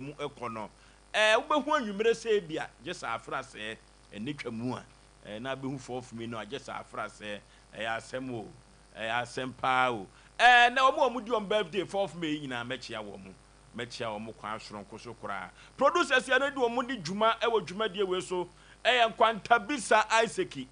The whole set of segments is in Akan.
mu kɔ no, ɛɛ wobɛhu anwummere sɛ ebia gye sɛ afra sɛɛ ɛnɛ twa mu a, ɛɛ na abɛhu 4th May no a gye sɛ afra sɛɛ. Ɛyɛ asɛm o, ɛyɛ asɛm paa o. Ɛɛ na wɔn a wɔdi wɔn birthday 4th May yi nyinaa mɛkyea wɔn, mɛkyea wɔn kwan soronko so koraa. Producers a na di wɔn di dwuma wɔ dwumadie wei so ɛyɛ Nkwantabisa Isaac.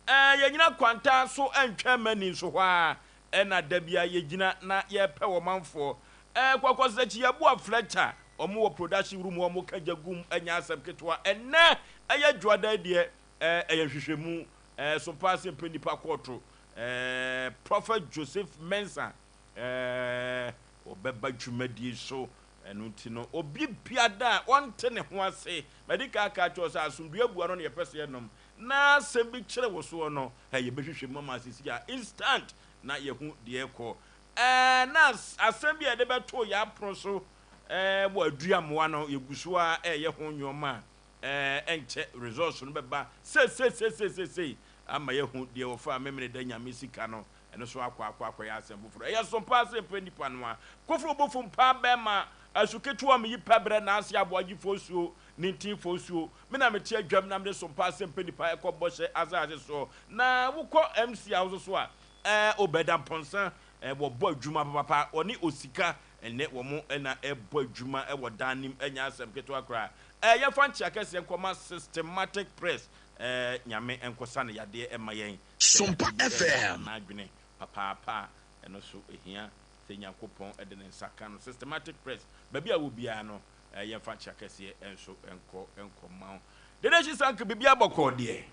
Ɛɛ yɛnyina Kwanta so ntwɛn mani nso hɔ ara ɛna da biara yɛgyina na yɛpɛ wɔn manfoɔ. Ɛɛ Kɔkɔsakyi Yeboah Fletcher, wɔn wɔ production room hɔ, wɔn ka gya gum, ɛnyɛ asɛm ketewa. Ɛnnɛ ɛyɛ Dwoada yi deɛ, ɛɛ ɛyɛ nhwehwɛmu, ɛɛ so paa sɛ mpɛ nnipa kɔɔto. Ɛɛ Prophet Joseph Mensah, ɛɛ ɔbɛba dwumadie so. Ɛno nti no, obi biada a ɔnte ne ho ase, madi kan aka akyerɛ wo sɛ asomdwoeɛ abua no na yɛpɛ sɛ yɛnom, na asɛm bi kyere wo soɔ no, ɛɛ yɛbɛhwehwɛ mu ama asisi a instant na yɛhu deɛ ɛrekɔ. Ɛɛ, na asɛm bi a yɛde bɛtoo yɛn apono so ɛɛ wɔ aduamoa no, yɛgu so ara reyɛ ho nneɛma a ɛɛ ɛnkyɛ results no bɛba seiseiseisei ama yɛahu deɛ wɔfaa Memeneda Nyame sika no, ɛno nso akɔ akɔ akɔyɛ asɛm foforɔ. Ɛyɛ som paa sɛ mpɛ nnipa no a. Koforo bofo mpaa bɛɛma, asu ketewa meyi pɛ brɛ naase aboagye fosuo, nintin fosuo. Me na mete adwam na mede som paa sɛ mpɛ nnipa ɛkɔ bɔhyɛ asase soɔ. Na wokɔ MC a wo nso so a, Ɛɛ Obed Amponsah ɛɛ wɔbɔ adwuma papapa ɔne Osika ɛnɛ wɔn na ɛbɔ adwuma ɛwɔ dan nim ɛnyɛ asɛm ketewa koraa ɛɛ yɛnfa nkyea kɛseɛ nkɔma Systematic Press ɛɛ Nyame nkɔsa no yadeɛ ɛma yɛn sɛ Sompa yadeɛ bi ɛha FM. n'adwene papaapa a ɛno nso ɛhia sɛ Nyankopɔn ɛde ne nsa ka no Systematic Press baabi a wɔ biara no ɛɛ yɛnfa nkyea kɛseɛ ɛnso nkɔ nkɔma wo Dede Hyisank biribiara bɔkɔɔ deɛ.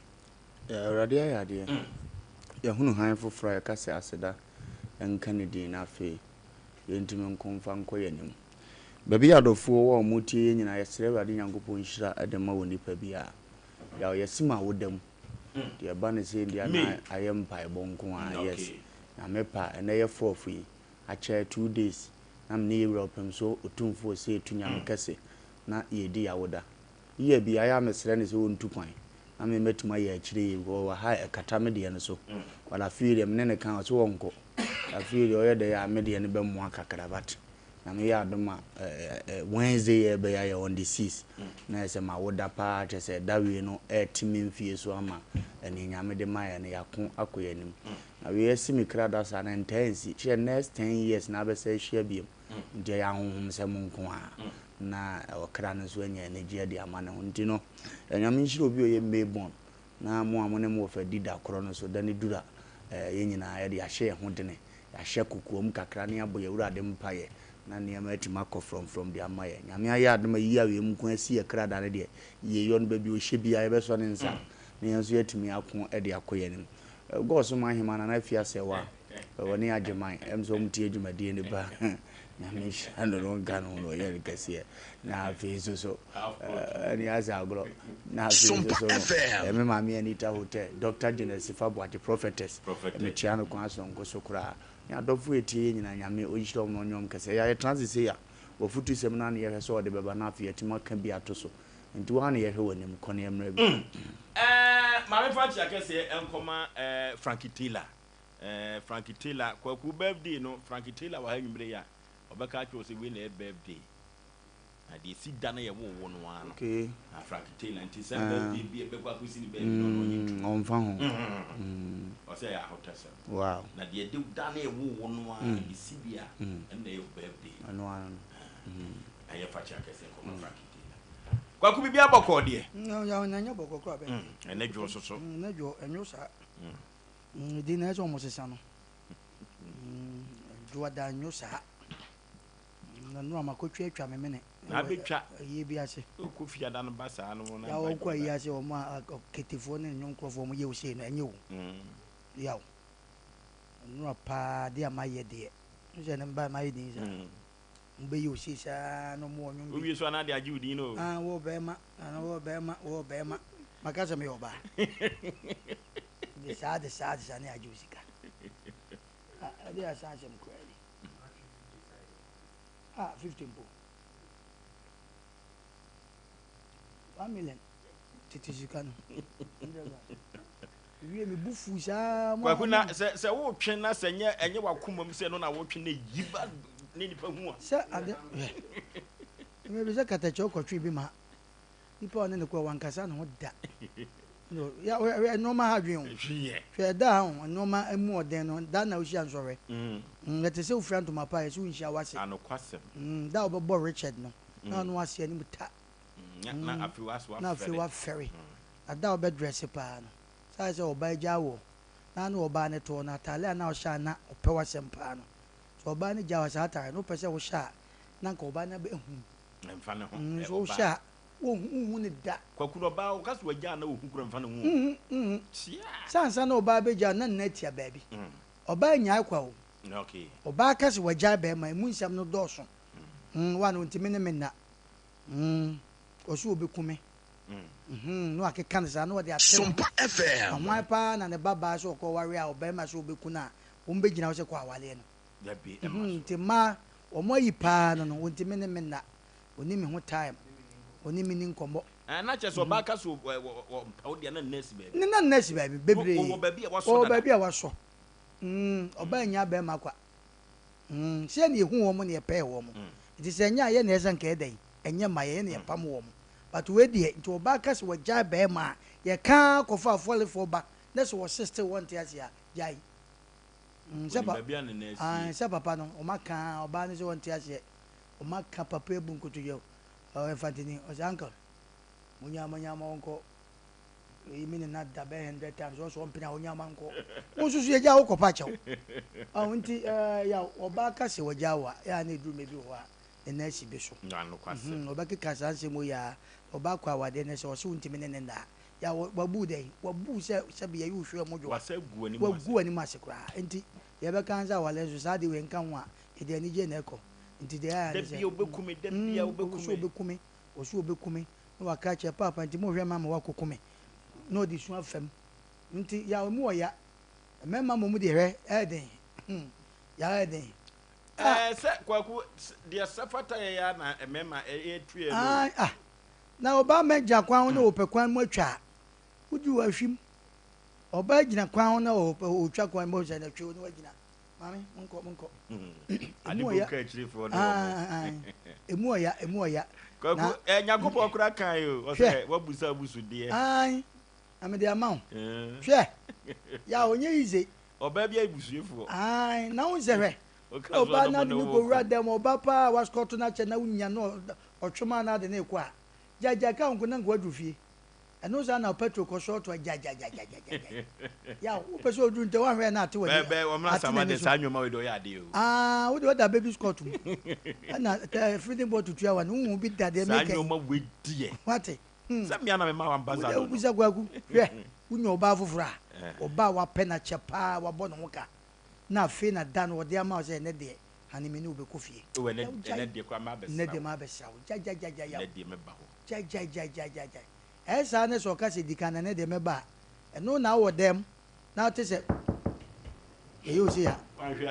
Awurade ayɛ adeɛ. Yɛahunu hann foforɔ a yɛka sɛ aseda nka ne din na afei yɛntumi nko mfa nkɔ yɛn anim. Baabi a adɔfoɔ wɔ a wɔretie yɛn nyinaa yɛsrɛ Awurade Nyankopɔn nhyira de ma wɔ nipa biara. Yaw yɛse ma woda mu. Deɛ ɛba ne sei deɛ na ayɛ mpaebɔ nko ara yes. Nyame pɛ a ɛnɛ yɛ fourth yi akyɛ 2 days na me ne yɛwura ɔpem so Otumfoɔ Osei Nyame kɛse na yɛredi yawoda. Year bi ayɛ a mesrɛ no sɛ ɔntu kwan na me mɛtumi ayɛ akyire yie because ɔwɔ ha a ɛkata me deɛ no so but afei deɛ me ne no ka ɔse ɔnkɔ afei deɛ ɔyɛ dɛ a me deɛ no bɛmoa kakra but Nyame yɛ adom a Wednesday yɛ bɛyɛ ayɛ on the 6 na ɛsɛ ma woda paa kyɛ sɛ da wei no ɛte me mfie so ama ɛne Nyame de ma yɛ no yɛako akɔ yɛ anim na wei asi me kra da saa na ntaa nsi kyerɛ next 10 years na abɛsɛ ahyia biom nti ɛyɛ ahonhomsɛm nko a na ɔkra no nso anya anigyeɛ de ama ne ho. Nti no, Nyame nhyira obi a ɔyɛ May born, na mo a mo ne mo wɔfa di da korɔ no nso, da no duru a, yɛn nyinaa yɛde yɛahyɛ yɛn ho dene, yɛahyɛ kokoam kakra na yɛabɔ yɛn Awurade mpaeɛ na nneɛma atumi akɔ frɔmfrɔm de ama yɛn. Nyame ayɛ adom ayi a wiem nko asi yɛn kra da no deɛ, yieyɔ no baabi a ɔhyɛ biara yɛbɛsɔ ne nsa na yɛn nso yɛatumi ako de akɔ yɛn anim. God som Ahema Nana Afia Serwaa. Wɔne Agyeman ɛm sɛ wɔn tie dwumadie no ba. Nyame nhyira no no nka no ho na ɔyɛ no kɛseɛ. Na afei nso so ɛne asɛ agorɔ. Na afei nso Sompa so no FM. ɛme maame Anita Hotel, Dr. Janet Sifa Boakye Prophetess. Prophetess. Mekyia no kwan sononko so koraa. Ne adɔfo a ɛtie yɛ nyinaa Nyame ɔnhyira wɔn na ɔnyɛ wɔn kɛseɛ. Yɛayɛ transit sei a, w'afutusɛm no ara na yɛhwɛ sɛ ɔde bɛba na afei yɛatumi aka bi ato so. Nti wo ara na yɛhwɛ w'anim kɔ na yɛmmra bi. Ɛɛ maame fa nkyia kɛseɛ nkɔma ɛɛ Frankie Taylor. Ɛɛ Frankie Taylor, Kwaku birthday no, Frankie Taylor wɔ ha anwummere yi a, ɔbɛka akyerɛ wo sɛ wei na ɛyɛ birthday. Na deɛ ɛsi da no yɛ wo wo no ara no. Na Frankie Taylor nti sɛ birthday bi ɛbɛkɔ akɔsi ne baabi no ɔno ɔnyɛ ntu. Ɔmfa ho. Ɔsɛ ɛyɛ ahotɔsɛm. Na deɛ ɛde da no yɛ wo wo no ara no ɛsi bi a, ɛno na ɛyɛ wo birthday. Ɛno ara no. Na yɛmfa kyɛ akɛseɛ nkɔma Frankie Taylor. Kwaku biribi abɔkɔɔ deɛ? Na ɛnyɛ bɔkɔɔ koraa bɛn. Ɛnɛ dwo nso so. Ɛnɛ dwo, ɛnwo saa. Din na ɛsɛ wɔn sesa no. Dwoada nwo saa. Na nora makɔtwa atwa me mene. Na abɛtwa. Ayie bi ase. Wokɔ fiada no ba saa no na Ya wɔkɔ ayie ase wɔn a ketefoɔ ne nnwonkorɔfoɔ wɔn yɛ wo sei no ɛnyɛ o. Yaw. Nora paa de a mayɛ deɛ. N sɛ ne mba mayɛ din saa. Wɔn bɛyɛ wo sei saa na wɔn wɔ nnwom bi. Wowie so a na ade agye wo din no o. Ah wɔ bɛrima, ana wɔ bɛrima, wɔ bɛrima. Maka sɛ meyɛ ɔbaa. De saa de saa de saa ne agye wo sika. Ah ɛde asan asɛm koraa ni. Ah 50 mpo. 1 million tete sika no. Wie me bu fu saa. Kwaku na sɛ sɛ wotwe na sɛ nyɛ ɛnyɛ wakoma mu sɛ no na wotwe na yi ba ne nipa hu a. Sɛ ade hwɛ. Mmɛ bi sɛ katakyɛ ɔkɔtwe bi ma nipa a ɔne no kɔ wankasa ne ho da. Ya hwɛ nneɛma ha adwene o. Hwɛ ɛda ha o nneɛma emu ɔden no da na wohyia nsɔhwɛ. Mm, ɛte sɛ wofira ntoma pa yɛ sɛ wonhyia w'ase. Anokwasɛm. Mm, da a wobɛbɔ Richard no na ɔno w'ase anim ta. Mm, na afei w'ase wafɛre. Na afei wafɛre. Na da a wobɛdrɛse paa no saa sɛ ɔbaa gyaa wɔ na ne ɔbaa no toɔ no ataale a na ɔhyɛ a na ɔpɛ w'asɛm paa no sɛ ɔbaa no gyaa wɔ saa ataale no wopɛ sɛ wohyɛ a na nka ɔbaa no abɛhu. Ɛmfa ne ho. Mm, so wohyɛ a Wonhu wonhu no da. Kwaku no ɔbaa ɔka sɛ wagyaa na ohu kora mfa ne ho o. Wonhu wonhu. Tia. Sɛ ansa na ɔbaa bɛgyaa no na ne nan atia baabi. Ɔbaa nnyae kwa o. Okay. Ɔbaa ka sɛ wagyae bɛɛma emu nsɛm no dɔɔso. Mm one ɔntumi ne me nna. Mm ɔse ɔbɛku me. Mm na wakeka no saa na ɔde ate ne ho. Sompa FM. Na hwan paa na ne ba baa sɛ ɔkɔ ware a ɔbarima sɛ ɔbɛku no a wɔn bɛgyina hɔ sɛ kɔ awareɛ no. Dabi ɛmma so. Nti mmaa wɔn ayi paa no no wɔntumi ne me nna. Ɔni me ho time, ɔne me ni nkɔmmɔ. Ɛɛ na kyerɛ sɛ ɔbaa ka sɛ ɔmpɛ wo deɛ na nna asi baabi. Ne na nna asi baabi bebree. Ɔwɔ baabi a wasɔ Ɔwɔ dada. baabi a wasɔ. Mm, ɔbaa nnya bɛrima kwa. Mm, sɛ na yɛhu wɔn na yɛpɛɛ wɔn. Nti sɛ ɛnyɛ a yɛ na ɛsɛ nka ɛdɛn? Ɛnyɛ mma yɛn, yɛ na yɛpam wɔn. But wei deɛ, nti ɔbaa ka sɛ wagyae bɛrima a, yɛka ara kɔfa afɔlefoɔ ba na sɛ wɔse still wɔnte aseɛ a, gyae. Mm, sɛ Ɔnim pa, baabi a ne nan ae, asie. sɛ papa no, wɔaka ara, ɔbaa no sɛ ɔnte aseɛ. Ɔma ka papa ebu nkotodwe o. Ɔyɛ mfantini. Ɔsɛ uncle monyaa monyaa ma ɔnkɔ. Eyi me ne na da bɛyɛ hundred times ɔsɛ ɔmpene a ɔnyaa ma nkɔ. Wo nso so yɛgyaa wo kɔpa kyɛw. Ɔho nti ɛɛ yaw ɔbaa ka sɛ wagyaa wo a yɛ a na eduru mɛ bi wɔ hɔ a ne nan si bi so. Nokwasɛm. Mhm ɔbɛkeka saa nsɛm wei a ɔbaa kɔ awadeɛ no sɛ ɔse wontumi ne ne nna a yaw wabu wo dɛn? Wabu wo sɛ sɛbi yɛyi wo hwɛ mu dwo a. Wasa agu w'anim ase. Wagu w'anim ase koraa. Nti deɛ ɛbɛka ne sɛ awadeɛ nso saa adeɛ wei nka ho a yɛde anigyeɛ na ɛkɔ. Nti deɛ ɛyɛ Da ne sɛ, bia wobɛku me, da bia mm, wobɛku ɔsɛ me. ɔbɛku me, ɔsɛ ɔbɛku me, na waka akyerɛ paapa nti mohwɛ ma ma wakɔku me, na ɔde su afam. Nti yaw emu ɔya, mmarima mmom deɛ hwɛ, ɛyɛ den, hmm, yaw ɛyɛ den. Ah! Ɛɛ sɛ Kwaku, deɛ sɛ fata yɛ ya na mmarima ɛtu yɛ no o. Ah, ah, na ɔbaa mɛgya kwan ho na ɔpɛ kwan mu atwa a, wodi wahwim. Ɔbaa gyina kwan ho na ɔpɛ ɔtwa kwan mu sɛ na twe na wagyina. Maame, monkɔ, monkɔ. Ade Emu bu ɔya. nka akyirifoɔ ne wɔn. Ah, ah, emu ɔya, emu ɔya. Kwaku, Na eh, Nyankopɔn koraa kan o. Hwɛ. Ɔsɛ wabusa abusudeɛ. Ae, na mede ama wo. Eh. Hwɛ, ya ɔnyɛ yize. Ɔbaa bi ayɛ busuefoɔ. Ae, na wo nsɛ hwɛ. Woka Na so ɔbaa a no na ade mo ne ne wo kɔwura ko. dɛm, ɔba paa waskɔto no akyɛ na wonya no ɔtwema na ade ne kɔ a. Gyaagyaa ka wo nko na nka waduru fie. Ɛno saa na Petro kɔ sɔɔto a gyagyagyagyagyagyagya. Yaw, wopɛ sɛ oduru ntɛm woanhwɛ a na ate w'ani Bɛɛ bɛɛ wɔn ate asama n'ani de so. saa nneɛma wei de ɔyɛ adeɛ o. Ah, wode ɔda bɛdu skɔt mu. Ɛna tɛ feeding bottle tua wa no, wohu bi da deɛ Saa meka yi. nneɛma wei deɛ. Wate? Hmm. Sɛ mmea na mema wɔn Wode ambassador no. wobisa Kwaku, hwɛ, wonya ɔbaa foforɔ a, Eh. ɔbaa a wapɛ no akyɛ paa, wabɔ ne ho ka, na afei na da no ɔde ama wo sɛ ɛnɛ deɛ, hane me ne wo bɛkɔ fie. O ɛnɛ Yaw, gyae. ɛnɛ deɛ koraa mabɛsra Ɛnɛ deɛ wo. mabɛsra wo. Gyagyagyagyagya. Ɛnɛ deɛ mɛba hɔ. Gyaegyaegyaegyae. Ɛyɛ saa ne sɛ ɔka sɛ di kan na ɛnɛ deɛ mɛba a, ɛno na wowɔ dɛm na wote sɛ yɛyɛ wo sei a,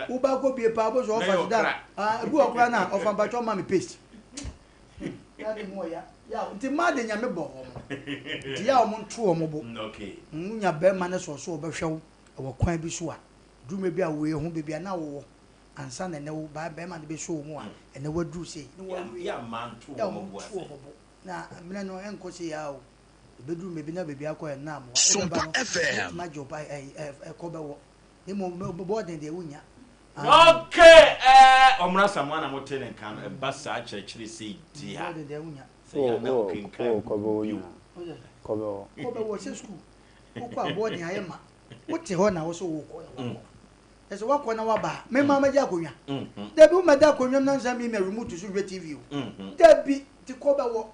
woba kɔ bie paa wobɛhu sɛ ɔfa so da ah, ebi wɔ koraa na ɔfa mpakyɛ ɔma me paste. Ya ne mu ɔya. Ya nti mmaa de Nyame bɔ wɔn. Nti ya wɔn nto wɔn bo. Wonya bɛrima ne sɛ ɔso ɔbɛhwɛ wo wɔ kwan bi so a, duru bi a wei ho baabi a na wowɔ ansa na ɛnɛ wo ba bɛrima no bɛsɔ wo mu a, ɛnɛ waduru sei ne wawie. Ya mmaa nto Ya wɔn wɔn bo nto ase. wɔn bo. Na mmerɛ no ɛnkɔ sei ara o, ɛbɛduru baabi na baabi akɔ yɛ nna amoa. Wobɛba Sompa no, FM. wobɛtumi agye wo ba ɛyi ɛ ɛkɔ bɛwɔ. Na mmom bɔɔden deɛ wonnya. Aane. Okay ɛɛ Ɔmra Asamoah na mote ne nka no, ɛba saa kyerɛkyerɛ sei deɛ a, Bɔɔden deɛ wonnya. sɛ yɛ a na Wowɔ wokenkan wowɔ book kɔbɛwɔ bio. nyinaa. Kɔbɛwɔ. Kɔbɛwɔ sɛ sukuu. Wokɔ a bɔɔden ayɛ ma. Wote hɔ na wo sɛ wokɔ na wakɔ. Na sɛ woakɔ na woaba a, me maa mɛgye akonnwa? Dabi, wommɛda akonnwa mu na nsa mmiamia remote so nhwɛ TV o. Dabi, nti kɔ bɛwɔ.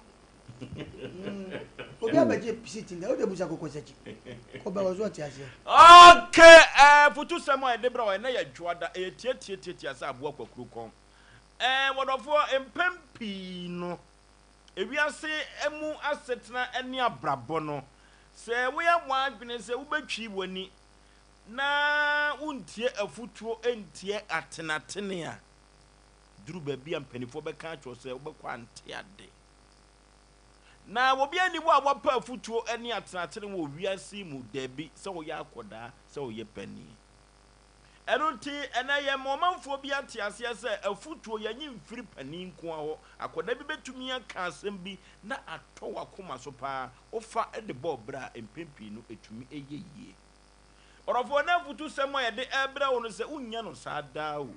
Obi abɛgye seat ndɛ, wode busa kɔkɔsakyi. Kɔ bɛwɔ so ɔte aseɛ. Okay, eh, futusɛm a yɛde brɛ wo ɛnɛ yɛ dwoada, ɛyɛ tiatiatiatia sɛ aboa kwakuro kɔn. Eh, wɔdɔfoɔ, mpɛn pii no, ewiase mu asetena ne abrabɔ no, sɛ woyɛ w'adwene sɛ wobɛtwi w'ani na wontie afotuo ntie atenatene a, duru baabi a mpanimfoɔ bɛka akyerɛ wo sɛ wobɛkɔ ante ade. Na obiara nni hɔ a wapa afotuo ne atenatene wɔ wiase yi mu, dabi, sɛ woyɛ akɔdaa, sɛ woyɛ panin. Ɛno nti, ɛnnɛ yɛma ɔmanfoɔ bi ate aseɛ sɛ afotuo yɛnye mfiri panin nko ara hɔ. Akwadaa bi bɛtumi aka asɛm bi na atɔ w'akoma so pa ara, wofa de bɔ ɔbra a, mpɛn pii no ɛtumi yɛ yie. Ɔdɔfoɔ, na afutusɛm a yɛde rebrɛ wo no sɛ wonnya no saa daa o.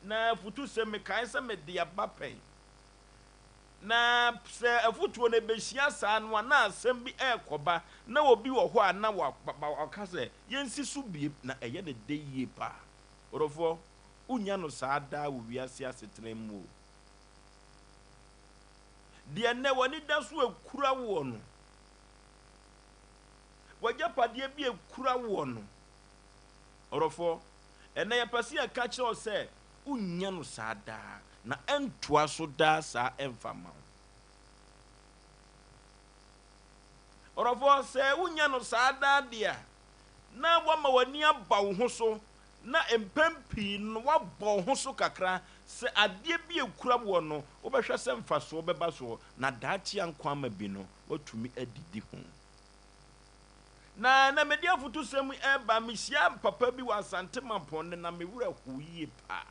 Na afutusɛm, mekae sɛ mede aba pɛn. Na sɛ afotuo no ɛbɛhyia saa no a, na asɛm bi rekɔba, na obi wɔ hɔ a na waka sɛ, Yɛnsi so biem, na ɛyɛ no dɛ yie paa. Ɔdɔfoɔ, wonnya no saa daa wɔ wiase asetena mu o. Deɛ nnɛ w'ani da so akura woɔ no, w'agyapadeɛ bi akura woɔ no, ɔdɔfoɔ, ɛnnɛ yɛpɛ sɛ yɛka kyerɛ wo sɛ, wonnya no saa daa, na ɛntoa so daa saa ɛmfa mma wo. Ɔdɔfoɔ, sɛ wonya no saa daa deɛ a, na woama w'ani aba wo ho so, na mpɛn pii no woabɔ wo ho so kakra sɛ adeɛ bi a ɛkura woɔ no, wobɛhwɛ sɛ mfasoɔ bɛba soɔ, na daakye a nkwa ama bi no, woatumi adidi ho. Na na mede afotusɛm yi reba, mehyiaa papa bi wɔ Asante Mampɔn nnɛ na me werɛ how yie paa.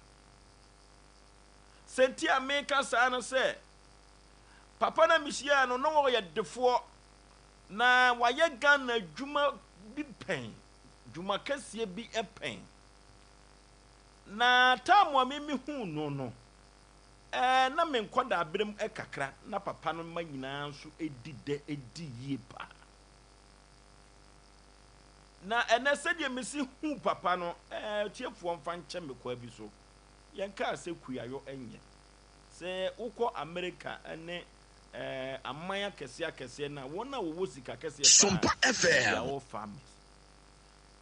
Sɛ nti a meka saa no sɛ, papa no a mehyiaa no na ɔyɛ defoɔ, na wayɛ Ghana adwuma bi pɛn, dwuma kɛseɛ bi pɛn. Na taamu a me mehuu no no, ɛɛ na me nkɔdaaberem kakra, na papa no mma nyinaa nso di dɛ di yie paa. Na ɛnnɛ sɛdeɛ mesi hu papa no, ɛɛ atiefoɔ mfa nkyɛ me kwaa bi so. Yɛnkaa sɛ kuayɔ nyɛ. Sɛ wokɔ Amerika ne ɛɛ aman akɛseɛ akɛseɛ no a, wɔn a wɔwɔ sika kɛseɛ paa Sompa they are FM. all farmers.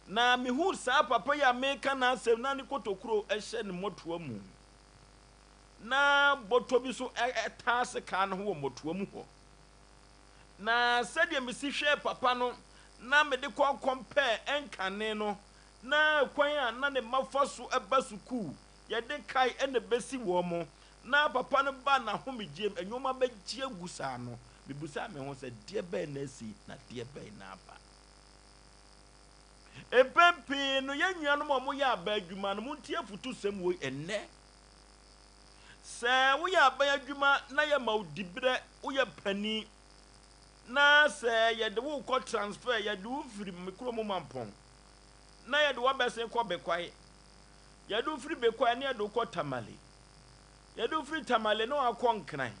Na mehu saa papa yi a meka n'asɛm na ne kotokuro hyɛ ne mmɔtoa mu. Na bɔtɔ bi nso taa sekaa no ho wɔ mmɔtoa mu hɔ. Na sɛdeɛ mesi hwɛɛ papa no na mede kɔ kɔmpɛɛ nkane no, na kwan a na ne mma fa so ba sukuu, yɛde kae na ɛbɛsi wɔn, na papa no ba n'ahomegyeɛm, nnoɔma bɛgye agu saa no, mebisaa me ho sɛ, deɛ bɛn na asi na deɛ bɛn na aba? Mpɛn pii no, yɛn nuanom a wɔyɛ aban adwuma no, montie afotusɛm wei ɛnnɛ. Sɛ woyɛ aban adwuma na yɛma wo diberɛ, woyɛ panin, na sɛ yɛde wo rekɔ transfer, yɛde wo firi me kurom Mampɔn, na yɛde wo abɛsen kɔ Bekwai, yɛde wo firi Bekwai na yɛde wo kɔ Tamale, yɛde wo firi Tamale na wakɔ Nkran,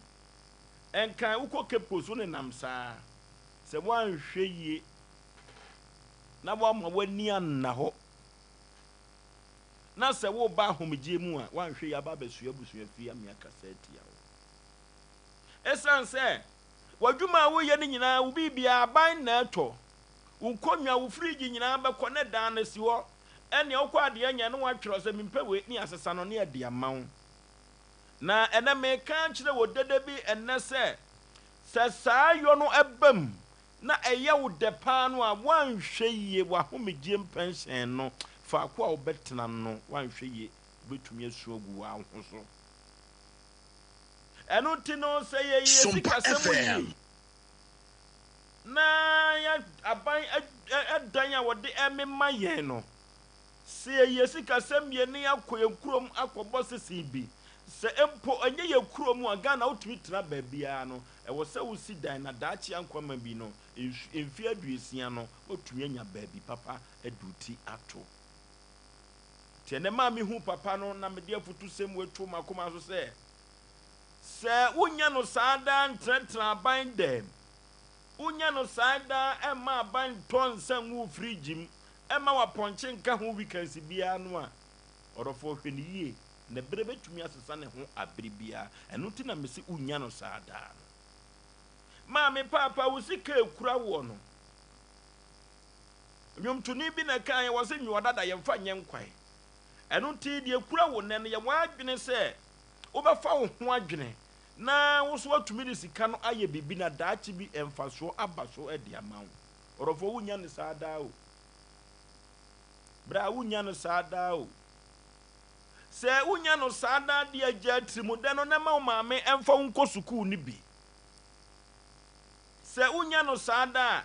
Nkran wokɔ Cape Coast, wonenam saa. Sɛ woanhwɛ yie na woamma w'ani anna hɔ, na sɛ woreba ahomegyeɛ mu a, woanhwɛ yie aba abɛsoɛ abusua fie ame akasa atia wo. Ɛsiane sɛ w'adwuma a woyɛ no nyinaa, wo biribiara aban na ɛtɔ, wo nkonnwa, wo fridge nyinaa bɛkɔ ne dan no si hɔ, ɛnea wokɔ adeɛ nyɛ na woatwerɛ sɛ mempɛ wei ne asesa no ne ɛde ama wo. Na ɛnɛ meka akyerɛ wo dede bi ɛnnɛ sɛ, sɛ saa yɔ no ɛba mu na ɛyɛ wo dɛ paa no a, woanhwɛ yie, w'ahomegyeɛ mpɛnhyɛn no, faako a wobɛtena no, woanhwɛ yie, wobɛtumi asu agu w'aho so. Ɛno nti no, sɛ yɛyɛ Sompa sikasɛm FM. yie na yɛ aban ɛdan a wɔde ɛmema yɛn no, sɛ yɛyɛ sikasɛm yie na yɛakɔ yɛn kurom akɔbɔ sese bi, sɛ mpo ɛnyɛ yɛn kurom a, Ghana wotumi tena baabiara no, ɛwɔ sɛ wosi dan na daakye ankwama bi no, mfe 60 no, woatumi anya baabi papa de wo ti ato. Nti ɛnnɛ maa mehu papa no na mede afutusɛm wei too m'akoma so sɛ, sɛ wonya no saa daa ntenatena aban dɛm, wonya no saa daa ɛmma aban ntɔ nsa ngu wo fridge mu, ɛmma w'apɔnkye nka ho weekends biara no a, ɔdɔfoɔ hwɛ no yie, na berɛ bɛtumi asesa ne ho abere biara. Ɛno nti na mese wonya no saa daa no. Maame, paapa, wo sika ekura woɔ no, nnwomtoni bi na ɛkaeɛ, wɔ se nwoɔ dada yɛmfa nyɛ nkwan. Ɛno nti deɛ ekura wo nnɛ no, yɛ w'adwene sɛ wobɛfa wo ho adwene na wo so atumi de sika no ayɛ biribi na daakye bi mfasoɔ aba so de ama wo. Ɔdɔfoɔ, wonya no saa daa o. Berɛ a wonya no saa daa o. Sɛ wonya no saa daa deɛ, gya atirimudɛ no na ma wo maame mfa wo nkɔ sukuu no bi. Sɛ wonya no saa daa a,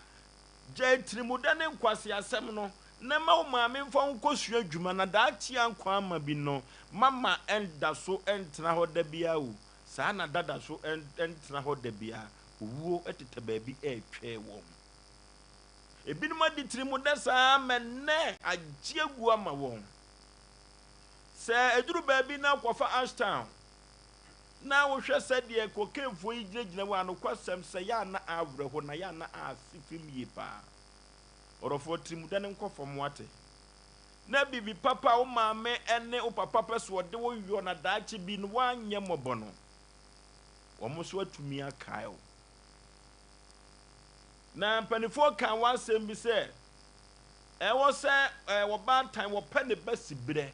gya atirimudɛ ne nkwaseasɛm no Na ma wo maame mfa wo nkɔsua adwuma na daakye a nkwa ama bi no, mama ɛnda so ntena hɔ da biara o, saa na dada so ntena hɔ da biara, owuo tetɛ baabi retwɛn wɔn. Ebinom adi tirimudɛ saa ma nnɛ agye agu ama wɔn. Sɛ ɛduru baabi na wokɔfa Ashtown na wohwɛ sɛdeɛ kokainefoɔ yi gyinagyina hɔ a, nokwasɛm sɛ yɛ a na awerɛho na yɛ a na ase fam yie paa. Ɔdɔfoɔ, tirimudɛ no nkɔ fam woate. Na biribi papa a wo maame ne wo papa pɛ sɛ wɔde wo yɔ na daakye bi no woanyɛ mmɔbɔ no, wɔn nso atumi akae wo. Na mpanimfoɔ kaa wɔn asɛm bi sɛ, ɛwɔ sɛ ɔbaatan wɔpɛ ne ba siberɛ.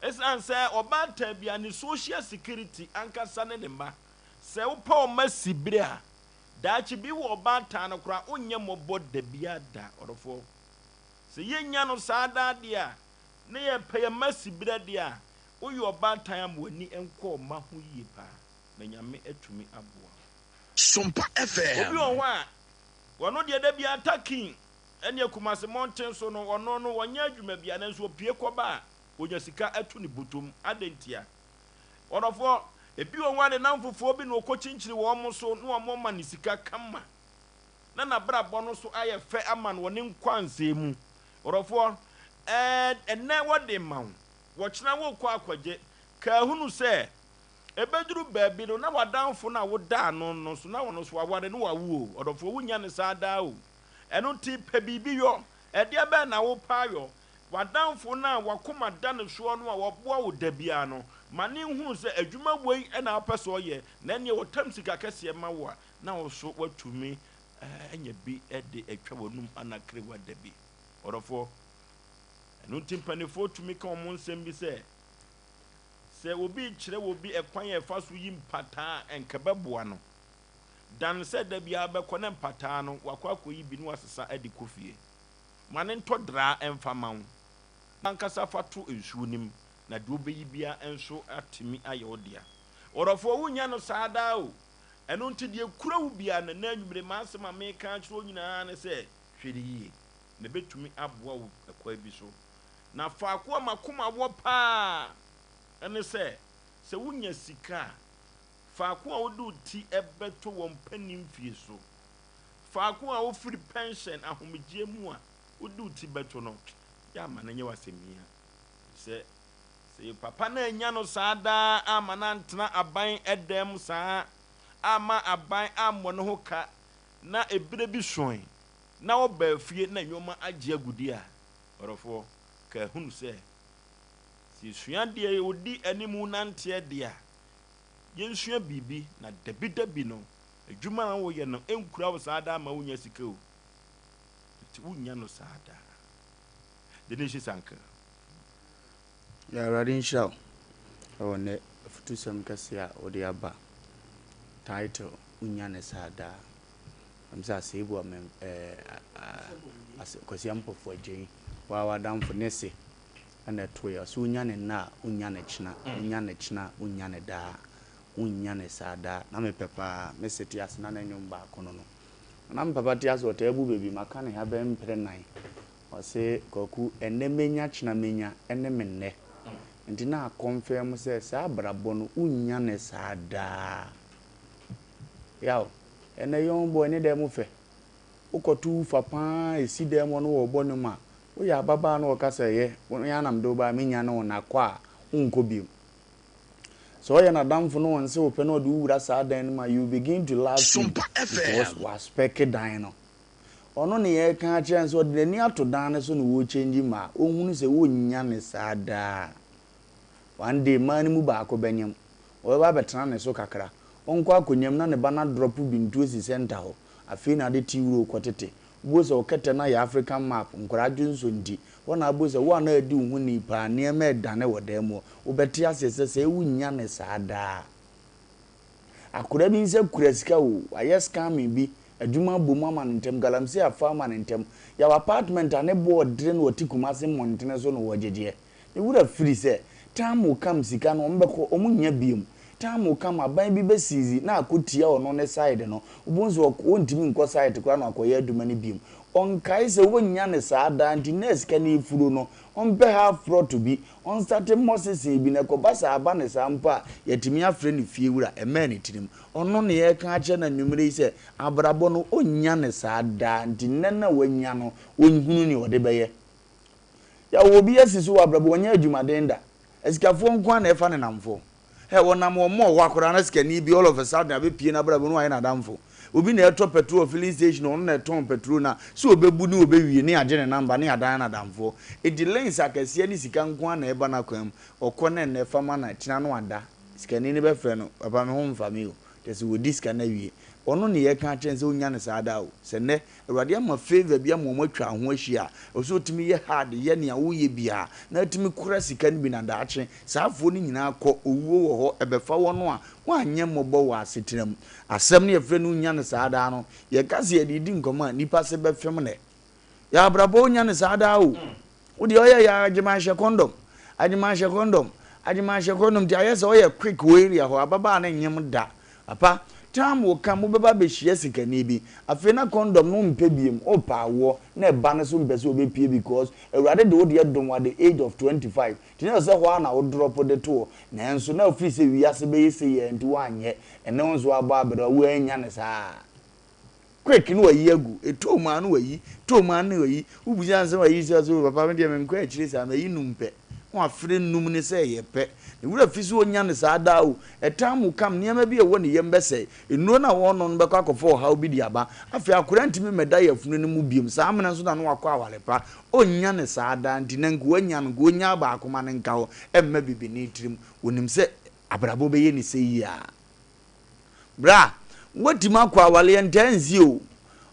Ɛsiane sɛ ɔbaatan bia ne social security ankasa ne ne mma. Sɛ wopɛ wo mma siberɛ a, daakye bi wɔ ɔbaatan no koraa wonyɛ mmɔbɔ da biara da, ɔdɔfoɔ. Sɛ yɛnnya no saa daa deɛ a, na yɛpɛ yɛn mma siberɛ deɛ a, woyɛ ɔbaatan a ma w'ani nkɔ wo mma ho yie paa na Nyame atumi aboa wo. Sompa FM. Obi wɔ hɔ a, ɔno deɛ da biara Takin ne Kumasi mmɔnten so no, ɔno no ɔnyɛ adwuma biara nanso ɔpue kɔba a, ɔnya sika to ne bɔtɔm. Adɛn ntia? Ɔdɔfoɔ, ebi wɔ hɔ a ne nnamfofoɔ bi na ɔkɔkyinkyini wɔn so na wɔma no sika kama na n'abrabɔ no so ayɛ fɛ ama no wɔ ne nkwansɛm mu. Ɔdɔfoɔ, ɛɛ, ɛnnɛ wɔde ma wo, wɔkyena worekɔ akɔgye. Ka hunu sɛ, ɛbɛduru baabi no, na w'adamfo no a woda ano no nso, na ɔno nso waware na wawo o. Ɔdɔfoɔ, wonnya no saa daa o. Ɛno nti, pɛ biribi yɔ. Ɛdeɛ bɛn na wopɛ ayɔ? W'adamfo no a w'akoma da ne soɔ no a ɔboa wo da biara no, ma no nhunu sɛ adwuma wei na wopɛ sɛ ɔyɛ, na ɛnneɛ ɔtam sika kɛseɛ ma wo a, na wo nso woatumi anya bi de atwa w'anum anakrewa da bi. Ɔdɔfoɔ, ɛno nti mpanimfoɔ tumi ka wɔn nsɛm bi sɛ, Sɛ obi rekyerɛ obi ɛkwan a ɛfa so yi mpataa a, ɛnka ɛbɛboa no, dan sɛ da biara bɛkɔ na mpataa no wakɔ akɔyi bi na wasesa de kɔ fie. Ma no ntɔ draa mfa ma wo. W'ankasa fa to nsuo no mu, na deɛ wobɛyi biara nso atumi ayɛ wo dea. Ɔdɔfoɔ, wonnya no saa daa o. Ɛno nti deɛ ɛkura wo biara no, ɛnnɛ anwummere m'asɛm a mereka akyerɛ wo nyinaa ne sɛ, hwɛ no yie, na ɛbɛtumi aboa wo ɛkwan bi so. Na faako a m'akoma wɔ pa ara ne sɛ, sɛ wonya sika a, faako a wode wo ti bɛto wɔ mpanin mfie so, faako a wofiri pɛnhyɛn ahomegyeɛ mu a wode wo ti bɛto no, yɛ ama no nyɛ wo asɛmhia. Sɛ sɛ papa no annya no saa daa amma no antena aban dan mu saa amma aban ammɔ ne ho ka na ɛberɛ bi soe na ɔbaa fie na nnoɔma agye agu deɛ a, ɔdɔfoɔ, ka hunu sɛ, sɛ yɛsua deɛ ɔdi anim nanteɛ deɛ a, yɛnsua biribi na dabidabi no, adwuma a woyɛ no nkura wo saa daa ma wonya sika o. Nti wonnya no saa daa. The Nations Anchor. Yɛ Awurade nhyira wo wɔ nnɛ afutusɛm kɛseɛ a wode aba. Title, Wonnya no saa daa. Ɛm sɛ Asebu Amem ɛɛ Ase Kwasi Ampofo Agyei, wo ara w'adamfo ne se ɛna ɛtoeɛ. Ɔse wonya no nnɛ a, wonnya no kyena, wonya no kyena a, wonnya no daa. Wonnya no saa daa. Na mepɛ paa. Me se te ase na ne nnwom baako no no. Na me papa te ase ɔtaa bu bɛ bi, maka ne ha bɛyɛ mprɛ nan. Ɔse, Kwaku, ɛnnɛ mɛnya, kyena mɛnya, ɛne me nnɛ. Nti na akɔnfɛm sɛ saa abrabɔ no wonnya no saa daa. Yaw, ɛnnɛ young boy ne dan mu fɛ. Wokɔto wo fa paa ɛsi dan mu hɔ na wɔrebɔ nnwom a, woyɛ ababaa na wɔka sɛ yɛ, wo ara na mede wo baeɛ, menya ne wo na kɔ a, wonkɔ bio. Sɛ ɔyɛ n'adamfo na ɔnse wo pɛ na ɔde wo wura saa dan no mu a, you begin to love him because waspɛke dan no. Ɔno ne yɛreka akyerɛ no sɛ ɔde n'ani ato dan no so na ɔrekyɛngyi ma a, ɔnhunu sɛ wonnya no saa daa. One day mmaa no mu baako bɛnyem, ɔbɛba abɛtena ne so kakra, ɔnkɔ akɔnyam na ne ba no adrɔpo bintu asi center hɔ, afei na ade tea wuro rekɔtete. Wobɛhu sɛ wo kɛtɛ no ayɛ African map, nkwadaa dwonsɔ nti, hɔ na wobɛhu sɛ wo a na adi wo ho ni paa, nneɛma redane wɔ dan mu hɔ. Wobɛte aseɛ sɛ sɛɛ wonnya no saa daa. Akwadaa bi nsa kura sika o, wayɛ scamming bi, adwuma abɔ mu ama no ntɛm, galamsey afa ama no ntɛm. Yɛwɔ apartment a ne bo ɔdere na ɔte Kumasi mmɔntene so na ɔregyegyeɛ. Ne wura firi sɛ, time will come sika no wɔbɛkɔ, wɔnnya biom. Time will come aban bi bɛ seize na akɔ tia ɔno ne side no. Wobɛhu sɛ ɔntumi nkɔ site koraa na wakɔyɛ adwuma no biom. Ɔnkae sɛ wonnya no saa daa nti na sika no refuro no, ɔmpɛ half plot bi, ɔnstate mmɔ sesee bi na ɛkɔba sɛ aba no saa mpo a, yɛatumi afrɛ no fiewura. Ɛmmɛɛ ne tirim. Ɔno na yɛreka akyerɛ no anwummere yi sɛ abrabɔ no ɔnnya no saa daa nti nnɛ no a wanya no, ɔnhunu nea ɔde bɛyɛ. Yaw obi asi so wɔ abrabɔ ɔnyɛ adwumaden da. Asikafoɔ nko ara na ɛfa ne namfoɔ. Hɛ, wɔnam wɔn mall hɔ akwadaa na sikani bi all of a sudden abɛpue n'abrabɔ mu na wayɛ n'adamfo. Obi na ɛtɔ petrol wɔ filling station ɔno na ɛtɔn petrol no a, sɛ ɔbɛbu ne ɔbɛwie ne yɛagye ne number ne yɛadan no adamfoɔ. Enti links akɛseɛ ne sika nko ara na ɛba n'akwan mu. Ɔkɔ na ɛnnɛ fa ma no, kyena no ada. Sikani no bɛfrɛ no, papa me ho mfa me o. Kyerɛ sɛ wɔdi sika no awie. Ɔno ne yɛreka akyerɛ no sɛ ɔnnya no saa da o. Sɛ nnɛ Awurade ama favour bi ama wɔn atwa ho ahyia a, ɛwɔ sɛ ɔtumi yɛ hard yɛ nea woyɛ biara na atumi kora sika no bi na daakye saa afoɔ no nyinaa kɔ, owuo wɔ hɔ, ɛbɛfa wɔn a wɔanyɛ mmɔbɔ wɔ asetena mu. Asɛm no yɛfrɛ no wonya no saa daa no, yɛka sɛ yɛde redi nkɔmmɔ a, nnipa se bɛfem nnɛ. Yɛ abrabɔ wonya no saa daa o. Wo deɛ ɔyɛ yɛ agyeman hyɛ kɔndɔm, agyeman hyɛ kɔndɔm, agyeman hyɛ kɔndɔm nti ayɛ sɛ ɔyɛ quick wɔ area hɔ, ababaa no nyem da. Papa, time will come wobɛba abɛhyia sikani bi, afei na kɔndɔm no wompɛ biom, wopɛ awoɔ na ɛba no so mpɛ sɛ ɔbɛpie because Awurade de wo deɛ dom wo at the age of 25 nti na ɛsɛ sɛ hɔ ara na wo drop de to hɔ, nanso na wofiri sɛ wiase bɛyɛ sei ara nti woanyɛ, ɛnnɛ wo nso woabɔ aberewa woannya no saa. Quick na wayi agu, ɛtɔɔ mu ara na wayi, ɛtɔɔ mu ara na wayi. Wobisa no sɛ wayi sɛ ɔse oh papa me deɛ menkɔ akyire saa, mayi num pɛ. Na wafrɛ num no sɛ ɛyɛ pɛ. Ne werɛ fi sɛ ɔnya no saa daa o. Ɛtaa mu kam, nneɛma bi a ɛwɔ ne yam bɛsɛe. Nnuro no a wɔrenom no bɛkɔ akɔfa ɔhaw bi de aba. Afei akwadaa ntumi mmɛda yafunu no mu biom. Saa mmerɛ nso na na wakɔ aware pa. Ɔnnya no saa daa nti na nka wanya no, nka ɔnyaa baako ma no nka hɔ. Ɛmma bibini tirim. Ɔnim sɛ abrabɔ bɛyɛ no sɛ yie a. Bra, woatumi akɔ awaleɛ ntaa nsi o.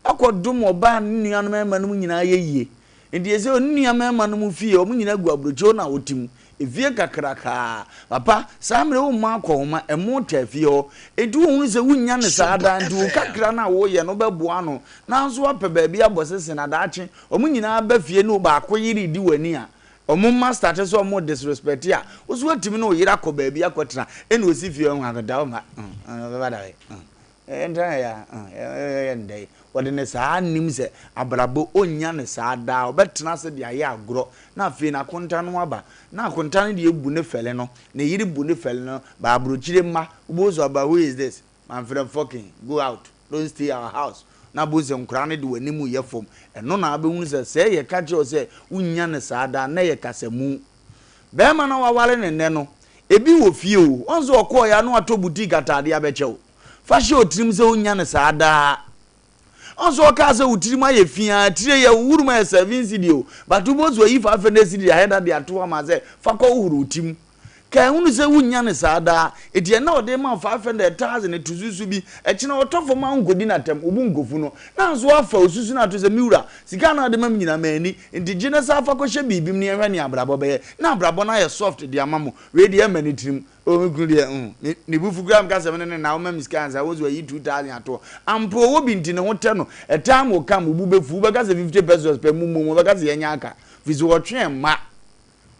Wakɔ dom ɔbaa ne nuanom mmarima nom nyinaa yɛ yie. Nti ɛsɛ ne nua mmarima nom fie wɔn nyinaa gu aburokyire hɔ na wote mu. Efie kakrakaa. Papa, saa mmerɛ wo mma akɔhoma, ɛmo taa fie hɔ. Nti wohunu sɛ wonnya no saa daa nti wo kakra no a woyɛ no wobɛboa ano. Nanso woapɛ baabi abɔ sese na daakye wɔn nyinaa ba fie ne baako yere redi w'ani a, Ɔmo mma starte sɛ ɔmo disrespect a, wo so watumi ne wo yere akɔ baabi akɔtena, ɛna osi fie ɔho akɔda wo mma ɔbɛba da bɛn yɛntena ha yi a yɛyɛ no dɛn, wɔde no saa nim sɛ abrabɔ ɔnnya no saa daa, ɔbɛtena ase de ayɛ agorɔ na afei n'akonta no aba, na akonta no deɛ bu ne fɛle no, ne yere bu ne fɛle no, ba abrokyire mma, wobɛhu sɛ ɔba who is this? Manfrɛ fucking go out don't stay our house na bohu sɛ nkoraa no de w'anim yɛ fam ɛno na wobɛhunu sɛ sɛ yɛka kyerɛ wo sɛ wonnya no saa daa na ɛyɛ kasamu. Bɛrima no a waware no nnɛ no ebi wɔ fie o wɔn sɛ ɔkɔɔeɛ a na watɔ boutique ataadeɛ abɛkyɛ wo fa hyɛ otirim sɛ wonnya no saa daa wɔn sɛ ɔkaa sɛ wo tirim ayɛ fi a tire yɛ wo wurum ayɛ seven cedi o but wobɛhu sɛ wayi 500 cedi ahɛ da de ato hɔ ama sɛ fa kɔ wohoro wo tim Ka ehunu sɛ wunnya no saa daa. Enti ɛnnɛ ɔde rema wo 500, thousand, tosusu bi. Ɛkyena ɔtɔ fam a wonkodi no atɛm, wo bo nkofu no. Nanso woafa osusu no ato sɛ, Me wura, sika a na wode ma me nyinaa manni, enti gye na san fa kɔhyɛ biribi mu na yɛnhwɛ nea abrabɔ bɛyɛ. Na abrabɔ no ayɛ soft de ama mo. Wei deɛ ɛmma ne tirim. Oh, me kunu deɛ, mm, ne, ne bo fu koraa meka sɛ me ne no nna, woma me sika ansa, wo nso wayi 2000 ato hɔ. Ampa ɔwɔ bi nti ne ho tɛ no. A time will come, wo bo bɛfu, wobɛka sɛ 50 pesos pɛ, mommom, wɔbɛka sɛ yɛnyɛ aka. Firi sɛ wɔtwe mma.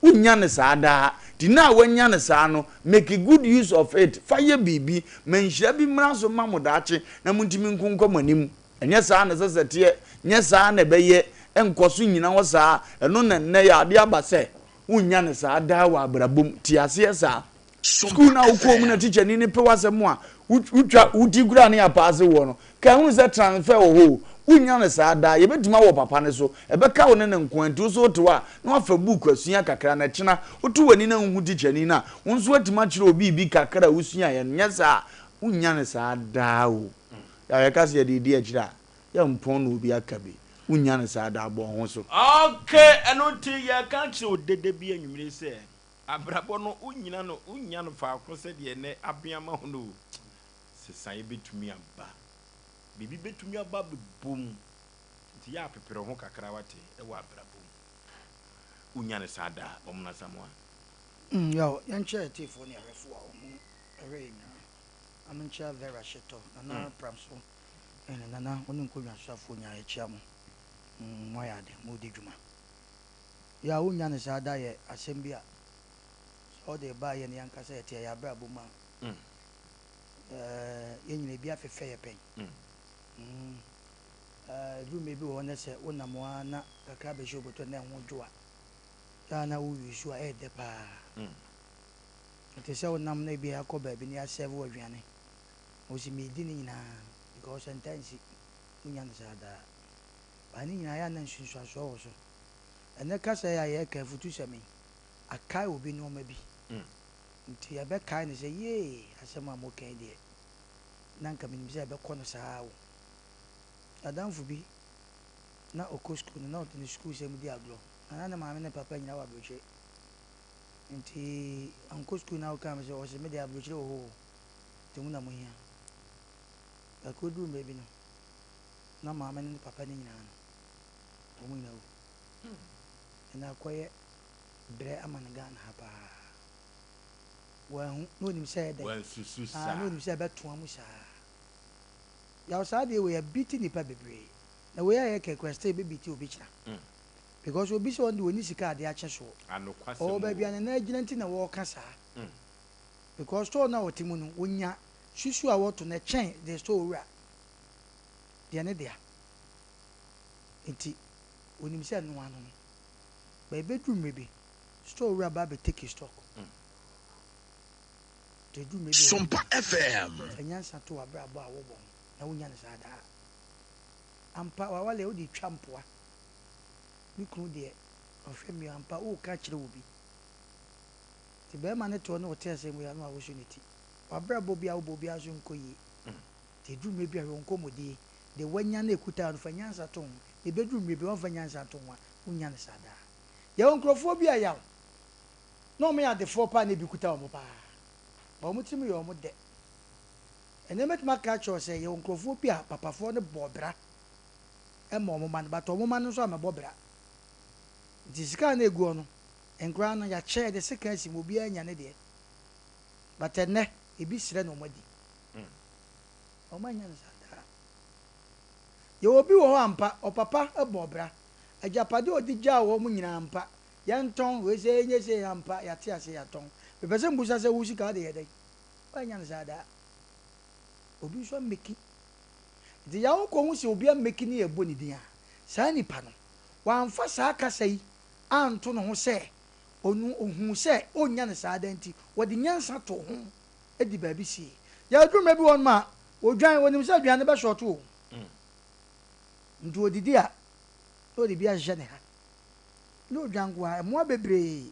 Wonnya no saa daa. Nti nna a woanya no saa no, make good use of it, fa yɛ biribi, ma nhyira bi mmra so mma mo daakye na montumi nko nkɔ mo anim. Ɛnyɛ saa na ɛsɛ sɛ ɛteɛ, nyɛ saa na ɛbɛyɛ, ɛnkɔ so nnyina hɔ saa. Ɛno na nnɛ yɛ ade aba sɛ wonnya no saa daa wɔ abrabɔ mu. Te aseɛ saa. Sukuu no a wokɔɔ mu na tikyani no pe w'asɛm a wotwa wo ti koraa ne apaase woɔ no, ka hunu sɛ transfer wɔ hɔ o, wonnya no saa daa. Yɛbɛtumi awɔ papa no so, ɛbɛka wo ne no nko ara nti wo nso wote hɔ a na woafa book asua kakra na ɛkyena woto w'ani na wohu tikyani no a, wo nso woatumi akyerɛ obi biribi kakra a wosuaeɛ no. Nyɛ saa a, wonnya no saa daa o. Yɛ a yɛka sɛ yɛde redi akyire a, yɛmpɔn na obi aka bi. Wonnya no saa daa, bɔ wo ho so. Ok, ɛno nti yɛreka akyerɛ wo dede bi anwummere yi sɛ, Abrabɔ no, wonnyina no, wonnya no faako sɛdeɛ ɛnnɛ abea ma ho no o. Sesaeɛ bɛtumi aba. Biribi bɛtumi aba abɛbɔ mu. Nti yɛ a pepere wo ho kakra wate, wɔ abrabɔ mu. Wonnya no saa da, Ɔmena Asamoah. Mm, yaw, yɛnkyerɛ atiefoɔ ne ahwɛfoɔ a wɔn hwɛ yɛn nyinaa. Na menkyea Vera Hyetɔ, Nana Pramso, ɛne Nana, wo ne Nkonnwasoafoɔ nyinaa yɛkyea mo. Mm, moayɛ ade, moredi dwuma. Yɛ a wonnya no saa da yɛ asɛm bi a sɛ ɔde ba yɛn ankasa yɛte yɛn abrabɔ mu a, Ɛɛ, yɛn nyinaa ebi afefɛ yɛ pɛn. Mm. Ɛɛ, ɛduru mmerɛ bi wɔ hɔ na sɛ wonam hɔ ara na kakra bɛhyɛ wo bɔtɔ na ɛho dwo a, yɛ a na wo use a ɛyɛ dɛ paa. Ɛte sɛ wonam na ebi akɔ baabi na yɛasɛve wo aduane. Wo se meredi ne nyinaa because ɛntaa nsi, wonnya no saa daa. But ne nyinaa yɛ a na nsunsuansoɔ wɔ so. Ɛnnɛ kasa yi a yɛreka afutusɛm yi, akae obi nnoɔma bi. Nti ɛbɛkae no sɛ yee asɛm a moka yi deɛ na nka menim sɛ ɛbɛkɔ no saa o. N'adamfo bi na ɔkɔ sukuu no na ɔde ne sukuusɛm di agorɔ na na ne maame ne ne papa nyinaa wɔ aburokyire. Nti ɔnkɔ sukuu na ɔkaa me sɛ ɔse me deɛ aburokyire wɔ hɔ o nti mo na mohia. Ɛkɔduru mmerɛ bi no na maame ne ne papa no nyinaa no wɔn nyinaa awu. Ɛna akɔyɛ brɛ ama no Ghana ha paa. Wanhu, na onim sɛ ɛyɛ dɛn? Wansusu Ah, saa. na onim sɛ ɛbɛtoa mu saa. Yaw saa adeɛ wei abiti nnipa bebree. Na wei a yɛka yi koraa still ɛbɛbiti obi kyena. Because obi sɛ ɔno deɛ ɔnni sika a adeɛ akye soɔ. Anokwasɛm Ɔwɔ baabi a o. ne nan agyina nti na ɔreka saa. Because store no a ɔte mu no, ɔnya susu a wɔto no ɛkyɛn deɛ store wura deɛ ne dea. Nti onim sɛ ɛno ano no. But ɛbɛduru mmerɛ bi, store wura ba abɛ take stock. Nti ɛduru mmerɛ bi wɔ hɔ Sompa FM. fa nyansa to w'abrabɔ a wobɔ ho na wonya no saa daa. Ampa w'awale wode twa mpoa. Me kunu deɛ ɔhwɛ me ampa woka kyerɛ obi. Nti bɛrima no te hɔ na ɔte asɛm wei a na wawoso ne ti. W'abrabɔ bi a wobɔ biara nso nkɔ yie. Nti ɛduru mmerɛ bi a hwɛ wo nkɔmmɔdie, deɛ woanya no ɛkuta wo no fa nyansa to ho. Na ɛbɛduru mmerɛ bi woamfa nyansa anto ho a, wonnya no saa daa. Yɛwɔ nkurɔfoɔ bi a yaw na wɔyɛ adefoɔ paa na ebi kuta wɔn paa. But wɔn tirim yɛ wɔn dɛ. Ɛnnɛ mɛtumi aka akyerɛ wo sɛ yɛwɔ nkurɔfoɔ bi a papafoɔ no bɔɔ bra ma wɔn mma no but wɔn mma no nso ammɛbɔ bra. Nti sika a na ɛgu hɔ no, nkoraa no yɛakyɛ yɛde sika asi mu obiara anya ne deɛ. But ɛnnɛ ebi srɛ na wɔn adi. Wɔn annya no saa daa. Yɛwɔ obi wɔ hɔ ampa, ɔpapa bɔɔ bra. Agyapadeɛ a ɔde gyaa wɔn nyinaa ampa, yɛntɔn, wei sɛ ɛnyɛ sei ampa, yɛate aseɛ yɛatɔn. Mepɛ sɛ mbusa sɛ wo sika wode yɛ dɛn? Woannya no saa daa. Obi nso ameki. Nti yɛ wokɔhu sɛ obi ameki ne yɛbɔ ne din a, saa nipa no, wamfa saa kasa yi anto ne ho sɛ ɔno ɔhuu sɛ ɔnnya no saa daa nti, ɔde nyansa too ho de baabi siee. Yɛduru mmerɛ bi wɔ hɔnom a, ɔdwan, ɔnim sɛ aduane bɛsɔɔto o. Nti ɔdidi a, na ɔde bi ahyehyɛ ne ha. Na ɔdwan nko ara, mmoa bebree.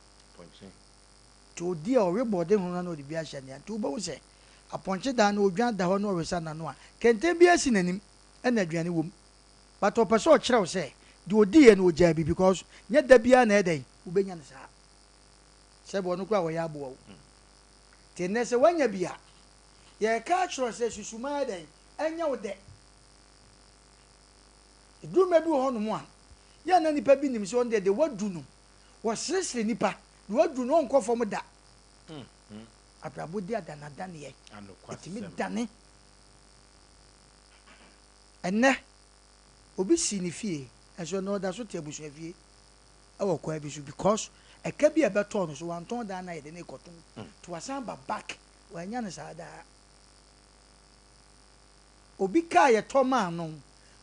Nti ɔdi a ɔwe bɔɔde ho no na ɔde bi ahyɛ ne ha. Nti wobɛhu sɛ apɔnkye dan no ɔdwan da hɔ na ɔresa n'ano a, kɛntɛn biara si n'anim ɛna aduane wɔ mu. But ɔpɛ sɛ ɔkyerɛ wo sɛ deɛ ɔdiiɛ no ɔgyaa bi because nyɛ da biara na ɛyɛ dɛn wobɛnya no saa. Sɛbi ɔno koraa ɔyɛ aboa o. Nti nnɛ sɛ woanya bi a, yɛreka akyerɛ wo sɛ susu ma ɛyɛ dɛn ɛnyɛ wo dɛ. Ɛduru mmerɛ bi wɔ hɔnom a, yɛ a na nnipa bi nim sɛ ɔno deɛ deɛ wadu no, wɔseresere nnipa, deɛ wadu no ɔnkɔ fam da. Abrabɔ di adanadaneɛ, ɛtumi dane. Ɛnnɛ, obi sii ne fie, nso ɛnnɛ ɔda so te abusuafie wɔ kwan bi so because ɛka bi a ɛbɛtɔɔ no so, wantɔn dan no a yɛde no rekɔto mu, nti wasan ba back, wannya no saa daa. Obi kaa yɛtɔ maa no,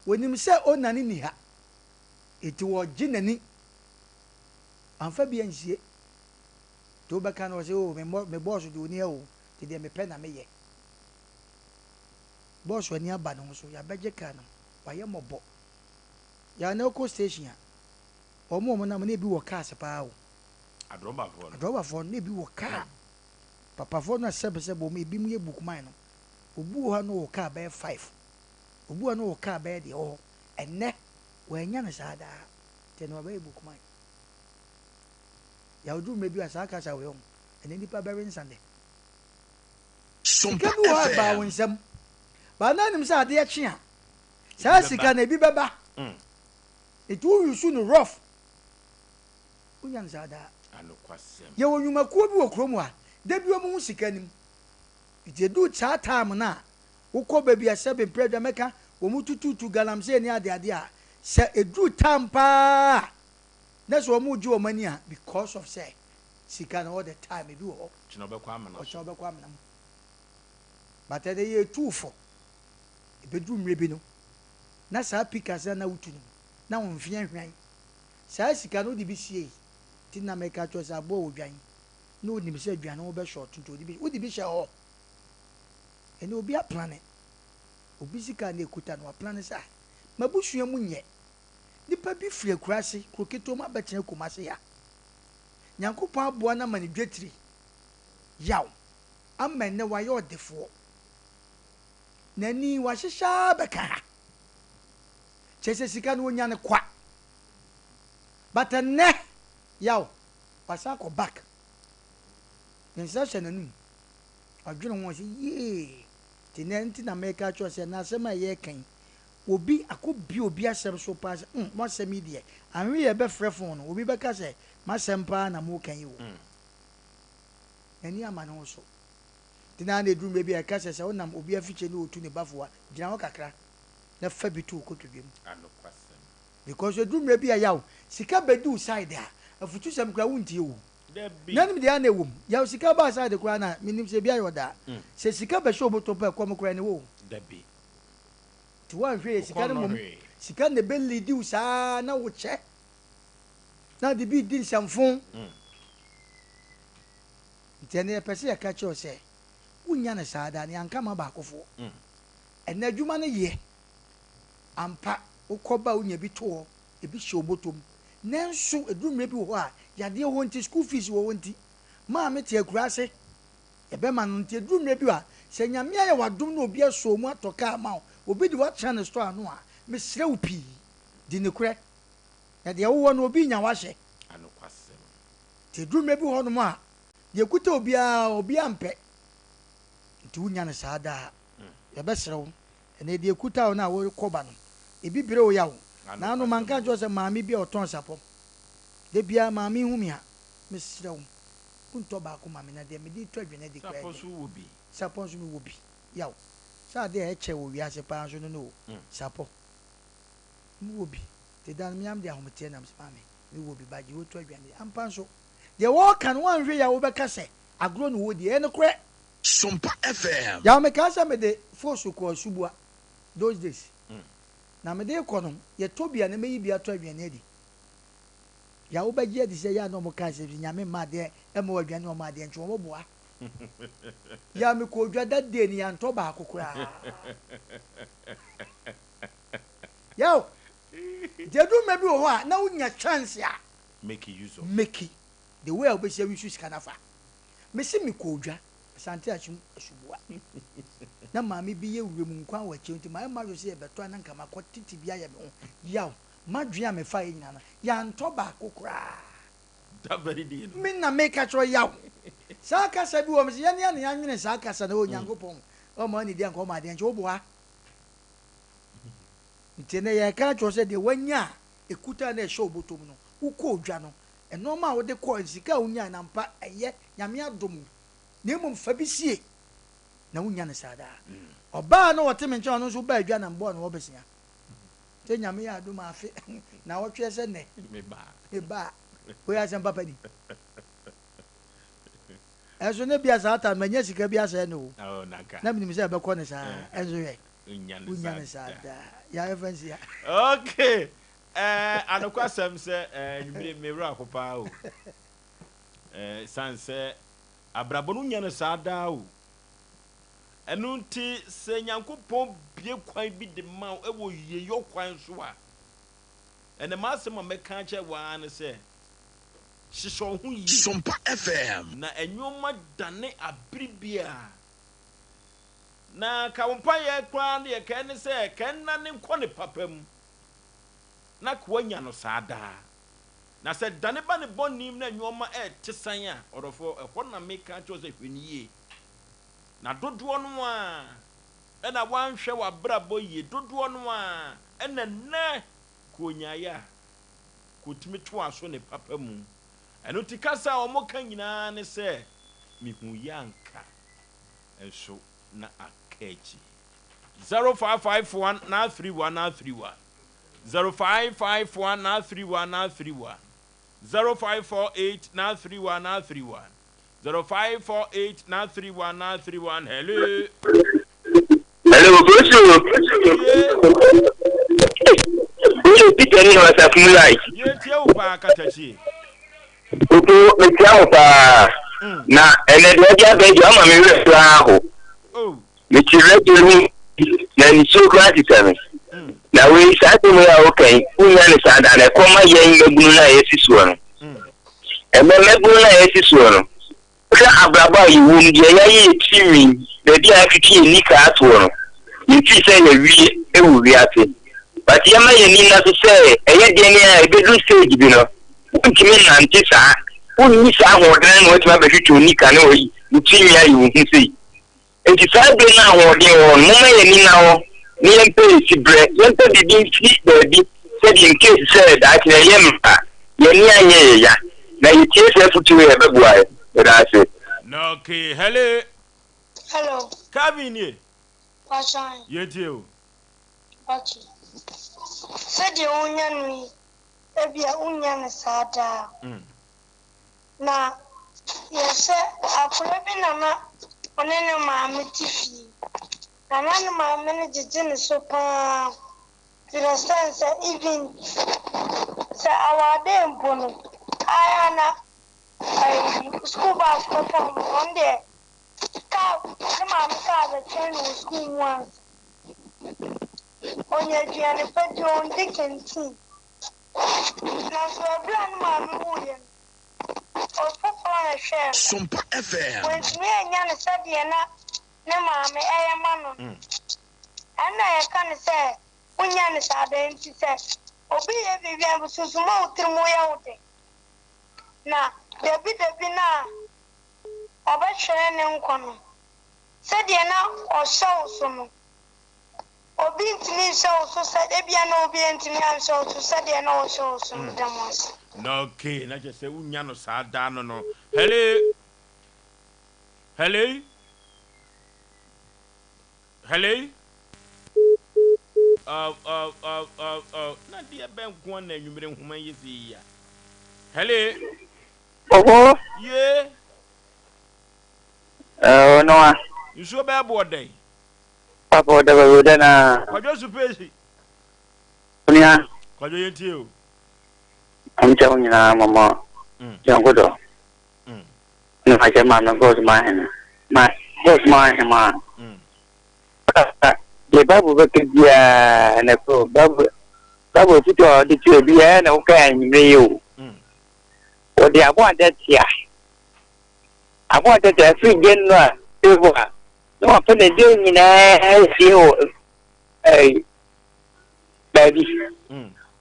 onim sɛ owner no nni ha, nti ɔregye n'ani. Wamfa bi ansie. Nti wobɛka no ɔse oh me boss deɛ ɔnni ha o, nti deɛ mepɛ na meyɛ. Boss ani aba ne ho so, yɛabɛgye car no, wayɛ mmɔbɔ. Yɛa na wokɔ station a, wɔn a wɔnam no na ebi wɔ cars paa o. Adrɔbafoɔ no. Adrɔbafoɔ no na ebi wɔ car. Papafoɔ no a sɛbesɛbe wɔn ebinom yɛ bookman no, Obi wɔ hɔ a na ɔwɔ kaa bɛyɛ five, obi wɔ hɔ a na ɔwɔ kaa bɛyɛ deɛ ɛwɔ hɔ. Ɛnnɛ, wannya no saa daa. Nti ɛnnɛ wabɛyɛ bookman. Yaw duru mmerɛ bi a saa kasa wei ho, ɛnnɛ nnipa bɛwe nsa nnɛ. Sompa Sika bi wɔ hɔ a ɛbaa wo FM. nsam, but na nim sɛ adeɛ kye a, saa sika no ebi bɛba. Nti wo use no rough, wonya no saa daa. Yɛwɔ nnwumakuo bi wɔ kurom ha, da bi wɔn ho sika nim. Nti ɛduru saa time no a, wokɔ baabi a sɛbe mprɛ dwa mɛka wɔn tututu galamsey ne adeade a, sɛ ɛduru time paa a, na sɛ wɔn regye wɔn ani a, because of sɛ sika no all the time ebi wɔ hɔ, Ɔkyena ɔbɛkɔ amena so. ɔkyena ɔbɛkɔ amena mu. But ɛnɛ yɛretu wo fo. Ɛbɛduru mmerɛ bi no, na saa pikas no a na wotu no, na wo mfe ahwan. Saa sika no wode bi siei. Nti na meka kyerɛ wo sɛ aboa odwan na onim sɛ aduane ho bɛ short nti ɔde bi, wode bi hyɛ hɔ. Ɛnɛ obi aplane. Obi sika a na ɛkuta no waplane sɛ ah, m'abusua mu nyɛ. Nipa bi firi akuraase, kuro ketewa mu abɛtena Kumasi ha. Nyankopɔn aboa no ama no dwetire, yaw, ama ɛnnɛ wayɛ ɔdefoɔ. N'ani wahyehyɛ ara bɛka ha. Kyerɛ sɛ sika no ɔnya no kwa. But ɛnnɛ, yaw, wasan akɔ back. Ne nsa hyɛ n'anum. Ɔdwene ho ɔse yee. Nti nnɛ nti na meka akyerɛ wo sɛ ɛnnɛ asɛm a yɛreka yi, obi akɔbue obi asɛm so paa sɛ mm mo asɛm yi deɛ, anwe yɛbɛfrɛ phone no, obi bɛka sɛ m'asɛm paa na moreka yi o. N'ani ama ne ho so. Nti na na ɛduru mmerɛ bi a ɛka sɛ sɛ wonam obi afikyire na ɔretu ne bafoa, gyina hɔ kakra na fa bi to wo kotodwe mu. Because ɛduru mmerɛ bi a yaw, sika bɛdi wo side a, afutusɛm koraa wontie o. Nanom deɛ a na ɛwɔ mu. Yaw sika ba side koraa na menim sɛ ebi ayɛ ɔdaa. Sɛ sika bɛhyɛ wo bɔtɔ mpo a ɛkɔm koraa ɛne wo o. Nti woanhwɛ yie sika no mmom, sika na ɛbɛ leadi wo saa na wokyɛ na wode bi redi nsɛmfo. Nti ɛnɛ yɛpɛ sɛ yɛka kyerɛ wo sɛ wonnya no saa daa na yɛanka ma baakofoɔ. Ɛnɛ adwuma no yɛ ampa, wokɔ ba a wonya bi to hɔ, ebi hyɛ wo bɔtɔ mu. Nanso ɛduru mmerɛ bi wɔ hɔ a yadeɛ wɔ hɔ nti, school fees wɔ hɔ nti, maame te akuraase, yɛbɛma no nti ɛduru mmerɛ bi a sɛ Nyame ayɛ wo adom na obi asɔ wo mu atɔ car ama wo, obi de wo atena ne store ano a, mesrɛ wo pii, di nokorɛ. Na deɛ wowɔ no obi nya wahyɛ. Nti ɛduru mmerɛ bi wɔ hɔnom a, deɛ ɛkuta obiara, obiara mpɛ. Nti wonya no saa daa. Yɛbɛsrɛ wo, ɛnɛ deɛ ɛkuta wo no a worekɔ ba no, ebi brɛ wo yaw. Naano manka ankyerɛ wo sɛ maame bi a ɔtɔn sapɔ, da biara maame yi hu me a, mesrɛ wo, wontɔ baako ma me na deɛ mede retɔ aduane adi koraa Sapɔ ɛnyɛ. nso wowɔ bi? Sapɔ nso mewɔ bi. Yaw. Sɛ adeɛ a ɛkyɛ wɔ wiase paa nso no no o, sapɔ. Mewɔ bi. Nti da no me ara mede ahometeɛ nam sɛ maame, mewɔ bi, ba gye wotɔ aduane di. Ampa nso, deɛ wɔreka no woanhwɛ yie a wobɛka sɛ agorɔ na wɔredi. Ɛyɛ nokorɛ. Sompa FM. Yaw mekaa sɛ mede fooso kɔɔ Asubua those days. Na mede rekɔ no, yɛtɔ bi a na mɛyi bi atɔ aduane adi. Yaw wobɛgye adi sɛ yɛ a na wɔka sɛ Nyame mma adeɛ mma wo aduane na ɔma adeɛ nkye wɔn boa. Yaw mekɔɔ dwa that day no yɛantɔ baako koraa. Yaw, nti ɛduru mmerɛ bi wɔ hɔ a na wonya chance a Make use of. make the way a wobɛsi awi so sika no afa. Mese mekɔɔ dwa, Asante Akyem Asubua. Na maame bi yɛ wuram nkwan wɔ akyire nti mayɛ m'adwene sɛ yɛbɛtɔ a na nka makɔ tete bi ayɛ me ho. Yaw, m'adwene a mefaeɛ nyinaa no, yɛantɔ baako koraa. That very day no. Me na meka kyerɛ wo, yaw. Saa kasa bi wɔ hɔ, mese yɛne a na yɛanwene saa kasa no, Onyankopɔn ɔmma wo nidi anka ɔma adeɛ nkye, woboa. Nti ɛnnɛ yɛreka akyerɛ wo sɛ deɛ woanya a ɛkuta na ɛhyɛ wo bɔtɔ mu no, wokɔɔ dwa no, nnoɔma a wode kɔɔ, sika a wonyae no ampa ɛyɛ, Nyame adom wo, na mmom fa bi sie na wonnya no saa daa. Ɔbaa a na ɔte me nkyɛn ɔno nso baa dwa na mebɔɔ no hɔ bosea. Sɛ Nyame yɛ adom a afe naawɔtweɛ sɛ nnɛ meba a, wei asɛm papa ni. Ɛnso na ebia saa time manya sika bi asɛe no o. Oh, nanka. Na menim sɛ ɛbɛkɔ no saa. Ɛnso hwɛ, Wonya no wonya saa no saa da. daa. Yɛayɛ fa nsia. Okay. Eh, anokwasɛm sɛ eh, anwummere me werɛ aho paa o. Eh, san sɛ abrabɔ no wonya no saa daa o. Ɛno nti sɛ Nyankopɔn bue kwan bi de ma wo ɛwɔ yieyɔ kwan so a, ɛnɛ m'asɛm a mɛka akyerɛ wo ara ne sɛ, Hyehyɛ wo ho yie. Sompa FM. Na nnoɔma dane abere biara. Na ka wo mpaeɛ koraa no deɛ ka ɛne sɛ ka ɛnnane nkɔ ne papa mu na ka woanya no saa daa. Na sɛ dane ba ne bɔne mu na nnoɔma ɛrete san a, ɔdɔfoɔ, ɛhɔ na meka akyerɛ wo sɛ hwɛ no yie. Na dodoɔ no ara na woanhwɛ w'abrabɔ yie, dodoɔ no ara na nnɛ ka ɔnyaeɛ a, kotumi toa so ne papa mu. Ɛno nti kasa a wɔka nyinaa ne sɛ, Mehuu yɛ anka, nso na aka akyi. 0551 931 931 0551 931 931 0548 931 931 0548 931 931 Hello. ni Ɔsafo mu light. Yɛtie wo paa Katakyie. Popo metia wo paa. Na ɛnɛ deɛ ɔde aba yi deɛ ɔma me werɛ koraa aho. Oh. Mete radio no mu na nisuo koraa tetɛ me. Na wei saa asɛm yi a woka yi wonya ne saa da na ɛkɔ ma yɛn mmabunu no a yɛsi soɔ no. Ɛnɛ mmabunu no a yɛsi soɔ no Wohwɛ abrabɔ a yɛwɔ mu, deɛ yɛayɛ yɛn tirinwi, baabi a yɛatwetwe yɛn nika atoɔ no, yɛfii sɛ yɛawie wɔ wiase. But yɛmma yɛn ani nna so sɛ ɛyɛ deɛn a ɛbɛduru stage bi no, wontumi nnante saa, wonni saa ahoɔden no na woatumi abɛtwetwe wo nika ne wo tirinwi ayɛ wo ho sei. Enti saa bere no a ahoɔden wɔ hɔ no, momma yɛn ani nna hɔ na yɛmpɛ yɛn siberɛ, yɛmpɛ biribi mfiri baabi sɛdeɛ in case sɛ daakye no ɛyɛ mmerɛ a, yɛn ani anyɛ yɛn ya, na yɛtie saa afotuo yi a ɛbɛboa yɛn. Meda ase. Na okay, hello. Hello. Calvin nie. Pakyɛ. Yɛntie o. Okay. Sɛdeɛ wonya no yi, ebia wonnya no saa daa. Na yɛsɛ akwadaa bi na na ɔne ne maame te fie, na na ne maame no gyegye ne so pa ara to the extent sɛ even sɛ awaadee mpo no, ayɛ a na ɛyi school bus kɔfa wɔn, ɔno deɛ kaa ne maame kaa bɛtwɛn no wɔ school mu ansa. Ɔnya aduane pa di, ɔndi canteen. Nanso bere a ne maame wuiɛ no, ɔfoforɔ na ɛhwɛɛ no. Sompa FM. Wantumi annya no sɛdeɛ na ne maame yɛ ma no no. Ɛnna yɛka no sɛ, Wonnya no saa da. Enti sɛ obi yɛ biribi a, susu ma wo tirim yɛ wo dɛ. Na dabidabi no a ɔbɛhwere ne nkwa no, sɛdeɛ na ɔhyɛ wo so no, Obi ntumi nhyɛ wo so sɛ ebia na obi antumi anhyɛ wo so sɛdeɛ na ɔhyɛ wo so no. Meda mo ase. Na okay, na kyerɛ sɛ wonya no saa daa no no. Hello? Hello? Hello? Oh, oh, oh, oh, oh. Na deɛ bɛn nko ara na anwummere nhoma yi sɛ yi a. Hello? Oho. Ye. Eh, Onoa. Nsuo bɛɛ boɔ dɛn? Papa ɔda baabi ɔda na. Kwadwo Supesi. Onua. Kwadwo yɛn tie o. Ɔmkyɛ wo nyinaa mɔmɔ. Yɔnko dɔ. Na ma kyɛ maame God ma hene. Ma God ma hema. Deɛ Bible bɛka biara na kuro Bible Bible afutu a ɔde to biara na woka anwummerɛ yi o. Wɔde aboa adɛtea. Aboa adɛtea firi January February Na wapɛ ne deɛ nyinaa asie wɔ ɛɛ baabi.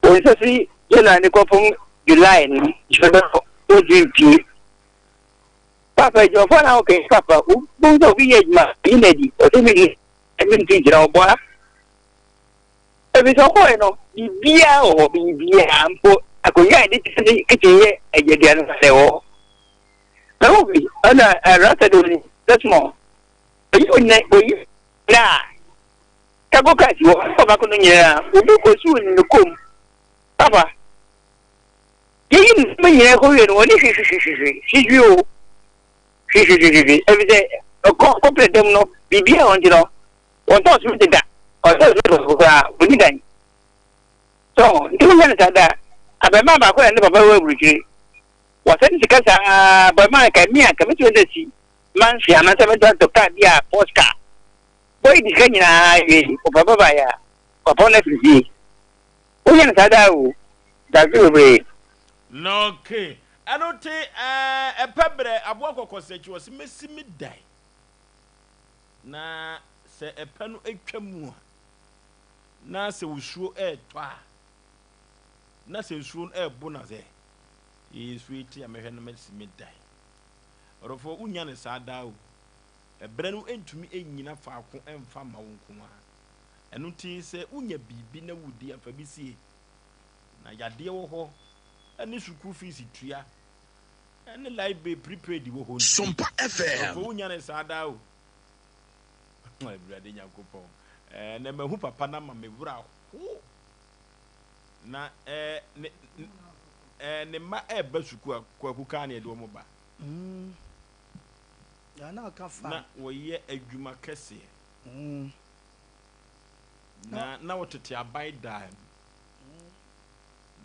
Wɔn nsa fi January ne kɔpem July no bɛkɔ wɔdwi mpie. Papa adwumafoɔ na wɔkɛ papa wobɛhu sɛ obi yɛ adwuma yi na adi ɔsɛ mi ni ɛmi nti gyina ɔboa. Ebi sɛ ɔkɔɛ no biribiara wɔ hɔ biribiara mpo akonnwa a yɛde te ne kitchen yɛ aduane no ɛwɔ hɔ. Ɛwɔ bi ɛna ɛrasa de oni sɛsmɔ oyi onyina oyi na kago kasi wɔ hɔ ɔba kono nyinaa obi kɔ su ne kom papa yɛyi nneɛma nyinaa kɔ wie no wɔne hwehwehwehwehwe hwehwe o hwehwehwehwehwe ɛfi sɛ ɔkɔ kɔpɛ dɛm no biribi a wɔn ti no wɔn tɔn so deda ɔtɔn so deda koraa wɔn ni dan so nti wɔn yɛ no saa da abɛɛmaa baako na ne papa wɔ aburukyire. Wɔsɛne sika saa boy man nka me a nka mɛtumi de asi mansion anaasɛ mɛtumi atɔ car bi a posh car. Boy di sika nyinaa wie ɔpapa baeɛ a wapɔn no afiri fie. Woyɛ no saa daa o, dase bebree. Na okay ɛno te ɛɛ ɛpɛ brɛ aboa kɔkɔsakyi ɔse mɛsi me dan na sɛ ɛpɛ no atwa mu a na sɛ osuo ɛɛtɔ a na sɛ nsuo no ɛɛbo na sɛ Yei nso yi te a mɛhwɛ na masi me dan. Ɔdɔfoɔ, wonnya no saa daa o. Ɛberɛ no ntumi nnyina faako mfa mma wo nko ara. Ɛno nti sɛ wonya biribi na wodi a, fa bi sie. Na yadeɛ wɔ hɔ, ɛne sukuu fees tua, ɛne light bill prepaid wɔ hɔ nti. Sompa FM. Ɔdɔfoɔ, wonnya no saa daa o. Awurade Nyankopɔn, ɛɛ, mahu papa no ama me werɛ aho. Na ɛɛ ne ɛɛ ne mma ɛɛba sukuu a Kwaku kaa na yɛde wɔn ba. Mm. Na na ɔka fa. Na wɔyɛ adwuma kɛseɛ. Mm. Na na wɔtete aban dan mu.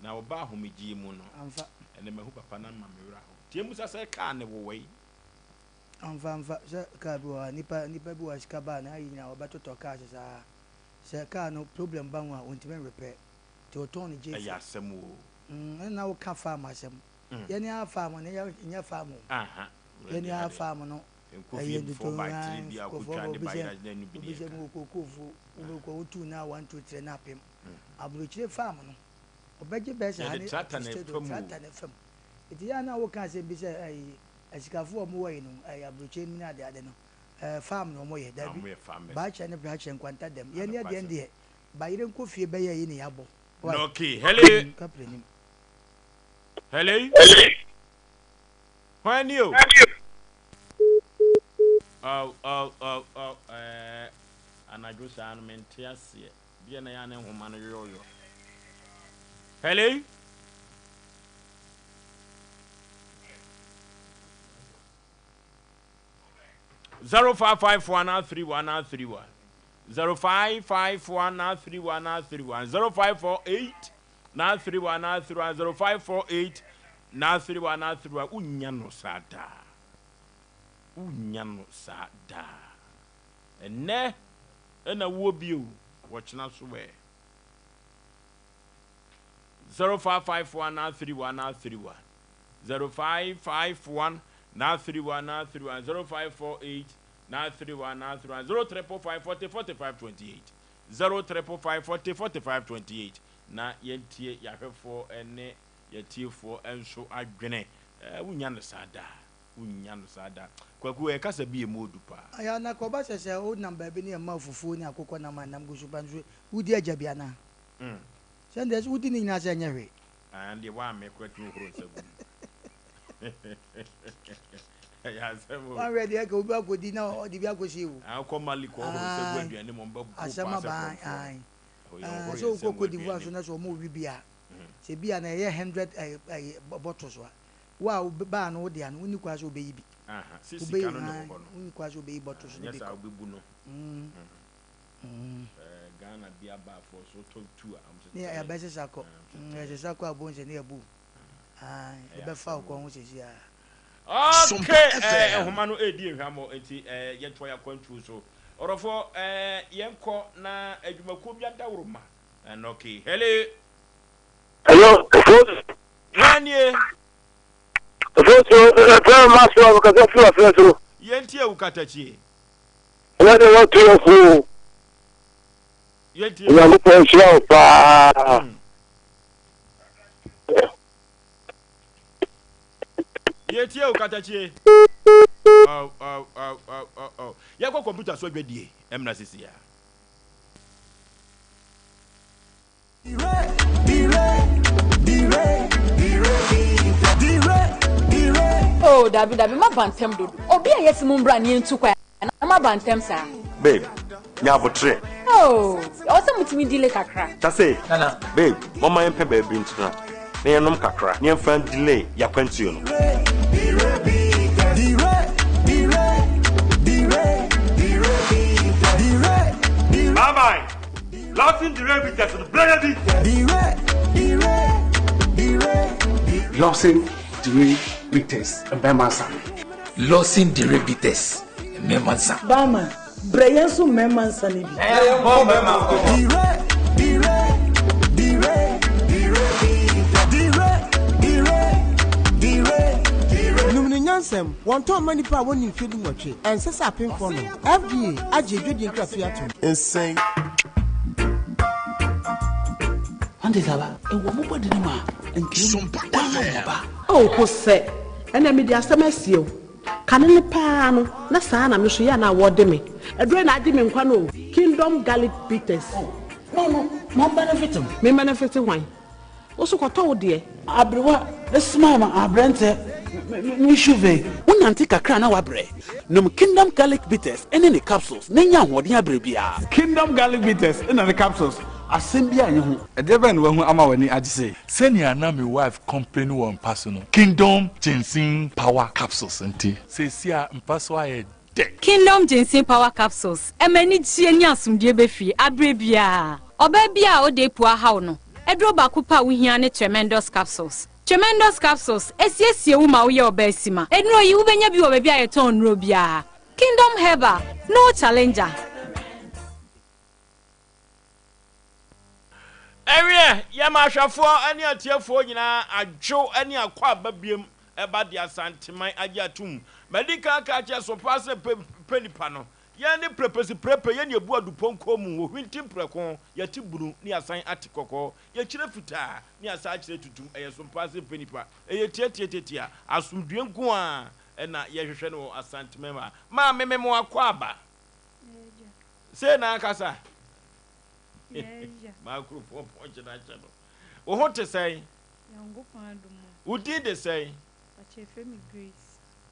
Na ɔba ahomegyeɛ mu no, Amfa. ɛnɛ mahu papa no ama me werɛ aho. Nti ɛmu sa sɛ kaa ne wowɔ yi. Amfa amfa sɛ kaa bi wɔ hɔ a nipa nipa bi wɔ hɔ a sika baa na ayi nyinaa ɔbɛtotɔ cars saa. Sɛ kaa no problem ba ho a ontumi nrepɛ nti ɔtɔn no gye Ɛyɛ fi. asɛm oo. Mm ɛna na woka farm asɛm. Yɛne ara farm no yɛ nyɛ farm o. Aha. Yɛne ara farm no Nkɔ ɛyɛ fie before ntoto by 3 bi a nkurɔfoɔ wokɔtwa ba de obi ba sɛ yera na ɛno bi obi ne sɛ yɛka. mewɔ kookoo wobɛkɔ wotu na 1 2 3 na apem. Aburokyire farm no ɔbɛgye bɛyɛ sɛ ha Yɛde ne tractor na state ɛfa mu o. tractor na ɛfa mu. Nti yɛn a na woka asɛm bi sɛ ɛyi asikafoɔ a wɔwɔ yi no ɛyɛ aburokyire mu ne ade ade no ɛɛ farm na wɔyɛ dabi Wɔyɛ farmers. baakyɛ ne brakyɛ nkwanta dɛm yɛn ne ɛdeɛn Anokwasɛm. deɛ bayerɛ nkɔ fie bɛyɛ yi ne yɛabɔ. Wai. Okay, hello. Kapre nim. Hello. Hwan ni o? Oh, oh, oh, oh, eh, anadwo saa no mente aseɛ. Deɛ na yɛ ne nhoma no yoyoyo. Hello. 0554 31 31 0554 31 31 0548 31 31 0548 31 31. Wonya no saa daa, wonya no saa daa. Ɛnɛ ɛna wowɔ bio wɔkyena so ɛ. 0554 31 31 0551 31 31 0548 31 31 0555 40 45 28 0555 40 45 28 na yɛntie yɛahwɛfoɔ ne yɛtiefoɔ nso adwene. Wonya no saa daa, wonya no saa daa. Kwaku, ɛkasa bi emu odu paa. Aya na kɔba sɛ sɛ wonam baabi ne ɛma fufuo ne akokɔ nam a nam gu so pa nso wodi agya bi anaa? Sɛ deɛ wodi ne nyinaa sɛ ɛnyɛ hwee. Ah, deɛ woammɛ kora tumi horo nsa gu mu. Ɛyɛ asɛm o. Wanhwɛ deɛ ka obi akɔdi na ɔde bi akɔsie o. Ah, wokɔ Mali kɔ horo nsa gu aduane mu, ɔmbɛbo paa Asɛm sɛ aba kurɔmfoɔ. Ae. Ɛhɔ yɛ ɔhoro Sɛ yɛn nsa wokɔ gu Cote d'Ivoire aduane so mu. na sɛ ɔmo wi bi a sɛ bi a na ɛyɛ 100 bottles a wo a baa no wo dea no wonni kwan sɛ wobɛyi bi. Aha, sɛ Wobɛyi sika no ne wɔ hɔ no. Wonni kwan sɛ wobɛyi bottles no Nyɛ bi saa kɔ. wobɛbu no. Ghana bi abaafoɔ so wotɔ tu a ɔmo sɛ Ne tɛrɛ. yɛbɛsesa kɔ. Ah, ɔmo sɛ tɛrɛ. Yɛsesa kɔ abɔ nsɛ ne yɛbu. Ɛyɛ Yɛbɛfa wo asɛm kɔn o. ho sɛsi a. Okay, nhoma no edi ehwamɔ nti yɛtoa yɛ akwantuo so. Ɔrɔfoɔ, yɛnkɔ na adwumakuo bi adaworo ma. And okay, hello. Hello. Hwan nie? Fosu ɛfɛn ma so kasa firi afɛn so. Yɛntie wo katakyie. Ɛyɛ de wɔto yɛ fo. Yɛntie. Onyankopɔn nhyira wo paa. Yɛtie wo katakyie. Oh, oh, oh, oh, oh, oh. Yɛkɔ kɔmputa so adwadie ɛmra sisi a. Oh, dabi dabi, ma ba ntɛm dodo. Obi a yɛsi mu mbra ne yɛntu kwan na ma ba ntɛm saa. Babe, nya abotrɛ. Oh, ɔwɔ sɛ mutumi delay kakra. Tase, babe, mama yɛmpɛ baabi ntena na yɛnom kakra na yɛmfa delay yɛakwantuo no. Bye bye. Lawson Dire Bitters no brɛ bi. Lawson Dire Bitters mmarima nsa. Lawson Dire Bitters mmarima nsa. Barman, brɛ yɛn nso mmarima nsa no bi. Ɛyɛ mmarima nkɔmɔ. Num ne nyansɛm wɔntɔn ma nnipa a wɔnni mfeɛ 18, ɛnsɛ sɛ apemfoɔ nom. FDA agye adwadie nkratoɔ atom. Nsɛn. Ante saba, ɛwɔ mo bɔde no mu a, nkiri kwan ma wɔ ba. Oh, ko sɛ ɛnna mede asɛm asie wo. Kane ne paa no, na saa na me so yɛ na wɔde me. Ɛdurɛ na agye me nkwa no o. Kingdom Garlic Bitters. No, mo benefit mo. Me benefit hwan? Wo so kɔtɔ wo deɛ. Aberewa, smile ma aberɛntɛ, me shuve. Wonante kakra na wabrɛ. Nom Kingdom Garlic Bitters ɛne ne capsules na nya ahoɔden abrɛ biara. Kingdom Garlic Bitters ɛna ne capsules, asɛm bi a nyɛ ho. Ɛdeɛ bɛn na wahu ama w'ani agye sei? Sɛnea na me wife complain wɔ mpa so no, Kingdom Ginseng Power Capsules nti, seesei a mpa so ayɛ dɛ. Kingdom Ginseng Power Capsules ɛma anigyeɛ ne asomdwoeɛ bɛfie aberɛ biara. Ɔbaa bi a ɔde epu ahaw no. Aduro baako pɛ a wohia ne Tremendous Capsules. Tremendous Capsules, ɛsiesie wo ma woyɛ ɔbaasima. Nnuro yi, wobɛnya bi wɔ baabi a yɛtɔn nnuro biara. Kingdom Herbal, no challenger. Ɛweɛ, yɛma ahwɛfoɔ ne atiefoɔ nyinaa adwo ne akwaaba biom ɛba de Asanteman agye atom. Madi kan aka akyerɛ so paa sɛ pɛ pɛ nipa no. Yɛn ne prɛpɛsi prɛpɛ, yɛn ne yɛbu adupɔnkɔ mu, wɔhwinti mprɛko, yɛte bunu ne yɛasan ate kɔkɔɔ, yɛkyerɛ fitaa ne yɛasan akyerɛ tutum. Ɛyɛ so paa sɛ pɛ nipa. Ɛyɛ tiatiatiatia. Asomdwoeɛ nko ara na yɛhwehwɛ no wɔ Asanteman mu ha. Maame me mo akwaaba. Sei na akasa. Microphone pɔnkye no akyɛ no. Wo ho te sɛn? Wo din de sɛn?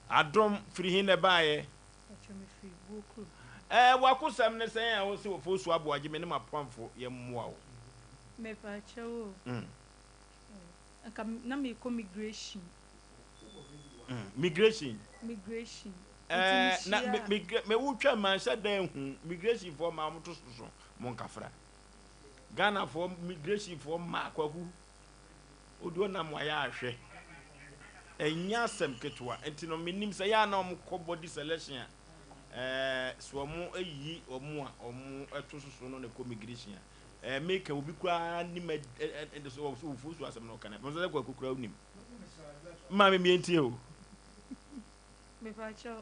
Adom firi he na ɛbaeɛ? Ɛɛ w'akosɛm ne sɛn a wose wɔfo so aboagye me ne m'apamfo yɛmmoa wo? Mepakyɛw o. Nka na mekɔ migration. Migration? Migration. Ɛɛ na me me me wotwa manhyɛ da ehu migration foɔ ma wɔn to soso mo nkafra. Ghana foɔ migration foɔ ma kwaku odi ɔnam wayɛ ahwɛ. Ɛnyɛ asɛm ketewa nti no menim sɛ yɛ a na wɔn kɔ body selection a ɛɛ so wɔn ayi wɔn a wɔn ɛto soso no na ɛkɔ migration a ɛɛ meka obi koraa nim ɛ ɛ ɛ so ofuo so asɛm na ɔka na ɛfɛ sɛ kwaku koraa onim. Maame mientie o. Mepakyɛw,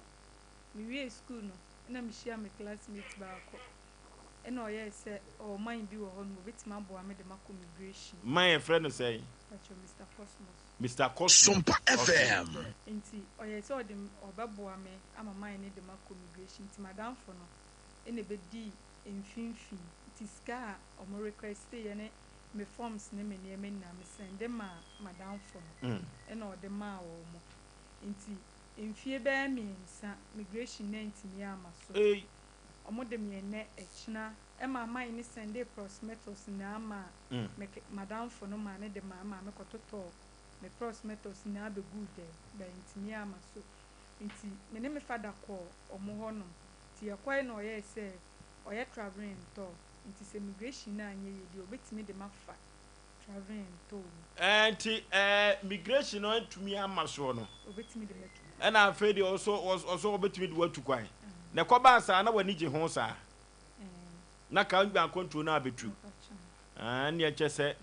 miwiee skuul no nna mihyia me classmate baako nna ɔyɛɛ sɛ ɔwɔ man bi wɔ hɔ nom obetumi aboa me de makɔ migration. Man yɛfrɛ no sɛn? Mepakyɛw, Mister Cosmos. Mister Cosmos, Sompa okay. FM. Ntsi ɔyɛɛ sɛ ɔde me ɔbɛboa me ama man no de makɔ migration ntsi m'adamfo no nna ebedii mfinfin ntsi sika a ɔmo requesteeɛ ne me forms ne me nneɛma nyinaa me sɛnde maa m'adamfo no nna ɔde maa wɔn. Nti mfie bɛyɛ miensa migration no antumi amma so. Ɔmo de me ɛnɛ ɛkyena ɛma man no sɛndee prosmetos nyinaa maa me madamfo no maa no de maa maa me kɔtotɔɔ me prosmetos nyinaa bɛguu dɛm but antumi amma so. Nti me ne me fada kɔɔ ɔmo hɔ nom. Nti yɛkɔe na ɔyɛɛ sɛ ɔyɛ travelling tour nti sɛ migration no anyɛ yie deɛ ɔbɛtumi de mafa travelling tour mu. Ɛɛ nti ɛɛ migration no antumi amma soɔ no. Ɔbɛtumi de matu kwan. Ɛna afei deɛ ɔso ɔso ɔbɛtumi de watu kwan. Na ɛkɔbaa saa na w'ani gye ho saa. Na ka wanya akwantuo no abɛtu. Ɛɛ ɛnneɛ kyɛ sɛ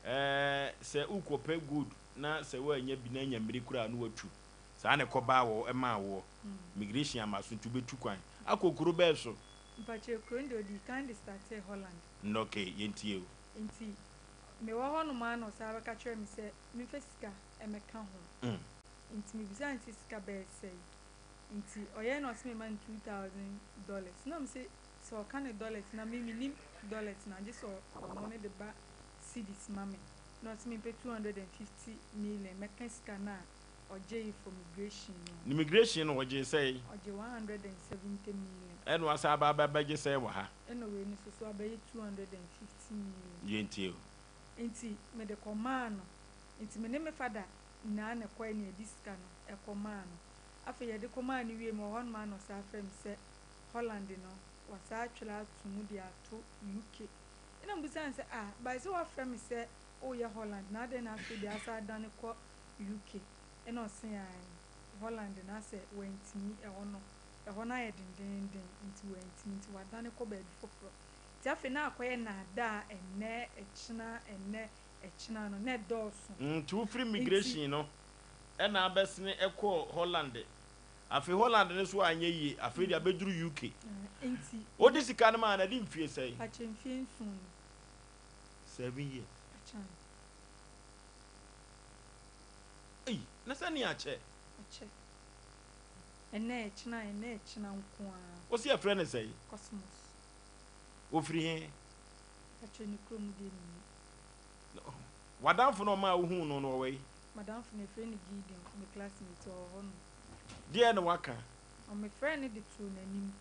ɛɛ sɛ wokɔpɛ gold na sɛ woannya bi na anya mmiri koraa na watu. Saa na ɛkɔbaa wɔ ɛmaa woɔ. Migration amma so nti wobɛtu kwan. Akɔ kuro bɛɛ so? Mpakyɛ kuro no deɛ ɔdii kan de startee Holland. Ok yɛntie o. Nti mewɔ hɔ nom ara na ɔsan bɛka kyerɛɛ me sɛ memfa sika mmɛka ho. Nti mebisaa no sɛ sika bɛyɛ sɛn? Nti ɔyɛɛ na ɔse memma no $2000. Na mese sɛ ɔka no dollars na me mennim dollars na gye sɛ ɔno ne de ba cedis ma me. Na ɔse mempɛ 250 million mmɛka sika no a ɔgyee for migration no ho. Ne migration no ɔgyee sɛn? Ɔgyee 170 million. Ɛna wasan aba abɛgye sɛn wɔ ha? Ɛna wei no nso so abɛyɛ 250 million. Yɛntie o. Nti mede kɔmaa no. Nti me ne me fada nyinaa na ɛkɔe na yɛde sika no kɔmaa no. Afei yɛde kɔmaa no wiei mewɔ hɔnom ara na ɔsan frɛɛ me sɛ Holland no wasan atwerɛ ato mu de ato UK. Ɛna mebisaa no sɛ ah by sɛ woafrɛ me sɛ woreyɛ Holland na adɛn na afei deɛ asan adane kɔ UK? Ɛna ɔse ae Holland no asɛ wantumi ɛhɔ no ɛhɔ no ayɛ dendeenden nti wantumi nti wadane kɔ baabi foforɔ. Nti afei na akɔyɛ nnaadaa ɛnnɛ ɛkyena ɛnnɛ ɛkyena no na ɛdɔɔso. Nti wofiri Nti. migration no ɛna abɛsene ɛkɔɔ Holland afei Holland no nso anyɛ yie afei deɛ abɛduru UK. Nti. Wode sika no maa no ɛde mfie sɛn? Pakyɛ mfie nson ni. Seven years. Akyɛn. Ei na sɛnea akyɛ. Akyɛ. Ɛnnɛ ɛkyena ɛnnɛ ɛkyena nko ara. Wose yɛfrɛ no sɛn? Cosmos. Ofiri he? Pakyɛ ne kurom deɛ mennim. W'adamfo no a ɔmaa wohuu no no ɔwɔ he? M'adamfo no yɛfrɛ no Gideon, me classmate, ɔwɔ hɔ nom. Deɛn na waka? Mefrɛɛ no de too n'anim.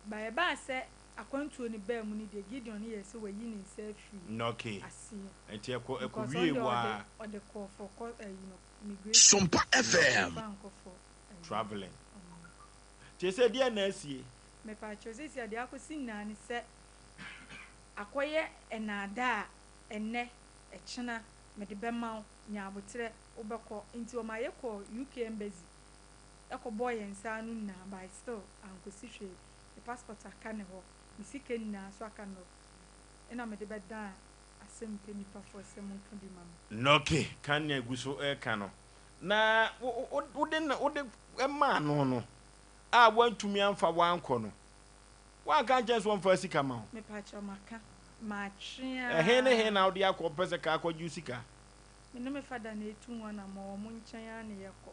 But ɛbaa sɛ akwantuo no baa mu no deɛ Gideon yɛɛ sɛ wayi ne nsa afiri Okay. aseɛ. Nti ɛkɔ ɛkɔ Because wie ɔno deɛ wo ɔde ara. ɔde kɔɔ for kɔ ayi no migration. Sompa FM. Ɔmfa nkɔ for ayi. Travelling. Nti ɛsɛ deɛn na asie? Mepaakyɛw seesei a deɛ akɔsi nyinaa ne sɛ akɔyɛ nnaadaa a ɛnnɛ. Ɛkyena mede bɛma wo, nya aboterɛ, wobɛkɔ. Nti ɔma yɛkɔɔ UK Embassy kɔbɔɔ yɛn nsa ano nyinaa but still ankosi hwee. Me passport aka ne hɔ, me sika nyinaa nso aka ne hɔ. Ɛna mede bɛdaa asɛm pɛ nnipa foɔ sɛ monka bi ma me. Nɔke ka nea egu so reka no. Na wode wode maa no no a wantumi amfa wo ankɔ no, woanka ankyerɛ no sɛ ɔmfa sika ma wo? Mepakyɛw maka, matwe ara. Ɛhe ne he na wode akɔ wopɛ sɛ ka akɔgye wo sika? Me ne me fada na etu ho anammɔn, wɔn nkyɛn ara na yɛkɔ.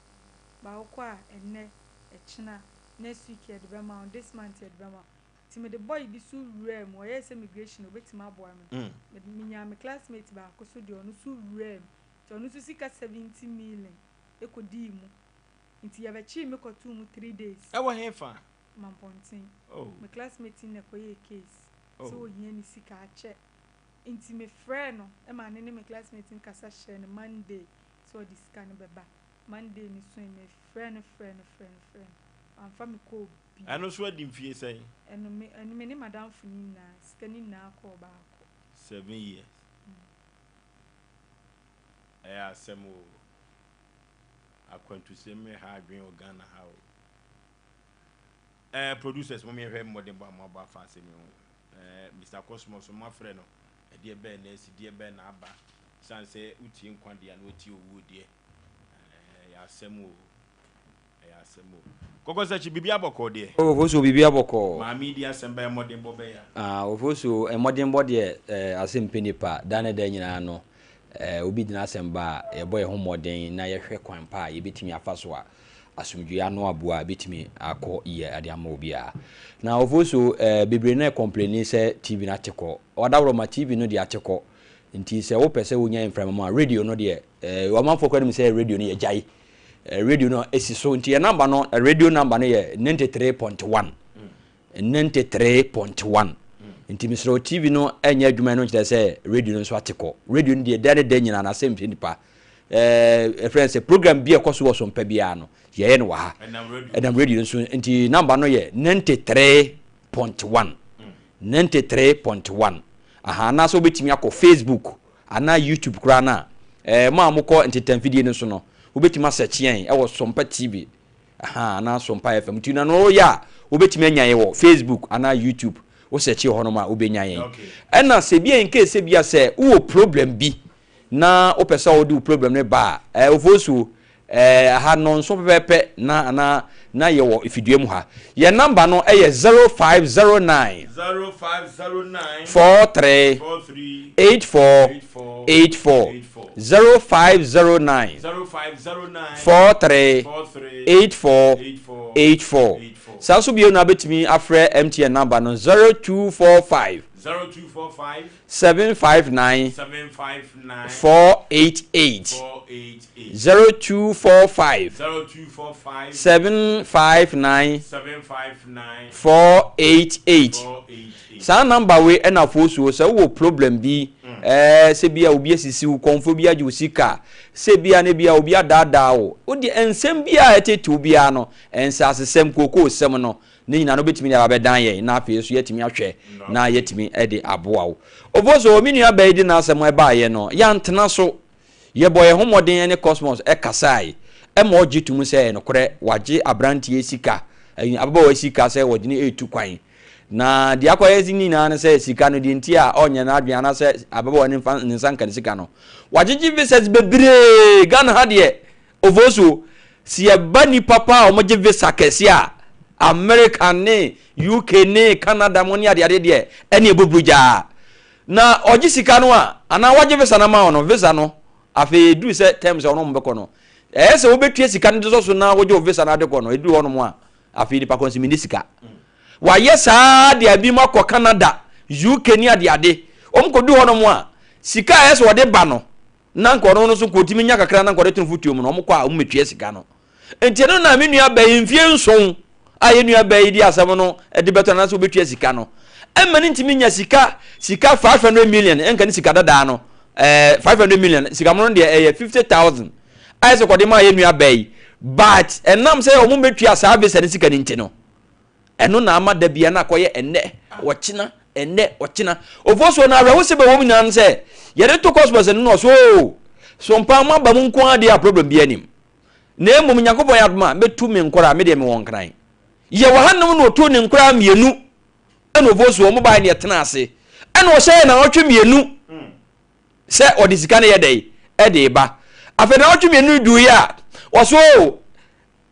Ba wokɔ a, ɛnnɛ, ɛkyena, next week yɛde bɛma wo, this month yɛde bɛma wo. Nti mede boy bi so wuraa mu, ɔyɛɛ sɛ migration obetumi aboa me. Mede menyaa me classmate baako so deɛ ɔno nso wuraa mu. Nti ɔno nso sika 70 million kɔdii mu. Nti yɛbɛkyee me kɔtoo mu 3 days. Ɛwɔ hefa? Mampɔnten. Oh. Me classmate no na ɛkɔyɛɛ case Oh. sɛ ohia ne sika akyɛ. Nti mefrɛɛ no ma ne ne me classmate no kasa hyɛɛ no Monday sɛ ɔde sika no bɛba. Monday no soe, mefrɛɛ no frɛɛ no frɛɛ no frɛɛ no, wamfa me kɔɔ bio. Ɛno nso adi mfie sɛn? Ɛno me ɛno me ne m'adamfo no nyinaa, sika no nyinaa kɔɔ baako. Seven years. Ɛyɛ asɛm oo. Akwantusɛm reha adwene wɔ Ghana ha o. Eh, producers mom yɛhwɛ mmɔdenbɔ a moabɔ afa asɛm yi ho. Eh, Mister Cosmos moafrɛ no, ɛdeɛ bɛn na asi, deɛ bɛn na aba. Ɛsiane sɛ wotie nkwa deɛ a na wotie owuo deɛ. Eh, ɛyɛ asɛm o. Ɛyɛ asɛm o. Kɔkɔsakyi, biribi abɔkɔɔ deɛ? Oh, Ofosu, biribi abɔkɔɔ. Maame yi di asɛm bɛyɛ mmɔdenbɔ bɛyɛ a. Ah, Ofosu, mmɔdenbɔ deɛ, eh, asɛm pɛ nipa. Da ne da nyinaa no, eh, obi de n'asɛm ba a, yɛbɔ yɛn ho mmɔden na yɛhwɛ kwan pa a yɛbɛtumi afa so a asomdwoeɛ ano aboa a ɛbɛtumi akɔ yie de ama obiara. Na Ofosu, eh, bebree na ɛkɔmpleni sɛ TV no ate kɔ. Ɔdaworo ma TV no deɛ ate kɔ. Nti sɛ wopɛ sɛ wonya mframa mu a, radio no deɛ, eh, ɔmanfoɔ koraa nim sɛ radio no yɛgyae. Radio no esi so nti yɛ number no radio number no yɛ 93.1 93.1 nti mesrɛ TV no ɛnyɛ adwuma no nkyerɛ sɛ radio no nso ate kɔ. Radio no deɛ da ne da nyinaa na asɛm mfiri nipa ɛɛ ɛfrɛ sɛ program bi a ɛkɔ so wɔ so mpa biara no yɛyɛ no wɔ ha ɛnam radio nso nti number no yɛ 93.1 93.1 aha anaasɛ wobɛtumi akɔ Facebook anaa YouTube koraa no a, ɛɛ mo a mokɔ ntetamfidie no so no, wobɛtumi asɛkye yɛn wɔ Sompa TV aha anaa Sompa FM. Nti na no woyɛ a, wobɛtumi anya yɛn wɔ Facebook anaa YouTube. Wo sɛkye wɔ hɔnom a, wobɛnya yɛn. Ɛna sɛ bi a in case sɛ bi a sɛ wowɔ problem bi na wopɛ sɛ wode wo problem no ba a, ɛɛ Ofosuo, Ɛɛ aha nnɔnson pɛpɛɛpɛ na anaa na yɛwɔ efidua mu ha. Yɛn namba no yɛ 0509. 0509. 43. 43. 84. 84. 84. 84. 0509. 0509. 43. 43. 84. 84. 84. 84. Saa nso bio na wobɛtumi afrɛ MTN namba no 0245. 0245. 759. 759. 488. 488. 0245 0245 759 759 488 488. Saa number wei ɛna fosuo sɛ wowɔ problem bi ɛɛ sɛ bia obi asisi wo kɔnfo bi agye wo sika sɛ bia ne bia obi adaadaa wo wodeɛ nsɛm bi a ɛtetew biara no nsasesɛm kookoo-sɛm no ne nyinaa no wobɛtumi de aba bɛdan yɛn na afei nso yɛatumi ahwɛ na yɛatumi de aboa wo. Ofosuo me nua baa yi de n'asɛm ɛbaeɛ no yɛantena so. Yɛbɔɔ yɛn ho mmɔden ne Cosmos kasae ma ɔgye toom sɛ ɛyɛ nokorɛ wagye aberanteɛ yi sika, ababaawa yi sika sɛ wɔde no retu kwan. Na deɛ akɔyɛ ne nyinaa ne sɛ sika no deɛ nti a ɔnyɛ n'adwene anaasɛ ababaawa no mfa ne nsa nka ne sika no. Wagyegye visas bebree Ghana ha deɛ Ofosuo, sɛ yɛba nnipa paa a wɔgye visa kɛseɛ a, America ne UK ne Canada mo ne adeade deɛ ɛne ɛbɔ gyaa. Na ɔgye sika no a, anaa wagye visa no ama wo no, visa no, afei ɛduru sɛ term sɛ ɔno bɛkɔ no, ɛyɛ sɛ wobɛtua sika no de sɔ so na wogye wo visa no ade kɔ no, ɛduru hɔnom a, afei nipa kɔ nso menni sika. Wayɛ saa de abi mu akɔ Canada, UK ne adeade. Wɔn kɔdu hɔnom a, sika a ɛyɛ sɛ wɔde ba no, na nka ɔno no so nka ɔtumi nya kakra na nka ɔde to no fotuo mu no, wɔn kɔ a wɔn mɛtua sika no. Nti ɛno na me nua baa yi mfie nson a yɛn nua baa yi de asɛm no de bɛtɔ anaasɛ wobɛtua sika no ɛma no ntumi nya sika sika 500 million ɛnka ne sika dadaa no ɛɛ 500 million sika mono deɛ ɛyɛ 50,000 ayɛ sɛ kɔde maa yɛn nua baa yi but ɛnam sɛ wɔn bɛtua saa visa ne sika no nti no Ɛno na ama da biara na akɔyɛ ɛnnɛ, ɔkyena, ɛnnɛ, ɔkyena. Ofosuo no awerɛhosɛm a ɛwɔ mu nyinaa ne sɛ, Yɛde to Cosmos no na ɔso oo, so mpa mo aba mu nko ara deɛ a problem biara nim. Na mmom Nyankopɔn yɛ adom a, mɛtu me nkɔraa, me deɛ mewɔ Nkran. Yɛwɔ hanom na ɔtuu ne nkoraa mmienu ɛna ɔfo so wɔn baeɛ na yɛtena ase ɛna ɔhyɛɛ naawɔtwe mmienu sɛ ɔde sika no yɛ dɛn ɛde ba. Afei naawɔtwe mmienu no duiɛ a, ɔso oo,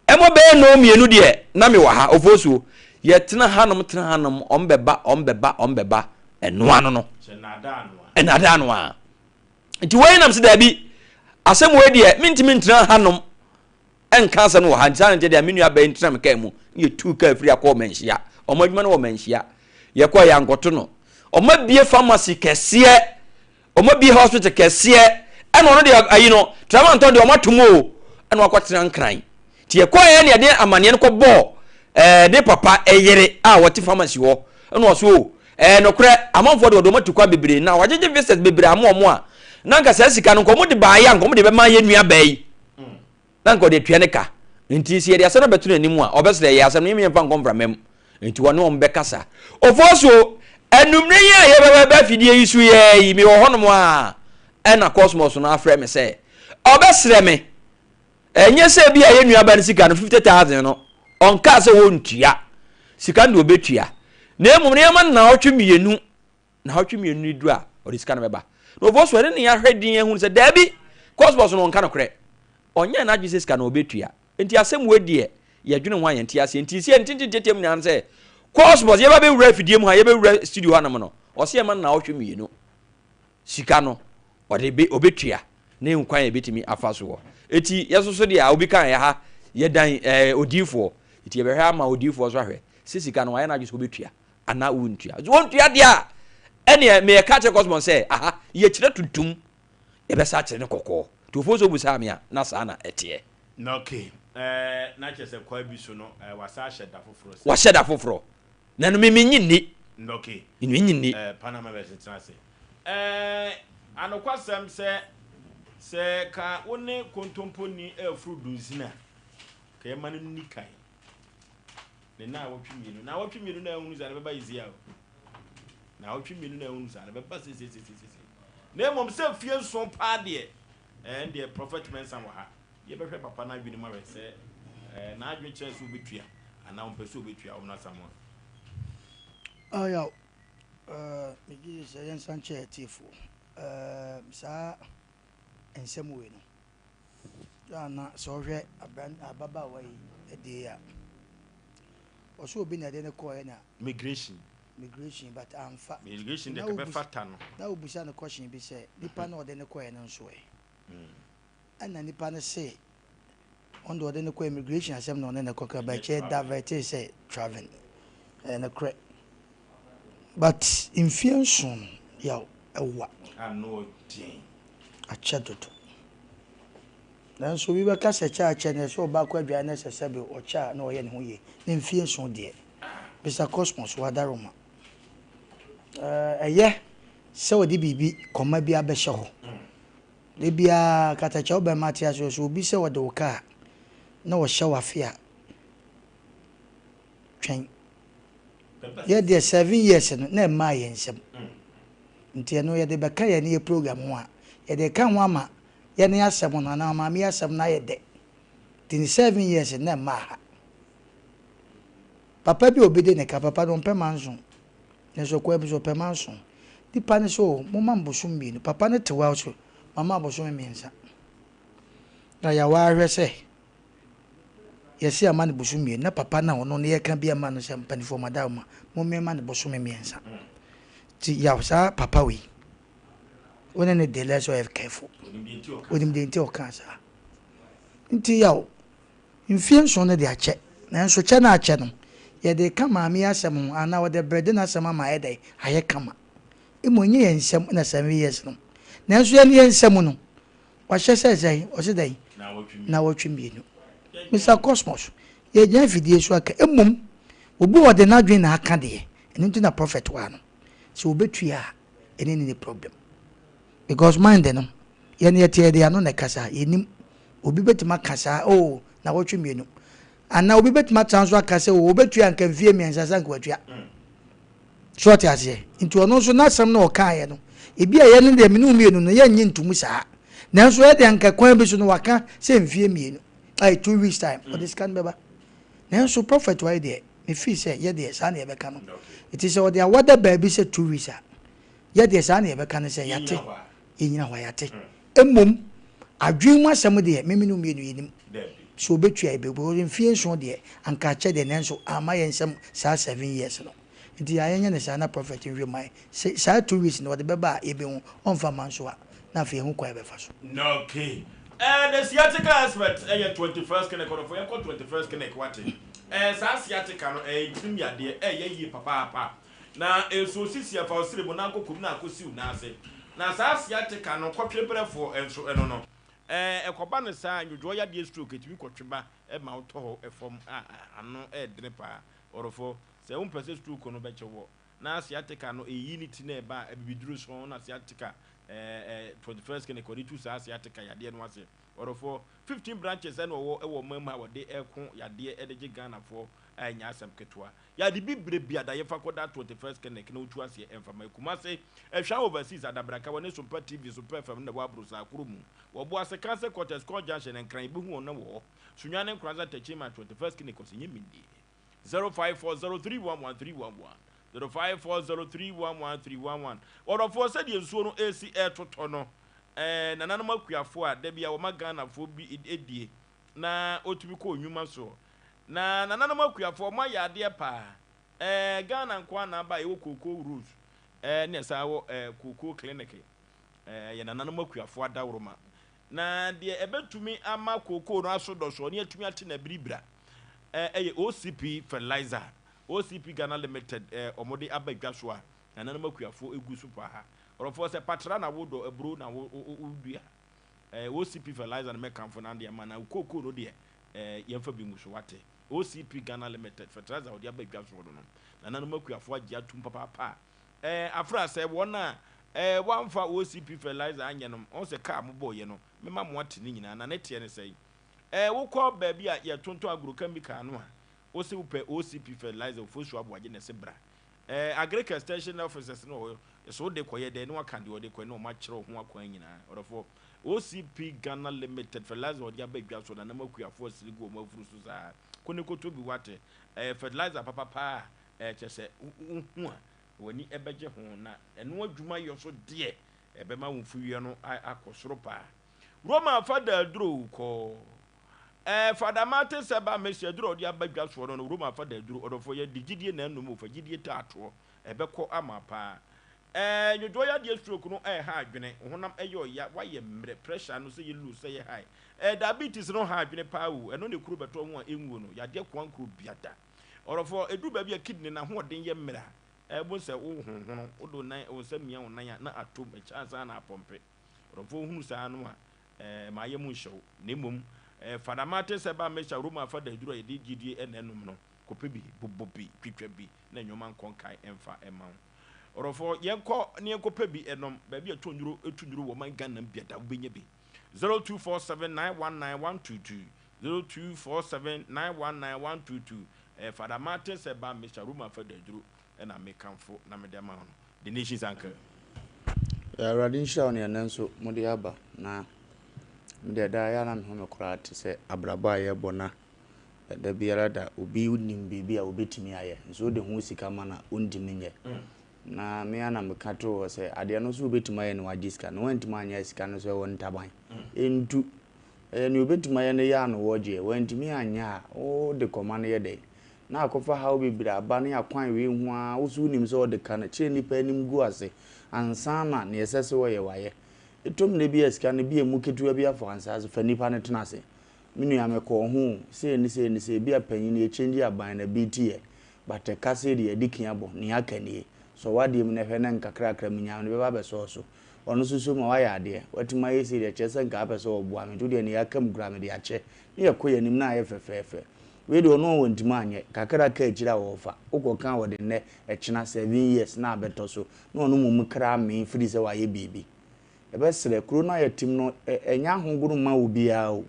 Ɛmɔ bɛyɛ nnɔn mmienu deɛ na mewɔ ha, Ofosuo. Yɛtena hanom tena hanom, wɔn bɛba, wɔn bɛba, wɔn bɛba, ɛno ano no. Nnaadaa no ara. Nti wei nam sɛ daabi, asɛm wei deɛ mentumi ntena hanom nka asɛm no wɔ ha. Nti saa na nkyɛ deɛ me nua bɛn ntena me kaa mu. Ne yɛtuu kaa firi akɔɔ Manhyia. Wɔn adwuma no wɔ Manhyia. Yɛkɔɔ yɛankɔto no. Wɔn abie pharmacy kɛseɛ. Ɔmo abie hospital kɛseɛ ɛna ɔno deɛ ayi no tramantɔn deɛ ɔmo ato mu o ɛna wakɔ tena nkran nti yɛkɔɛ ɛna yɛde amaneɛ no kɔ bɔɔ ɛɛ ne papa ɛyere a wɔte pharmacy hɔ ɛna ɔso o ɛɛ nokorɛ amanfoɔ deɛ ɔde ɔmo atu kwan bebree na wagyegye visitors bebree ama ɔmo a na nka saa sika no nka ɔmo de baayɛ a nka ɔmo de bɛma yɛ nua baa yi. na anka ɔde atua ne ka. Enti sɛ yɛde asɛm no bɛto n'anim a, ɔbɛsrɛ yɛn asɛm no, yɛn yɛmfa nkɔ mframa mu. Enti wɔne wɔn bɛkasa. Ofosuo, anwummere yi a yɛbɛba afidie yi so yɛ yi, mewɔ hɔnom a, ɛna Cosmos no afrɛ me sɛ ɔbɛsrɛ me. Ɛnyɛ sɛ bi a yɛn nuaba no sika no, 50,000 no, ɔnkaa sɛ wɔntua. Sika no deɛ ɔbɛtua. Na mmom no yɛma no nnawɔtwe mmienu. Naawɔtwe mmienu no duru a, ɔde sika no bɛba. Na ɔbɔ so ɛne ne ahwɛ din ahunu sɛ daabi, Cosmos no ɔnka nokorɛ. Ɔnyɛɛ n'adwene sɛ sika no ɔbɛtua. Nti asɛm wei deɛ, yɛdwene ho a yɛnte aseɛ. Nti sɛ yɛn ntetetetem nyinaa ne sɛ, Cosmos, yɛba bɛwura afidie mu ha, yɛbɛwura studio hanom no, ɔse yɛma no naawɔtwe mmienu. Sika no, ɔde bɛ, ɔbɛtua. Ne yɛhu kwan a yɛbɛtumi afa soɔ. Eti yɛsoso deɛ a obi kan yɛ ha, yɛdan ɛɛ odiyifoɔ. Eti yɛbɛhwɛ ama odiyifoɔ nso ahwɛ sɛ sika no wayɛ n'adwene sɛ ɔbɛtua. anaa wontua. Sɛ wontua deɛ a, ɛneɛ meyɛka kyerɛ Cosmos sɛ aha yɛkyerɛ tuntum, yɛbɛsa akyerɛ no kɔkɔɔ. Nti Ofosuo busaa me a, na saa na ɛteɛ. Na ok, ɛɛ na kyerɛ sɛ kwan bi so no, ɛɛ wasan ahyɛ da foforɔ sɛ. Wahyɛ da foforɔ. Na ɛno me mennye nni. Na ok. Mennye nni. Ɛɛ Panama bɛse tena ase. Ɛɛ anokwasɛm sɛ, sɛ ka wo ne kontomponi reforo dunsini a, ka yɛma no nni kan. Ne naawɔtwe mmienu. Naawɔtwe mmienu na ahunu saa na ɛbɛba Yesia o. Naawɔtwe mmienu na ahunu saa na ɛbɛba sesesesese. Na mmom sɛ fie nson paa deɛ, ɛn deɛ Prophet Mensah wɔ ha. Yɛbɛhwɛ papa no adwene mu ahwɛ sɛ ɛɛ n'adwene kyerɛ sɛ obetua anaa ɔmpɛ sɛ obetua wɔn asamoa. Ɔyaw, ɛɛ megye di sɛ yɛnsan kyerɛ atiefoɔ ɛɛ saa nsɛm wei no. A na sɛ ɔhwɛ abran ababaawa yi deɛ a, ɔsɛ obi na ɛde no kɔɔɛ na. Migration. Migration but amfa. Migration deɛ kɛbɛ fata no. Na obusa no question bi sɛ nipa na ɔde no kɔɔɛ no nso ɛ? Ɛna nipa no se ɔno deɛ ɔde no kɔɔ immigration asɛm na ɔne no kɔka but kyɛ diverte sɛ travelling. Ɛyɛ nokorɛ but mfie nson no yaw ɛwa. Ano den. Akyɛ dodo. Nanso obi bɛka sɛ kyɛ akyɛ no ɛsɛ ɔba kɔ adwae na ɛsɛ sɛbe ɔkyɛ a na ɔyɛ ne ho yie. Ne mfie nson deɛ. Mister Cosmos Wadaroma. Ɛyɛ sɛ ɔde biribi kɔma bi abɛhyɛ hɔ. Da biara katakyɛ wobɛma ate aseɛ sɛ obi sɛ ɔde wo kaa na ɔhyɛ wo afe a twɛn. Yɛ deɛ seven years no na ɛmmaa yɛn nsam. Nti ɛno yɛde bɛka yɛne yɛ program ho a, yɛde ka ho ama yɛne asɛm no anaa maame yi asɛm no ayɛ dɛ. Nti ne seven years no na ɛmmaa ha. Papa bi a obi de ne ka, papa no ɔmpɛ manso. Nanso ɔkwan bi so ɔpɛ manso. Nipa no sɛ oh, momma me bosom mmienu. Papa no te hɔ a ɔse mama abosome mmiɛnsa. Na yɛawa ahwɛ sɛ yɛse ama no bosome mmienu na papa no a ɔno no yɛka bi ama no sɛ mpanimfoɔ madawoma mommɛma no bosome mmiɛnsa. Nti yaw saa papa wei wo ne no deal sɛ ɔyɛ careful. Onim deɛ nti ɔkaa saa. Nti yaw mfie nson no de akyɛ nanso kyɛ no akyɛ no yɛde ka maame yi asɛm ho anaa ɔde brɛde n'asɛm ama ayɛ dɛn ayɛ kama. Mmom ɛnyɛ yɛn nsam na 7 years no nanso yɛne yɛn nsam no Wahyɛ sɛ sɛn? Ɔse dɛn? Nawɔtwe mmienu. Mister Cosmos, yɛgyina afidie so aka. Mmom, obi wɔ ɔde n'adwene na aka deɛ. Ɛno nti na prophet waa no. Sɛ ɔbɛtua a, ɛne ne ni problem. Because mind no, yɛn yɛte yɛde ano na ɛkasa, yɛnim. Obi bɛtumi aka saa, oh, nawɔtwe mmienu. Anaa obi bɛtumi atena nso aka sɛ, oh, ɔbɛtua nka mfie mmiɛnsa sɛ nka watua. So ɔte aseɛ? Nti ɔno nso n'asɛm na ɔkaeɛ no, Ebi a yɛn deɛ me ne wo mmienu no yɛnnye ntom saa. Nanso ɛyɛ deɛ anka kwan bi so no waka sɛ mfie mmienu, ayi 2 weeks time, ɔde sika no bɛba. Nanso prophet wai deɛ, me feel sɛ yɛ deɛ saa na yɛbɛka no. Nti sɛ ɔde awada baabi sɛ 2 weeks a, yɛ deɛ saa na yɛbɛka no sɛ yɛate, yɛnyina hɔ a yɛate. Mmom adwene mu asɛm deɛ, me me ne wo mmienu yɛnim. Sɛ ɔbɛtua yɛbɛbu because mfie 7 deɛ anka akyɛ deɛ nanso amma yɛn nsam saa 7 years no. Nti yɛ a yɛnyɛ no saa na prophet nhwɛ mu ayɛ. Sɛ saa 2 weeks no ɔde bɛba a yɛbɛhu, ɔmfa mma nso a na afei yɛhu kwan a yɛbɛfa so. Okay. Eh, the sciatica expert ɛyɛ 21st clinic ɔdɔfo yɛnkɔ 21st clinic wate. Eh, saa sciatica no ɛyɛ ntirim yadeɛ ɛyɛ yie papaapa. Na nsuo sisi afa ɔsere mu na nkɔkɔ mu na akɔsiw n'ase. Na saa sciatica no kɔtwe brɛfoɔ nso ɛno no. Eh, ɛkɔba no saa nnwodwoɔ yadeɛ stroke ɛtumi kɔtwe ba ɛma wotɔ hɔ ɛfam a ano ɛɛdene paa. Ɔdɔfo, sɛ wompɛ sɛ stroke no bɛkye wɔ na sciatica no ɛyi ne ti na ɛba a abibiduro so na sciatica 21st clinic ɔde tu saa sciatica yadeɛ no ase. Ɔdɔfoɔ, 15 branches ɛna ɔwɔ ɛwɔ ɔman mu a wɔde ɛko yadeɛ ɛde gye Ghanafoɔ a ɛnyɛ asɛm ketewa. Yɛade bi bere bi adayɛ fa kɔda 21st clinic na wotu aseɛ ɛmfama. Kumase, Ɛhwɛ Overseas, Adabraka, wɔne Sompa TV, Sompa FM na ɛwɔ Aborosaa kuro mu. Wɔbo ase Kanse Quarters, Kɔɔ Junction, Nkran, yɛbɛhu wɔn na wɔ hɔ. Sunyani, Nkoranza, Techiman, 21st clinic ɔsɛ nyɛ mendie. 0540311311, 0540311311. Ɔdɔfoɔ, sɛdeɛ nsuo no ɛresi ɛretotɔ no, nananom akuafoɔ a dabi a wɔma Ghanafoɔ bi edie na ɔtumi kɔ nnwuma soɔ na nananom akuafoɔ wɔn ayɛ adeɛ paa. Ghana nko ara na aba a yɛwɔ Cocoa Rose ne ɛsan wɔ Cocoa Clinic. Yɛ nananom akuafoɔ adaworoma na deɛ ɛbɛtumi ama cocoa no aso dɔsoɔ ne atumi ate na biribira ɛyɛ OCP fertilizer. OCP Ghana Limited ɔmode aba dwa so a nananom akuafoɔ egu so paa. Ɔrɔfoɔ, sɛ patra na wodɔ aburo na wodua, OCP fertilizer no mɛkamfo na adeɛ ama na cocoa no deɛ yɛmfa bi ngu so wate. OCP Ghana Limited fertilizer wɔde aba dwa soɔ no, nananom akuafoɔ agye atum papaapa. Afra sɛ wɔn a wɔamfa OCP fertilizer anyɛ no, wɔn sɛ kaa mo bɔɔyɛ no mema mo ate ne nyinaa na ne teɛ ne sɛn. Wokɔ baabi a yɛtontɔn agrochemical no a, wosɛ wopɛ OCP fertilizer, Ofosu Aboagye na ɛsɛ bra. Agric extension officers no wɔ hɔ so wode kɔyɛ dɛ na waka deɛ ɔde kɔyɛ na wɔn akyerɛ ho akwan nyinaa. Ɔdɔfoɔ, OCP Ghana Limited fertilizer ɔde aba dwa so na nam akuafoɔ asiri gu wɔn afuru so saa ko ne koto bi wate. Fertilizer papapa a kyɛ sɛ wohu a w'ani ɛbɛgye ho na ɛno adwuma yɛ so deɛ ɛbɛma wo mfuwie no akɔ soro paa. Roma fada aduro kɔ Fada Martin sɛ ba Messi aduro a ɔde aba dwa soɔ no, Roma fada aduro. Ɔdɔfoɔ, yɛde gyidie na ɛnom o, fa gyidie taatoɔ ɛbɛkɔ ama paa. Nnwodwoɔ yadeɛ stroke no ɛha adwene, honam ɛyɛ ɔya, wayɛ mmerɛ, pressure no sɛ yɛ low sɛ yɛ high. Diabetes no ha adwene paa o, ɛno ne kuro bɛtɔ ho a ɛnwuo no, yadeɛ koa nkuro biada. Ɔdɔfoɔ, ɛduru baabi a kidney no ahoɔden yɛ mmerɛ a, ɛbo sɛ wo honhono, wode wo nan, wo nsa mia wo nan a na atom, ɛkyɛ ansa na apɔmpe. Ɔdɔfoɔ, hunu saa no a, ma ayɛ mu nhyɛ wo, na mmom Fada Martin sɛ ba Mesa Roma fada aduro a yɛde gyidie ɛna ɛnom no, kɔpɛ bi, bobɔ bi, twitwa bi na nneɛma nkɔ nkae ɛmfa ɛma wo. Ɔdɔfoɔ, yɛnkɔ ne yɛnkɔpɛ bi ɛnom baabi a ɛtɔ nnuro, ɛtu nnuro wɔ man Ghana mu biada wobɛnya bi. 0247919122, 0247919122. Fada Martin sɛ ba Mesa Roma fada aduro ɛna mekamfo na mede ama wo no. The Nation's Anchor. Awurade nhyira wo ne ɛnnɛ nso mode aba na mede daa yɛ a na me ho me koraa te sɛ abrabɔ a yɛbɔ na da biara da obi nim biribi a obɛtumi ayɛ nso wode ho sika ma na ɔntumi nyɛ. Na me a na meka to hɔ sɛ adeɛ no nso wobɛtumi ayɛ na wagye sika na wantumi anyɛ sika no so ɛwɔ ntaban ɛntu ɛyɛ nea obɛtumi ayɛ no yɛ ano wɔgyeɛ wantumi anyɛ a wode kɔma no yɛ dɛn na akɔfa haw bebree aba ne akwan wei ho a wo so wonim sɛ ɔde ka no kyerɛ nnipa anim gu ase ansa na nea ɛsɛ sɛ wɔyɛ wayɛ. Ɛtɔ mmerɛ bi a sika no bi a ɛmu ketewa bi afa ansa so fa nnipa no tena ase. Me nua mekɔɔ ho sei ne sei ne sei bi a panyin yɛkyɛngye aban na bi ti yɛ but ɛka sei deɛ yɛde kia bɔ nea aka nie sɔ w'adeɛ mu na hwɛ na nkakrakra menya no bɛba abɛsɔɔ so. Ɔno nso so ma wayɛ adeɛ watumi ayɛ sei deɛ kyerɛ sɛ nka apɛ sɛ ɔboa me nti wodeɛ nea aka mu koraa mede akyɛ ne yɛkɔ yɛn anim na ayɛ fɛfɛɛfɛ. Wei deɛ ɔno wantumi anyɛ kakra ka akyire a wɔfa wokɔka a wɔde nnɛ ɛkyena 7 years na abɛtɔ so na ɔno mmom kra mee firi sɛ wayɛ biribi. Ɛbɛsrɛ kuro no a yɛtem no ɛnyɛ ahogoro mma obiara o.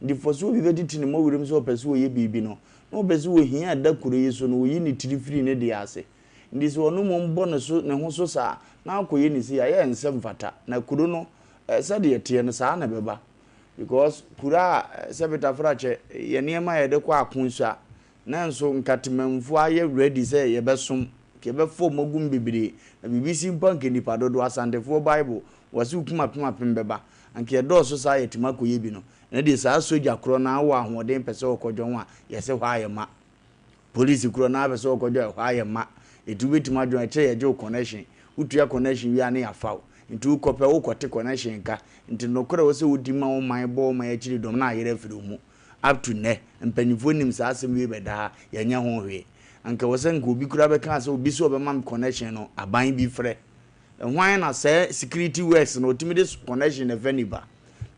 Nti fɔ sɛ obi bɛtete ne mmɔwerɛm sɛ ɔpɛ sɛ ɔyɛ biribi no na ɔpɛ sɛ ohia ɛda kuro yi so no ɔyi ne tiri firi ne deɛ ase. Nti sɛ ɔno mmom bɔ ne so ne ho so saa na akɔyɛ ne sei a, ɛyɛ ɛnsɛ mfata. Na kuro no, sɛdeɛ ɛteɛ no, saa na ɛbɛba. Because kuro a sɛ Betafrakyɛ, yɛ nneɛma a yɛde kɔ ako sua, nanso nka temanmufoɔ ayɛ ready sɛ yɛbɛsom, nka yɛbɛfa wɔn agu mu bebree. Na biribi si mpo a nka nnipa dodoɔ, Asantefoɔ Bible, wɔse wokum apem apem bɛba. Anka yɛdɔɔso saa a yɛtumi akɔyɛ bi no. Ɛno deɛ saa sogya korɔ no ara wɔ ahoɔden pɛ sɛ ɔkɔdwɔn a, yɛse hɔ ayɛ ma. Polisi korɔ no ara pɛ sɛ ɔkɔdwɔn a, ɛhɔ ayɛ ma. Enti wobɛtumi adwɔn, ɛkyɛ yɛgye wo connection. Wotua connection wie a ne yɛafa wo. Nti wokɔ pɛ wokɔte connection ka. Nti nokorɛ ɛwɔ sɛ wodi ma wo man bɔ wo man akyiri dɔm na ayerɛ afiri wo mu. Up to nnɛ, mpanyinfoɔ nim saa asɛm wei bɛda ha, yɛnyɛ ho hwee. Anka ɛwɔ sɛ nka obi koraa bɛka sɛ obi sɛ ɔbɛma me connection no, aban bi frɛ. Hwan na sɛɛ security works no ɔtumi de connection na ɛfa nipa?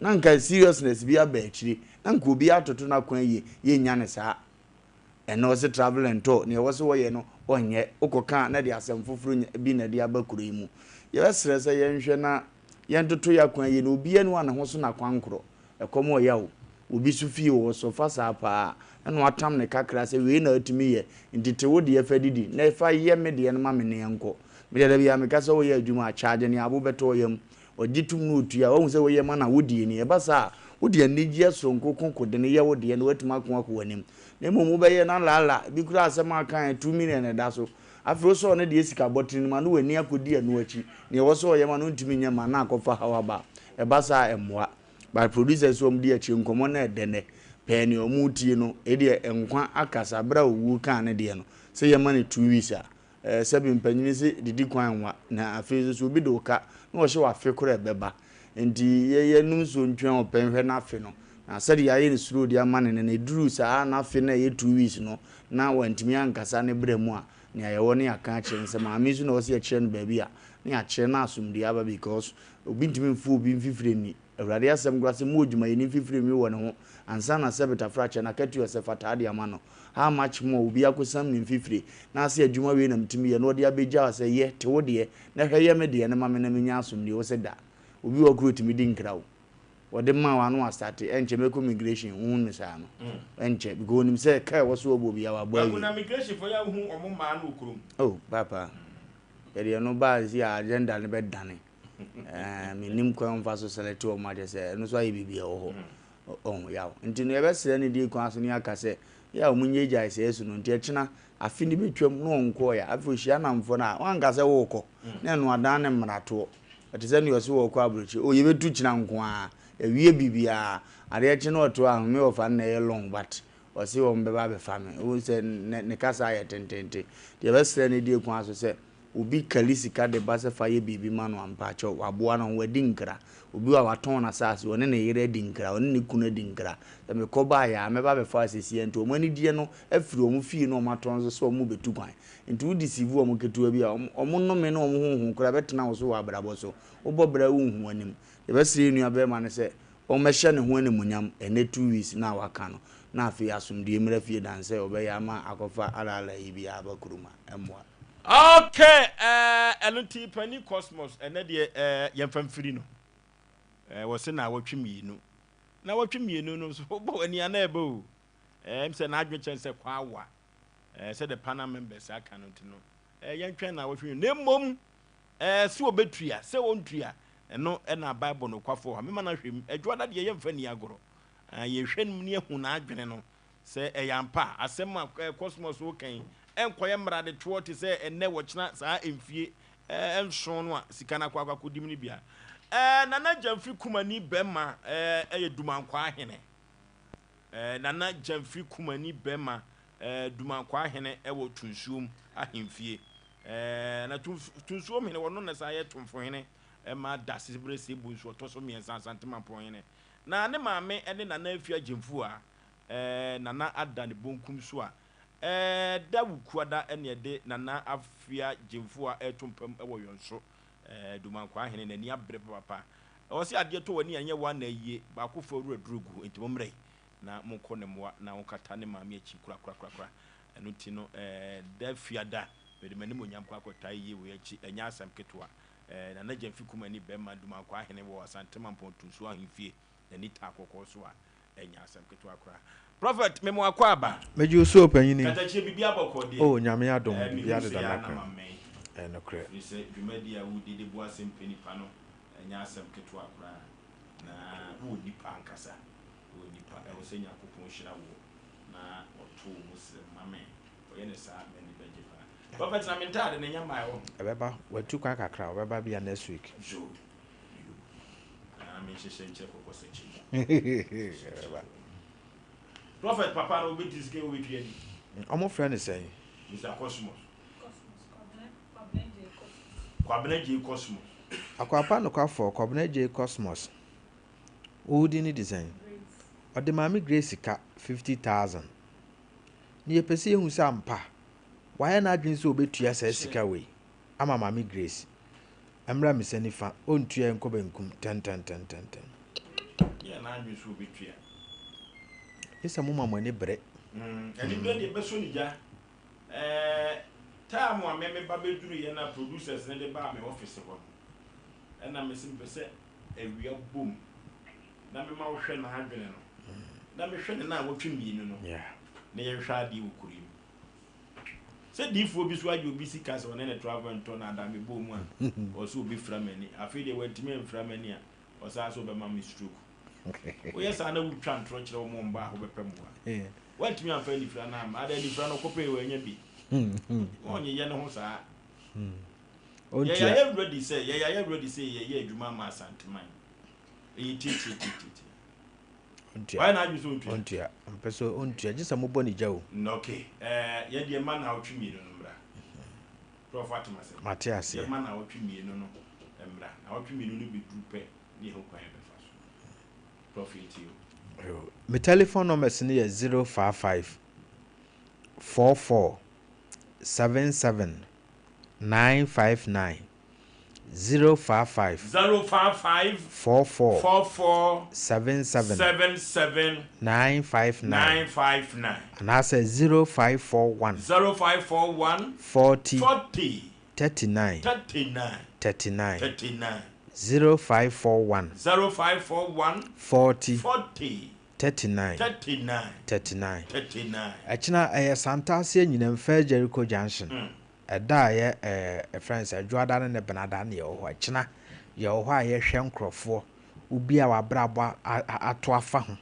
Na nka seriousness bi aba akyire, na nka obi atoto n'akwan yie, yɛnnya no saa. Ɛnna ɔse travel and tour, nea ɛwɔ sɛ wɔyɛ no ɔnyɛ, wokɔka a na ɛde asɛm foforo bi na ɛde aba kuro yi mu. Yɛbɛsrɛ sɛ yɛnhwɛ na yɛntoto yɛn akwan yie na obiara nni hɔ a ne ho so n'akwankorɔ. Ɛkɔm ɔya o, obi so fie wɔ hɔ so fa saa paa ɛna watam ne kakra sɛ wei na atumi yɛ nti te wo deɛ fa didi na fa yɛ me deɛ no ma me ne yɛnkɔ. Me deɛ da biara meka sɛ woyɛ adwuma a charge nea abo bɛtɔ wo yam. Ɔgye tom na ɔtua. Wahu sɛ woyɛ ma na wo deɛ ni. Ɛba saa a, wode anigyeɛ soronko ko kode no yɛ wo deɛ na woatumi ako akɔ w'anim. Na mmom wobɛyɛ na laala, bi koraa asɛm a ɔkaeɛ 2 million na ɛda so. Afei wosɔɔ ne deɛ sika bɔtene no mu a na w'ani akɔdi ɛno akyi. Nea ɛwɔ sɛ ɔyɛ ma no ntumi nyɛ ma na akɔfa haw aba. Ɛba saa a ɛmmoa. But producers a wɔdi akyire nkɔmmɔ no ɛdɛ nɛ. Pɛɛ nea wɔretie no, ɛdeɛ nkwa akasa berɛ a owuo kaa ne deɛ no, sɛ yɛma no 2 weeks a, Ɛɛ sɛbi mpanyini se didi kwan nwa, na afei nso sɛ obi de wo ka na ɔhyɛ wo afe koraa ɛbɛba. Nti yɛ yɛnnom nsuo ntwɛn ɔpɛ nhwɛ n'afe no. Na sɛdeɛ yɛayɛ no slow de ama no no, na ɛduru saa n'afe no a ɛyɛ 2 weeks no na wantumi ankasa ne berɛ mu a, nea yɛwɔ no yɛaka akyerɛ no. Sɛ maame nso na ɛwɔ sɛ yɛkyerɛ no baabi a, na yɛakyerɛ na asomdwoeɛ aba because obi ntumi mfa obi mfifire nni. Awurade asɛm koraa sɛ, Mo odwumayɛni mfifire nwi wɔ ne ho ansa na sɛ betafra kyɛ n'akatua sɛ fataa de ama no. How much more obi akosam ne mfifire na ase adwuma wei na metumi yɛ na ɔde abegya wo sɛ yɛ, te wo deɛ na hwɛ yɛ me deɛ no ma me na menya asomdwoe. Wo se da. Obi wɔ hɔ koraa otumi di nkra o. Ɔde ma wo a na wastate, ɛnkyɛ mɛkɔ migration, wohu no saa no, ɛnkyɛ because onim sɛ ka a ɛwɔ so ɔbɔ biara wabɔ Kwaku awie. na migration foɔ yɛ a wohu wɔn mmaa no wɔ kurom. Oh paapa, yɛde ɛno baa sisi a agenda no bɛdane. Ɛɛ mennim kwan a wɔfa so select wɔn akyɛ sɛ ɛno nso ayɛ biribi a ɛwɔ hɔ. Ɔho yaw. Nti no yɛbɛsrɛ no die kwan so ne aka sɛ yɛ a wɔn nyɛ gyae saa su no. Nti ɛkyena afe no bɛtwam na ɔnkɔɔeɛ a afei ɔhyia nnamfoɔ no a wanka sɛ worekɔ na ɛno adan ne mmaratoɔ. Ɛte sɛ nea ɔse wɔrekɔ aburokyire. Oh yɛbɛtu kyena nko ara. Yɛawie biribiara. Adeɛ kye na ɔte hɔ a me wɔfa no na ɛyɛ long but ɔse wɔn bɛba abɛfa me. Wohu sɛ ne ne kasa ayɛ tententen. Nti yɛbɛsrɛ no die kwan so sɛ Obi kari sika de ba sɛ fa yɛ biribi ma no a, mpakyɛw, waboa ne ho, wadi nkra. Obi wɔ hɔ a, watɔn n'asase, ɔne ne yere adi nkra, ɔne ne kunu adi nkra. Sɛ mekɔ baeɛ a, mɛba abɛfa wo seesei ara. Nti wɔn anigyeɛ no afiri wɔn fie no a wɔatɔn so sɛ wɔrebɛtu kwan. Nti wo deceive wɔn ketewa bi a, wɔn nnome ne wɔn honhom koraa bɛtena wo so wɔ abrabɔ so. Wobɔ bra a wonhu w'anim. Yɛbɛsrɛ yɛn nuabarima no sɛ ɔmmɛhyɛ ne ho animuonyam ɛnnɛ 2 weeks no a waka no, na afei asomdwoeɛ mmra fie than sɛ ɔbɛyɛ ama akɔfa alaala yi biara aba kurom a, ɛmmoa. Ok eh ɛno nti panin Cosmos ɛnɛ deɛ eh yɛmfa mfiri no eh wɔse naawɔtwe mmienu naawɔtwe mmienu no nso wobɔ w'ani a na ɛbɛ o eh ɛm sɛ n'adwene kyɛn sɛ kwawa eh sɛ the panel members aka no nti no eh yɛntwɛn naawɔtwe mmienu na mmom eh sɛ wɔbɛtua sɛ wɔntua ɛno ɛna Bible nokwafoɔ hɔ a mema no ahwɛ mu adwoada deɛ yɛmfa nni agorɔ eh yɛhwɛ no mu ne yɛhu n'adwene no Sɛ ɛyɛ ampa a, asɛm a Cosmos reka yi nkɔyɛ mmaradetoɔ te sɛ ɛnnɛ wɔkyena saa mfie nson no a sika no akɔ akɔdi mu no bi a. Nana Gyamfi Kumani bɛma yɛ Dumankwaa hene. Nana Gyamfi Kumani bɛma Dumankwaa hene wɔ Tunsuom ahemfie. Na Tunsuom hene, ɔno na san yɛ Tomfohene ma Dasebere Sebonsu ɔtɔ so mmiɛnsa Asante Mampɔn hene. Na ne maame ne Nana Afia Gyamfua eh, Nana ada ne bonkum so a eh, Da Wukuada ne ɛde Nana Afia Gyamfua reto mpam wɔ Yɔnso eh, Dumankwaa hene n'ani abere papapa. Ɔse adeɛ tɔ w'ani a ɛnyɛ wo a na ayie, baako fa wura duro gu, enti mommra yi na monkɔ ne mmoa na ɔnkata ne maame akyi korakorakorakora. Ɛno nti no eh, Da Fiada mede m'animuonyam kɔ akɔtaa ayie wei akyi, ɛnyɛ asɛm ketewa. Eh, Nana Gyamfi Kumani bɛrima Dumankwaa hene wɔ Asante Mampɔn Tunsuo ahemfie, n'ani taa kɔkɔɔ so a, ɛnyɛ asɛm ketewa koraa. Prophet, me mo akwaaba. Megye wo so ɔpanyini. Katakyie biribi abɔkɔ deɛ. Oh Nyame adom Eh, biribi mehu adeda sɛ yɛ a na n'akwan. mamɛn. Ɛyɛ nokorɛ. Firi sɛ dwumadi a wodi de boa asɛm pɛ nipa no ɛnyɛ asɛm ketewa koraa. Na wowɔ nipa ankasa. Wowɔ nipa. Ɛwɔ sɛ Nyankopɔn hyira woɔ na ɔto wo mu srɛ ma me. Ɔyɛ no saa a m'ani bɛgye paa. Prophet na me ntaade no nya mmae wɔ ho. Ɛbɛba, watu kwan kakra, ɔbɛba bia next week. Yoo, yoo. Anaa menhyehyɛ nkyɛ kɔkɔ sɛ kyɛ mu. Ɛbɛba. Prophet papa no obi te sika obetua bi. Ɔmo frɛ no sɛn? Mister Cosmos. Kwabena Gyei Cosmos. Akwapa nokwafoɔ, Kwabena Gyei Cosmos. Wo din de sɛn? Ɔde Maame Grace sika 50,000. Na yɛpɛ sɛ yɛhu sɛ ampa wayɛ n'adwene sɛ ɔbɛtua saa sika wei ama Maame Grace. Ɛmmra me nsa nifa, ɔntua ɛnkɔ benkum tɛntɛntɛntɛntɛn. Yɛ n'adwene sɛ ɔbɛtua. Gye sɛ moma mo ani bere. Anibere deɛ bɛsɔ ne gya. Ɛɛ time a me me ba bɛduruiɛ na producers no de baa me office hɔ no, ɛna mese mepɛ sɛ awia bom na mema wohwɛ n'adwene no na mehwɛ ne naawɔtwe mmienu no na yɛnhwɛ adeɛ wɔ kuro yi mu. Sɛ diifoɔ bi so agye obi sika sɛ ɔne ne travel ntɔ na ada mebɔɔ mu a, ɔsɛ ɔbɛfira m'ani. Afei deɛ wantumi amfira m'ani a, ɔsan sɛ ɔbɛma me stroke. Woyɛ saa na wotwa ntorɔ kyerɛ wɔn mma a wobɛpɛ mmoa. Wantumi amfa anifira no amma. Ada anifira no ɔkɔpɛe wannya bi. Ɔnyeyɛ ne ho saa. Yɛyɛ ready sɛ yɛyɛ ready sɛ yɛyɛ adwuma ama Asanteman. Ɛyɛ tiatiatiatia. Ɔntua. Wayɛ n'adwene sɛ ɔntua. Ɔntua. Ɔmpɛ sɛ ɔntua. Gye sɛ mobɔ ne gya o. Ok. Ɛɛ yɛn deɛ mma naawɔtwe mmienu no mmra. Prɔf wate m'asɛm? Mate aseɛ. Yɛmma naawɔtwe mmienu no mmra. Naawɔtwe mmienu no bɛduru pɛ ne yɛhu kwan a yɛbɛfa so. Prɔf yɛtie o. Yo. Me telephone numbers no yɛ 055 44 77 959. 055. 055. 44. 44. 77. 77. 959. 959. Anaasɛ 0541. 0541. 40. 40. 39. 39. 39. 39. 0541. 0541. 40. 40. 39. 39. 39. 39. Ɛkyena ɛyɛ Santase Anyinam First Jericho Junction. Ɛda a ɛyɛ ɛɛ yɛfrɛ no sɛ Dwoada ne ne Benada na yɛwɔ hɔ. Ɛkyena yɛwɔ hɔ a yɛhwɛ nkorɔfoɔ, obi a w'abrabɔ ato afa ho.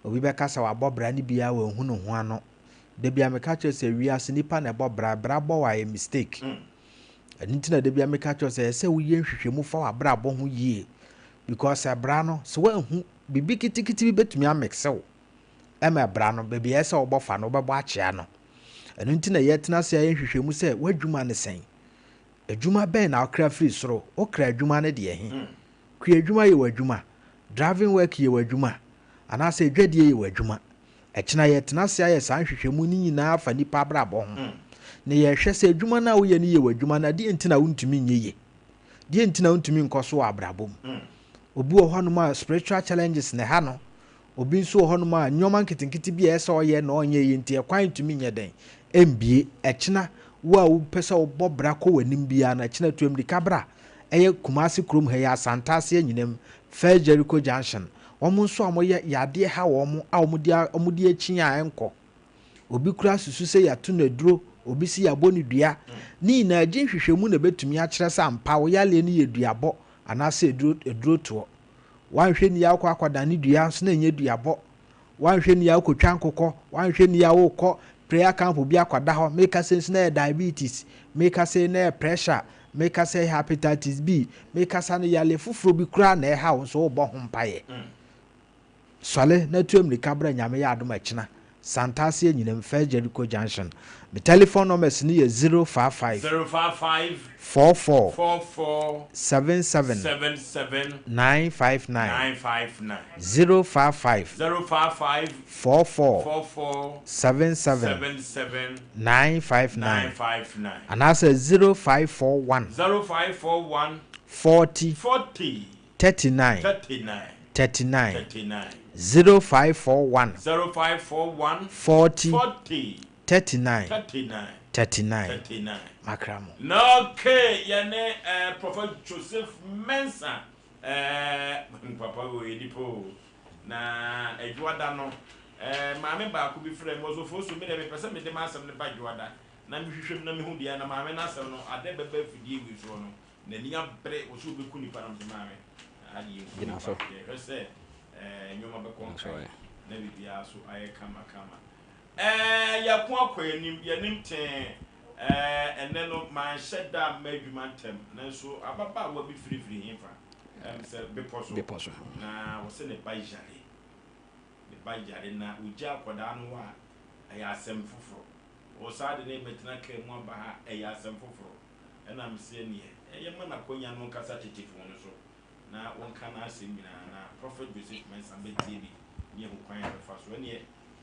Obi bɛka sɛ wabɔ bra no bi a wanhu ne ho ano. Da bi a meka kyerɛ sɛ wiase nipa na ɛbɔ bra, bra bɔ wo a ɛyɛ mistake. Ɛno nti na da bi a meka kyerɛ sɛ ɛsɛ sɛ woyɛ nhwehwɛmu fa w'abrabɔ ho yie because ɛbra no sɛ woanhu biribi kitikiti bi bɛtumi amekse wo ɛma ɛbra no baabi a ɛsɛ sɛ wobɔ fa no wobɛbɔ akyea no. Ɛno nti na yɛtena ase ayɛ nhwehwɛmu sɛ, W'adwuma ne sɛn? Adwuma bɛn na wokra firi soro? Wokra adwuma no deɛ he? Kuadwuma yɛ w'adwuma? Driving work yɛ w'adwuma? Anaasɛ adwadie yɛ w'adwuma? Ɛkyena yɛtena ase ayɛ saa nhwehwɛmu no nyinaa afa nnipa abrabɔ ho, na yɛhwɛ sɛ adwuma no a woyɛ no yɛ w'adwuma no a, deɛ nti na wontumi nyɛ yie? Deɛ nti na wontumi nkɔ so wɔ abrabɔ mu? Obi wɔ hɔnom a spiritual challenges na ɛha no, Obi nso wɔ hɔnom a, nneɛma nketenkete bi a ɛsɛ sɛ ɔyɛ na ɔnyɛ yɛ nti, ɛkwan ntumi nyɛ dɛn? Ɛmbue. Ɛkyena, wo a wopɛ sɛ wobɔ bra kɔ w'anim biara no, ɛkyena tu ammirika bra. Ɛyɛ Kumasi kurom ha yi, Asante ase anyinam, First Jericho Junction. Wɔn nso a wɔyɛ yadeɛ ha wɔn a wɔde wɔde akyin a ɛnkɔ. Obi koraa susu sɛ yɛato no aduro, obi se yɛabɔ no dua. Ne nyinaa gye nhwehwɛmu na ɛbɛtumi akyerɛ sɛ ampa wo yareɛ no yɛ duabɔ anaasɛ aduro adurotoɔ. Woanhwɛ nni a wokɔ akɔdane dua nso na ɛnyɛ duabɔ. Woanhwɛ nni a wokɔtwa nkokɔ. Woanhwɛ nni a wokɔ prayer camp bi akɔda hɔ. Meka sei nso na ɛyɛ diabetes. Meka sei na ɛyɛ pressure. Meka sɛ ɛyɛ hepatitis B. Mekasa no yareɛ foforɔ bi koraa na ɛha wo nso wobɔ ho mpaeɛ. Sɔre na tu ammirika bra Nyame yɛ adom a ɛkyena Santase Anyinam First Jericho Junction. Me telephone numbers no yɛ 055 055 44 44 77 77 959 959 055 055 44 44 77 77 959 959 anaasɛ 0541 0541 40 40 39 39 39 39 0541 0541 40 40 39 39 39 39 Makra mo. Na okay, yɛne eh, Prophet Joseph Mensah eh, papa wei ɔyɛ nipa o. Na Adwoada no. Ɛɛ, maame baako bi frɛɛ me, ɔse, Ofosu, me deɛ mepɛ sɛ mede m'asɛm no ba Dwoada na mehwehwɛ mu na mehu deɛ na maame no asɛm no, ade bɛba afidie wei soɔ no, n'ani abere, ɔse ɔbɛku nipa na mese maame, aha deɛ yɛnku Gyina nipa, so. yɛhwɛ sɛ ɛɛ, nneɛma bɛkɔ Gyina so nkan ɛ. na biribiara so ayɛ kama kama. Ɛɛ, yɛako akɔ anim, yɛanim tee, ɛɛ, ɛnnɛ no manhyɛ da amma adwuma ntɛm, nanso ababaawa bi firifiri hefa? Ɛm sɛ bepɔ so, Bepɔ so. na ɔse ne ba yare. Ne ba yare na ogya akwadaa no hɔ a, ɛyɛ asɛm foforɔ. Ɔsan de no rebɛtena kaa mu aba ha, ɛyɛ asɛm foforɔ. Ɛna mese ɛneɛ, ɛyɛ ma no akwanya na ɔnkasa tetefon no so na ɔnka n'asɛm nyinaa na Prophet Joseph Mensah bɛtie bi ne yɛahu kwan a yɛbɛfa so. Ɛneɛ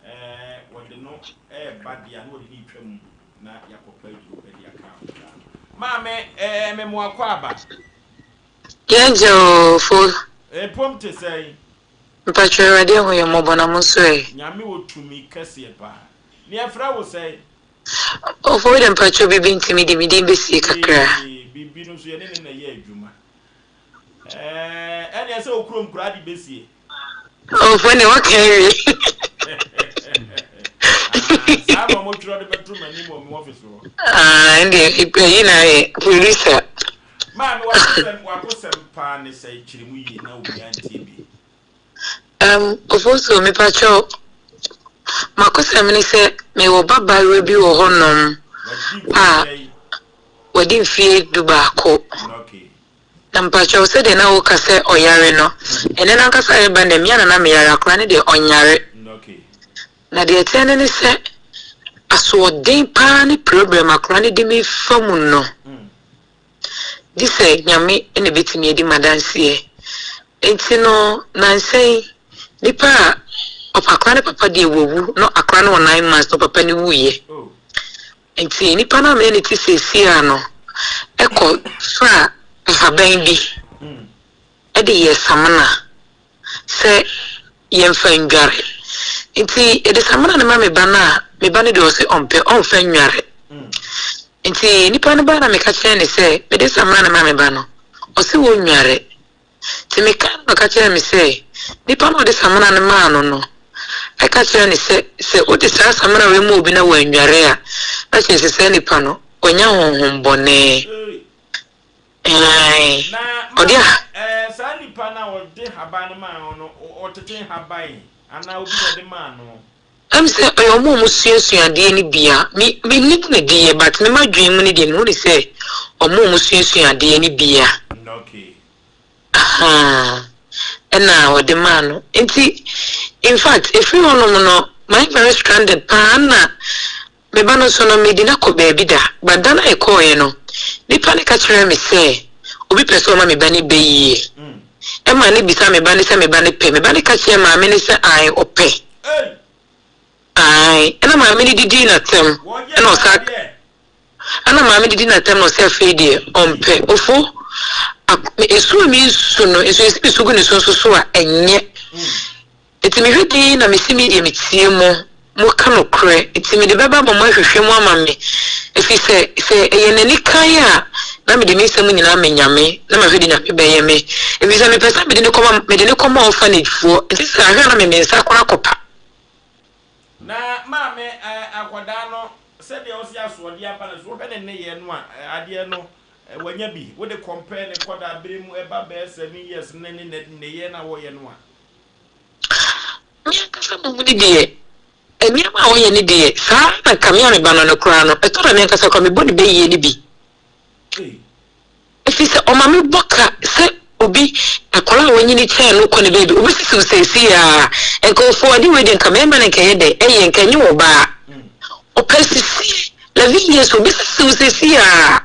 ɛɛ wɔde no reba deɛ a na wɔde no retwa mu na yɛakɔpɛ aduro de aka akwadaa no. Maame, ɛɛ me mo akwaaba. Yɛn gye oo fo. Mpom te sɛn? Mpakyɛw Awurade ahu yɛn mmɔbɔ na mo nso ɛ? Nyame wɔ tumi kɛseɛ paa. Ne yɛfrɛ wo sɛn? Ɔfo wei deɛ mpakyɛw biribi nti mede me din bɛsie kakra. Ee, biribi no nso yɛne no na ɛyɛ adwuma. Ɛɛ, ɛneɛ sɛ wo kurom koraa de bɛsie. Ɔfo ɛneɛ waka awie. Ah, saa na wɔtwerɛ de bɛto m'anim wɔ me office hɔ. Ah, ɛndeɛ ɛyi na ayɛ producer. Maame, w'akosɛm, w'akosɛm paa ne sɛe, kyerɛ mu yie na obiara ntie bi. Um, Ofosu, mepakyɛw, m'akosɛm ne sɛ mewɔ ba baayewa bi wɔ hɔnom a wadi mfeɛ dubaako. Na mepakyɛw, sɛdeɛ na woka sɛ ɔyare no, ɛnnɛ no ankasa a ɛreba nnɛ, me ara na na meyare, akwadaa no deɛ ɔnyare. Na deɛ ɛteɛ no ne sɛ, asoɔden paa ne problem akwadaa no de me fa mu no, gye sɛ Nyame na ɛbɛtumi adi m'adanseɛ. Nti no, nansa yi, nipa a ɔpa akwadaa no papa deɛ wawu, na akwadaa no wɔ nine months na ɔpapa no wuiɛ. Nti nipa no a me ne no te seesei ara no, ɛkɔ faa ahaban bi de yɛɛ samina. sɛ yɛmfa ndware. Ntsi yɛde samena no ma me ba no a, me ba no deɛ ɔse ɔmpɛ, ɔmfa nnware. Ntsi nipa no bae na meka kyerɛɛ no sɛ mede samena no ma me ba no, ɔse ɔnnware. Ntsi mekae no na ɔka kyerɛɛ me sɛ nipa no a ɔde samena no maa no no ka kyerɛɛ no sɛ sɛ wode saa samena wei ma obi na wannware a, na kyerɛ sɛ saa nipa no wanya honhom bɔne. Ae, Na ɔde maame, a. ɛɛ, saa nipa no a ɔde haban no maa wo no, ɔtete nhaban anaa obi na ɔde maa no? Ɛm sɛ ɔyɛ ɔmo a ɔmo suasua adeɛ no bi a, me mennim ne deɛ but me m'adwene mu no deɛ mehu no sɛ ɔmo a ɔmo suasua adeɛ no bi a. Okay. Ahaa, ɛna ɔde maa no. Nti in fact ɛfiri hɔ nom no mayɛ very stranded paa na Me ba no nso no, mede no akɔ baabi da, but da no a yɛkɔeɛ no, nipa no ka kyerɛɛ me sɛ obi pɛ sɛ ɔma me ba no bɛ yie. Ɛma no bisaa me ba no sɛ me ba no pɛ. Me ba no ka kyerɛɛ maame no sɛ ae, ɔpɛ. Ae. Ɛna maame no didii n'atɛm, ɛna ɔsan, ɛna maame didi n'atɛm na ɔsɛ afei deɛ ɔmpɛ. Ofo, ak, esu a mesu no, nso esi mesu gu ne so nso so a, ɛnyɛ. Enti mehwɛ dinn na mese me deɛ metie mo, moka nokorɛ, enti mede bɛba ama moahwehwɛ mu ama me, ɛfiri sɛ, sɛ ɛyɛ n'ani kann a, na mede me nsɛm nyinaa ama Nyame, na mahwɛ deɛ Nyame bɛyɛ me, ɛfiri sɛ mepɛ sɛ mede no kɔma, mede no kɔma orphanage foɔ, ɛnte saa, ahwɛ a na me me nsa koraa akɔpa. Na maame eh, akwadaa no, sɛdeɛ ɔsi asoɔdeɛ aba no so, wohwɛ ne nneyɛɛ no a, eh, adeɛ no, eh, wanya bi, wode compare ne nkwadaa berɛ mu, ɛba bɛyɛ 7 years ne ne nneyɛɛ no a wɔyɛ no a. Me ankasa mmom no deɛ, nneɛma a ɔyɛ no deɛ, saa ara na nka me a me ba no no koraa no, ɛtɔ da me ankasa koraa mebɔ ne bayie no bi. Ɛfiri sɛ ɔma mebɔ ka sɛ obi, akwadaa a wanyini kyɛn no kɔ ne baabi, obɛsisi wo seesei ara. Nka ɔfo ade wei deɛ nka mmarima no nka ɛyɛ dɛ, ɛyɛ nka ɛnyɛ ɔbaa. Ɔpɛ sisie, 11 years obɛsisi wo seesei ara.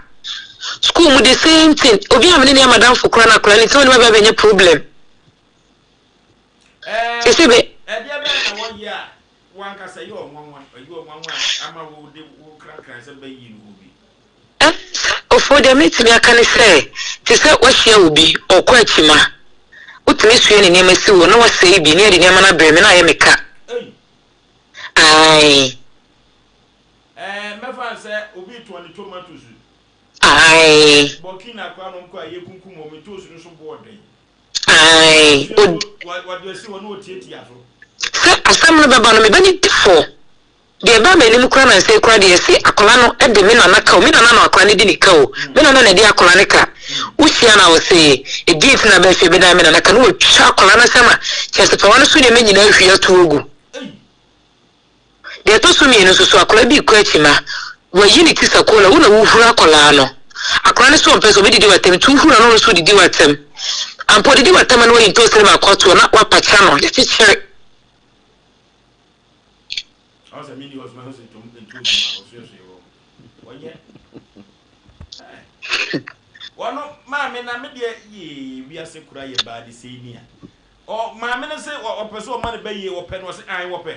School mu the same thing, obi a me ne ne yɛ madamfo koraa no akwadaa no nti ɔne me aba abɛnya problem. Sese bɛ. Ɛdeɛ bɛn na wɔyɛ a w'ankasa ɛyɛ wo nwanwa, ɛyɛ wo nwanwa a ama wo de wo krankran sɛ bɛyi no wɔ bi? Sɛ Ofoɔ deɛ mɛtumi aka ne sɛ, te sɛ woahyia obi, ɔrekɔ akyima, wotumi soɛ ne nneɛma si hɔ na wasɛe bi ne yɛde nneɛma no abrɛ me na ayɛ me ka. Ae. Ɛɛ, mɛfa no sɛ obi retɔn ne tomatoes. Ae. Burkina koraa na wɔkɔ a yɛkunkum wɔn, ntoosi no so boɔ den. Ae, od. Wɔde asi hɔ na wɔtiatia so. Sɛ asɛm no bɛba no, me ba no di fɔ. Deɛ ɛbaa m'anim koraa nansa yi koraa deɛ, yɛse akwadaa no de me nana ka o, me nana na akwadaa no di ne ka o, me nana na ɛde akwadaa no ka. Wohyia no a ɔse, ɛdeɛn nti na abaa fie bɛdan me nana ka, na watwa akwadaa no asɛm a, kyerɛ sɛ papa no so nneɛma nyinaa ahwie ato agu. Deɛ ɛtɔ so mmienu nso so, akwadaa bi rekɔ akyima, wayi ne ti sakola, wo na wohuru akwadaa no. Akwadaa no so ɔmpɛ sɛ ɔbɛdidi w'atɛm, nti wohuru no na ɔno nso redidi w'atɛm. Ampa ɔdidi w'atɛm a na wayi ntoosi no baako ato hɔ na wapakya no, yɛakyekyere. Wɔno maame na me deɛ yee wiase kora yɛ baa de sei ni a. Ɔ maame no se ɔpɛ sɛ ɔma no ba yie wɔpɛ no ɔse ae wɔpɛ.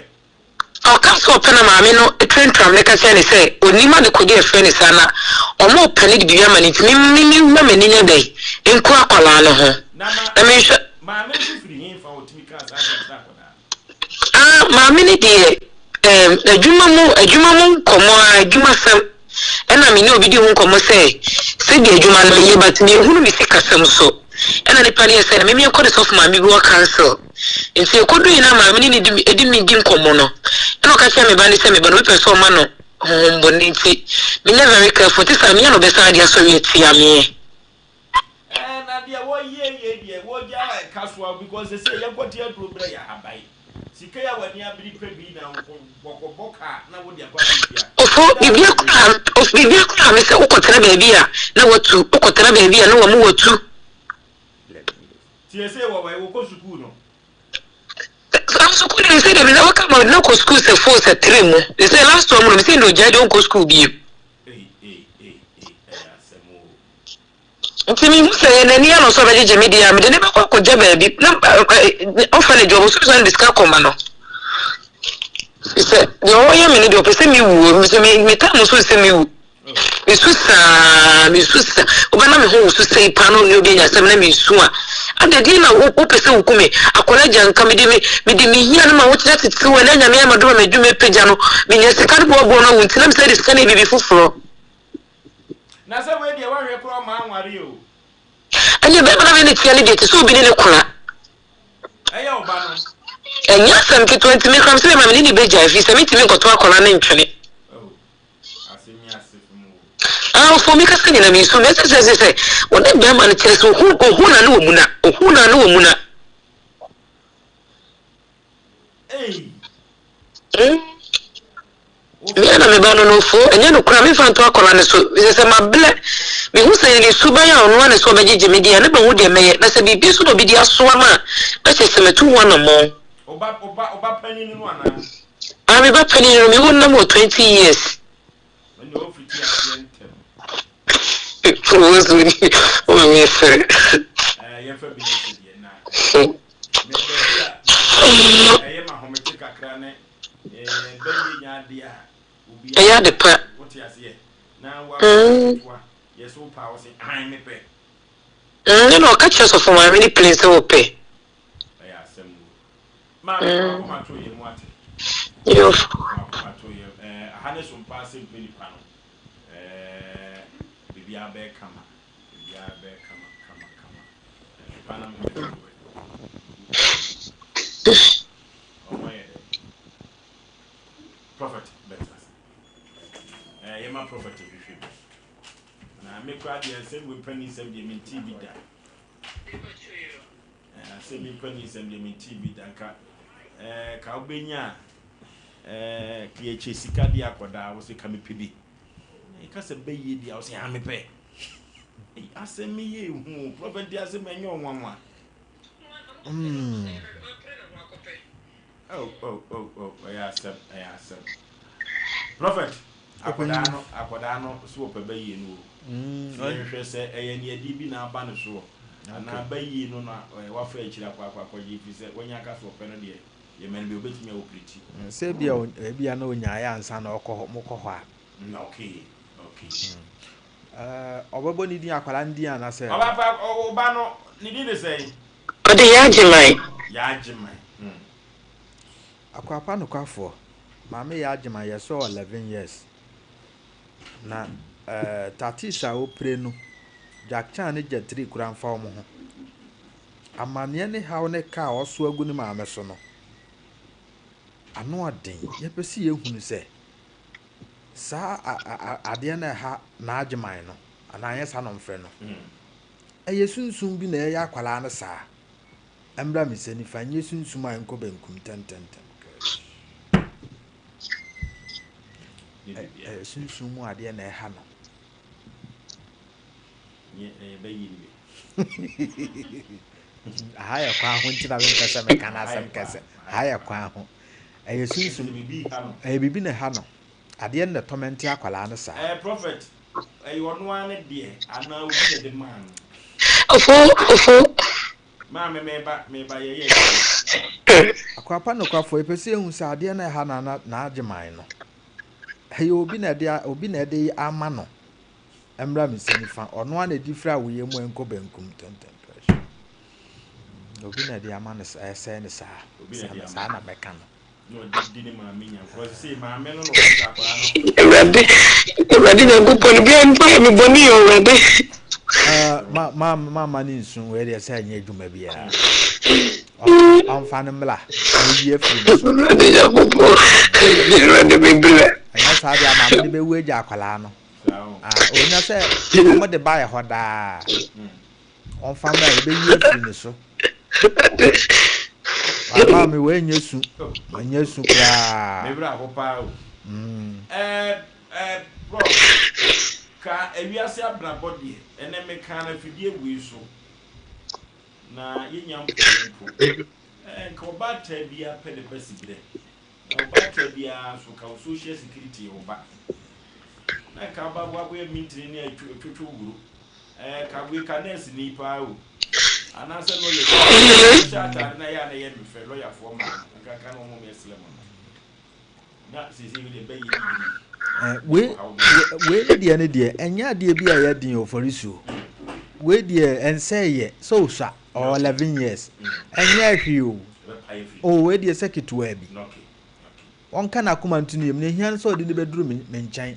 Ɔka sɛ ɔpɛ na maame no trantram no ka kyerɛ no sɛ ɔnnim adekode a ɛfrɛ no saa na wɔrepɛ no de biribi ama no nti me me mma m'ani nyɛ dɛn nku akwadaa no ho Na ma na menhwɛ. maame no nso firi he fa ɔtumi kaa saa asɛm kyerɛ akwadaa no? Ah maame no deɛ ɛɛm adwuma mu adwuma mu nkɔmmɔ ara adwumasɛm ɛna me ne obi di ho nkɔmmɔ sɛ sɛdeɛ adwuma no meyɛ but menhunu me sikasɛm so ɛna nipa no yɛ sɛ na me menkɔ ne sɔfo maame bi wɔ council nti ɛkɔdui na maame ne ne di ɛdi me di nkɔmmɔ no ɛna ɔka kyerɛ me ba no sɛ me ba no obi pɛ sɛ ɔma no honhommɔne nti menyɛ very careful nti saa meyɛ na ɔbɛsan de asɔre atia meɛ. Ɛɛ na deɛ wɔyɛ yei deɛ wɔgya ɛka soa because sese yɛnkɔte aduro brɛ yɛ ahaban sika yi a w'ani abere pɛ bi na wɔkɔbɔ kaa na wode akɔ akɔtua. Ofo, biribi akora of biribi akora me sɛ wokɔtena baabi a na watu, wokɔtena baabi a na wɔn watu. Tie sɛ wɔwɔ wɔkɔ sukuu no. Saa sukuu no sɛ deɛ wɔka ma na kɔ sukuu sɛ four sɛ three mu sɛ last one mu no sɛ deɛ ogyae deɛ ɔnkɔ sukuu biem. Ei ei ei ei ɛyɛ asɛm o. Nti mehu sɛ yɛ n'ani ano sɛ ɔbɛgyegye me deɛ a, mede no bɛkɔ akɔgya baabi na orphanage wɔ bosome so na mede sika kɔma no. Sɛ deɛ ɔyɛ me no deɛ ɔpɛ sɛ mewu, sɛ me me time so sɛ mewu. Mesu saa, mesu saa, wobɛna me ho wosu sɛi paa na ɔne obi anya asɛm na mesu a, adɛ deɛ na wopɛ sɛ woku me, akwadaa gya nka mede me mede me hia no ma wokyerɛ tete wɔ ɛnɛ nyame ama doma m'adwuma apagya no, menya sika no boaboa no awo nti na mesɛ de sika no yɛ biribi foforɔ. Na sɛ wei deɛ woanhwɛ koraa ɔma anware o. Ɛnneɛ bɛrima no a me ne teɛ no deɛ te sɛ obi ne ne kora. Ɛyɛ wo ba no. Ɛnyɛ asɛm ketewa nti me koraa mesɛ bɛrima me ne no bɛgyae ɛfiri sɛ mentumi nkɔto akwadaa no ntwene. Oh, asɛm yi ase fam o. Ah, ɔfo mi kasa nyina mi nsu mɛsɛ sɛ sɛ sɛ wɔne bɛrima no kyerɛ sɛ ohu ohu na ne wɔ mu na ohu na ne wɔ mu na. Me ara na me ba no no fo, ɛnyɛ no koraa memfa nto akwadaa no so, efisɛ sɛ mabrɛ, mehu sɛ ne suban a ɔno ara na ɛsɛ ɔbɛgyegye me deɛ a, na mahu deɛ mɛyɛ, na sɛ biribi nso na obi de asoa me a, na kyerɛ sɛ matu ho anammɔn. Wo ba, wo ba, wo ba panin no anaa? Ah, me ba panin no, mewo no na mewɔ 20 years. Ɛnna ɔfiti aseɛ ntɛm. Wo so ni, wo ma mesere. Ɛɛ, yɛmfa bi ne sɛ deɛ na. Me baabi a baabi a ɛyɛ ma ahomete kakra ne ɛɛ bɛyɛ nya adeɛ a obi Ɛyɛ ade pa. Wote aseɛ na wa ketewa yɛ so pa wo se han mepɛ. Ɛna ɔka kyerɛ sɔfo maame ne plane sɛ wɔpɛ. Ɛyɛ asɛm o. Maame mm. wakoma to yɛ mu ate. Yo. Wakoma to yɛ ɛɛ aha ne so mpa ase mpɛ nipa no. Ɛɛ biribi abɛɛ kama. Biribi abɛɛ kama kama kama. Prophet bɛtena ase. Ɛɛ yɛma prophet hwehwɛ bi. Na me koraa deɛ nsɛm wei mpa ni nsɛm deɛ mentii bi da. Ɛɛ asɛm yi mpa ni nsɛm deɛ mentii bi da nka ɛɛ ka wobɛnya a ɛɛ ka yɛkyɛ sika deɛ akɔdaa wo sɛ ka mepɛ bi. Ɛka sɛ bɛyie deɛ wo sɛ ha mepɛ. Ei asɛm yi yɛ ehu o, prɔfɛt di asɛm ɛnyɛ ɔnwanwa. Mm. Oh, oh, oh, oh, ɛyɛ asɛm, ɛyɛ asɛm. Prɔfɛt, akwadaa no, akwadaa no so wɔpɛ bɛyie no o. Mm. Yɛnhwɛ sɛ ɛyɛ neɛdeɛ bi na aba ne soɔ. Anaa bɛyie no na wafa akyiri akɔ akɔ akɔgye fi sɛ wanya aka so ɔpɛ no deɛ yɛma no bi obɛtumi a wɔpirikyi. Sɛ ebia ebia na onyaeɛ ansa na ɔkɔ hɔ mokɔ hɔ a. Okay, okay. Mm. Eh, ɔbɛbɔ ne din akwadaa no din anasɛ. Ɔba pa, ɔba no ne din de sɛn? Ɔde Yaagyeman. Yaagyeman, hmm. Akwapa nokwafoɔ, maame Yaagyeman yɛ sɔɔ 11 years. Na eh, tatis a ɔpire no, Jack Chan ne Jet Li koraa mfa wɔn ho. Amaneɛ ne haw ne ka a ɔso agu ne maame so no. Ano ɔden. Yɛpɛ sɛ yɛhunu sɛ saa adeɛ no a ɛha n'agyeman no, anaa anyɛ saa na wɔfrɛ no, ɛyɛ sunsum bi na ɛyɛ akwadaa no saa. Ɛmmra me nsa nifa, ɛnyɛ sunsum a ɛnkɔ benkum ntɛmntɛmntɛm. Ɛyɛ sunsum mu adeɛ na ɛha no. Aha yɛ kwan ho nti na mempɛ sɛ meka no asɛm kɛse. Aha yɛ kwan ho. Ɛyɛ sunsum. Ɛyɛ biribi na ɛha no. Adeɛ no na ɛtɔmɛnte akwadaa no saa. Ɛɛ prophet, ɛyɛ ɔno ara ne deɛ anaa obi na ɛde maa no? Ofo, ofo. Maame meba, meba yɛyɛ adwuma. Akwapa nokwafoɔ, yɛpɛ sɛ yɛhu sɛ adeɛ no a ɛha no ana n'agyeman no, ɛyɛ obi na ɛde obi na ɛde ama no. Ɛmmra me nsa nifa, ɔno ara na ɛdi firi awoyɛ mu ɛnkɔ benkum tɛntɛn pressure. Obi na ɛde ama no ɛsɛe no saa. Saa na mɛka no. Awurade, Awurade Nyankopɔn, bia mpo yɛ me bɔne yɛ Awurade. Ma ma ma ma ne nsu wei deɛ sɛ ɛnyɛ adwuma biara. Ɔmfa no mmla na yi afiri ne so. Awurade Nyankopɔn, Awurade mebrɛ. Ɛnyɛ saa deɛ maame de bɛwu agya akwadaa no. Ɔnya sɛ wɔn de ba yɛ hɔ daa. Ɔmfa mmra yɛbɛyi afiri ne so. Papa me wei nyɛ su. Ɛnyɛ su koraa. Me werɛ aho paa o. Ɛɛ ɛɛ prof ka ewiase abrabɔ deɛ ɛnɛ me kaa no afidie wei so na yɛnya mpɔn mpo ɛɛ nka ɔbaatan biara pɛ ne ba siberɛ Na ɔbaatan biara nso ka wo social security yɛ wo ba. Na nka aba aboaboa mintini ne atwotwo wuro. Ɛɛ ka wei ka nurse ni paa o. Anaasɛ lawyer ni. Hyɛ ataade na yɛ a na ɛyɛ me fɛ lawyer foɔ maa no. Nka nka na wɔn yɛ slim no. Na sese wei deɛ bɛyɛ degree. Eh, wei wei ne deɛ ne deɛ ɛnyɛ adeɛ bi a ɛyɛ den ɔfɔrisuo. Wei deɛ ɛnsɛ yɛ sɛ osua ɔwɔ 11 years ɛnyɛ hwee o. Oh, wei deɛ sɛ ketewaa bi. Ɔnka n'akoma nto ne yam. Nea ehia ne sɛ ɔde no bɛduru me me nkyɛn.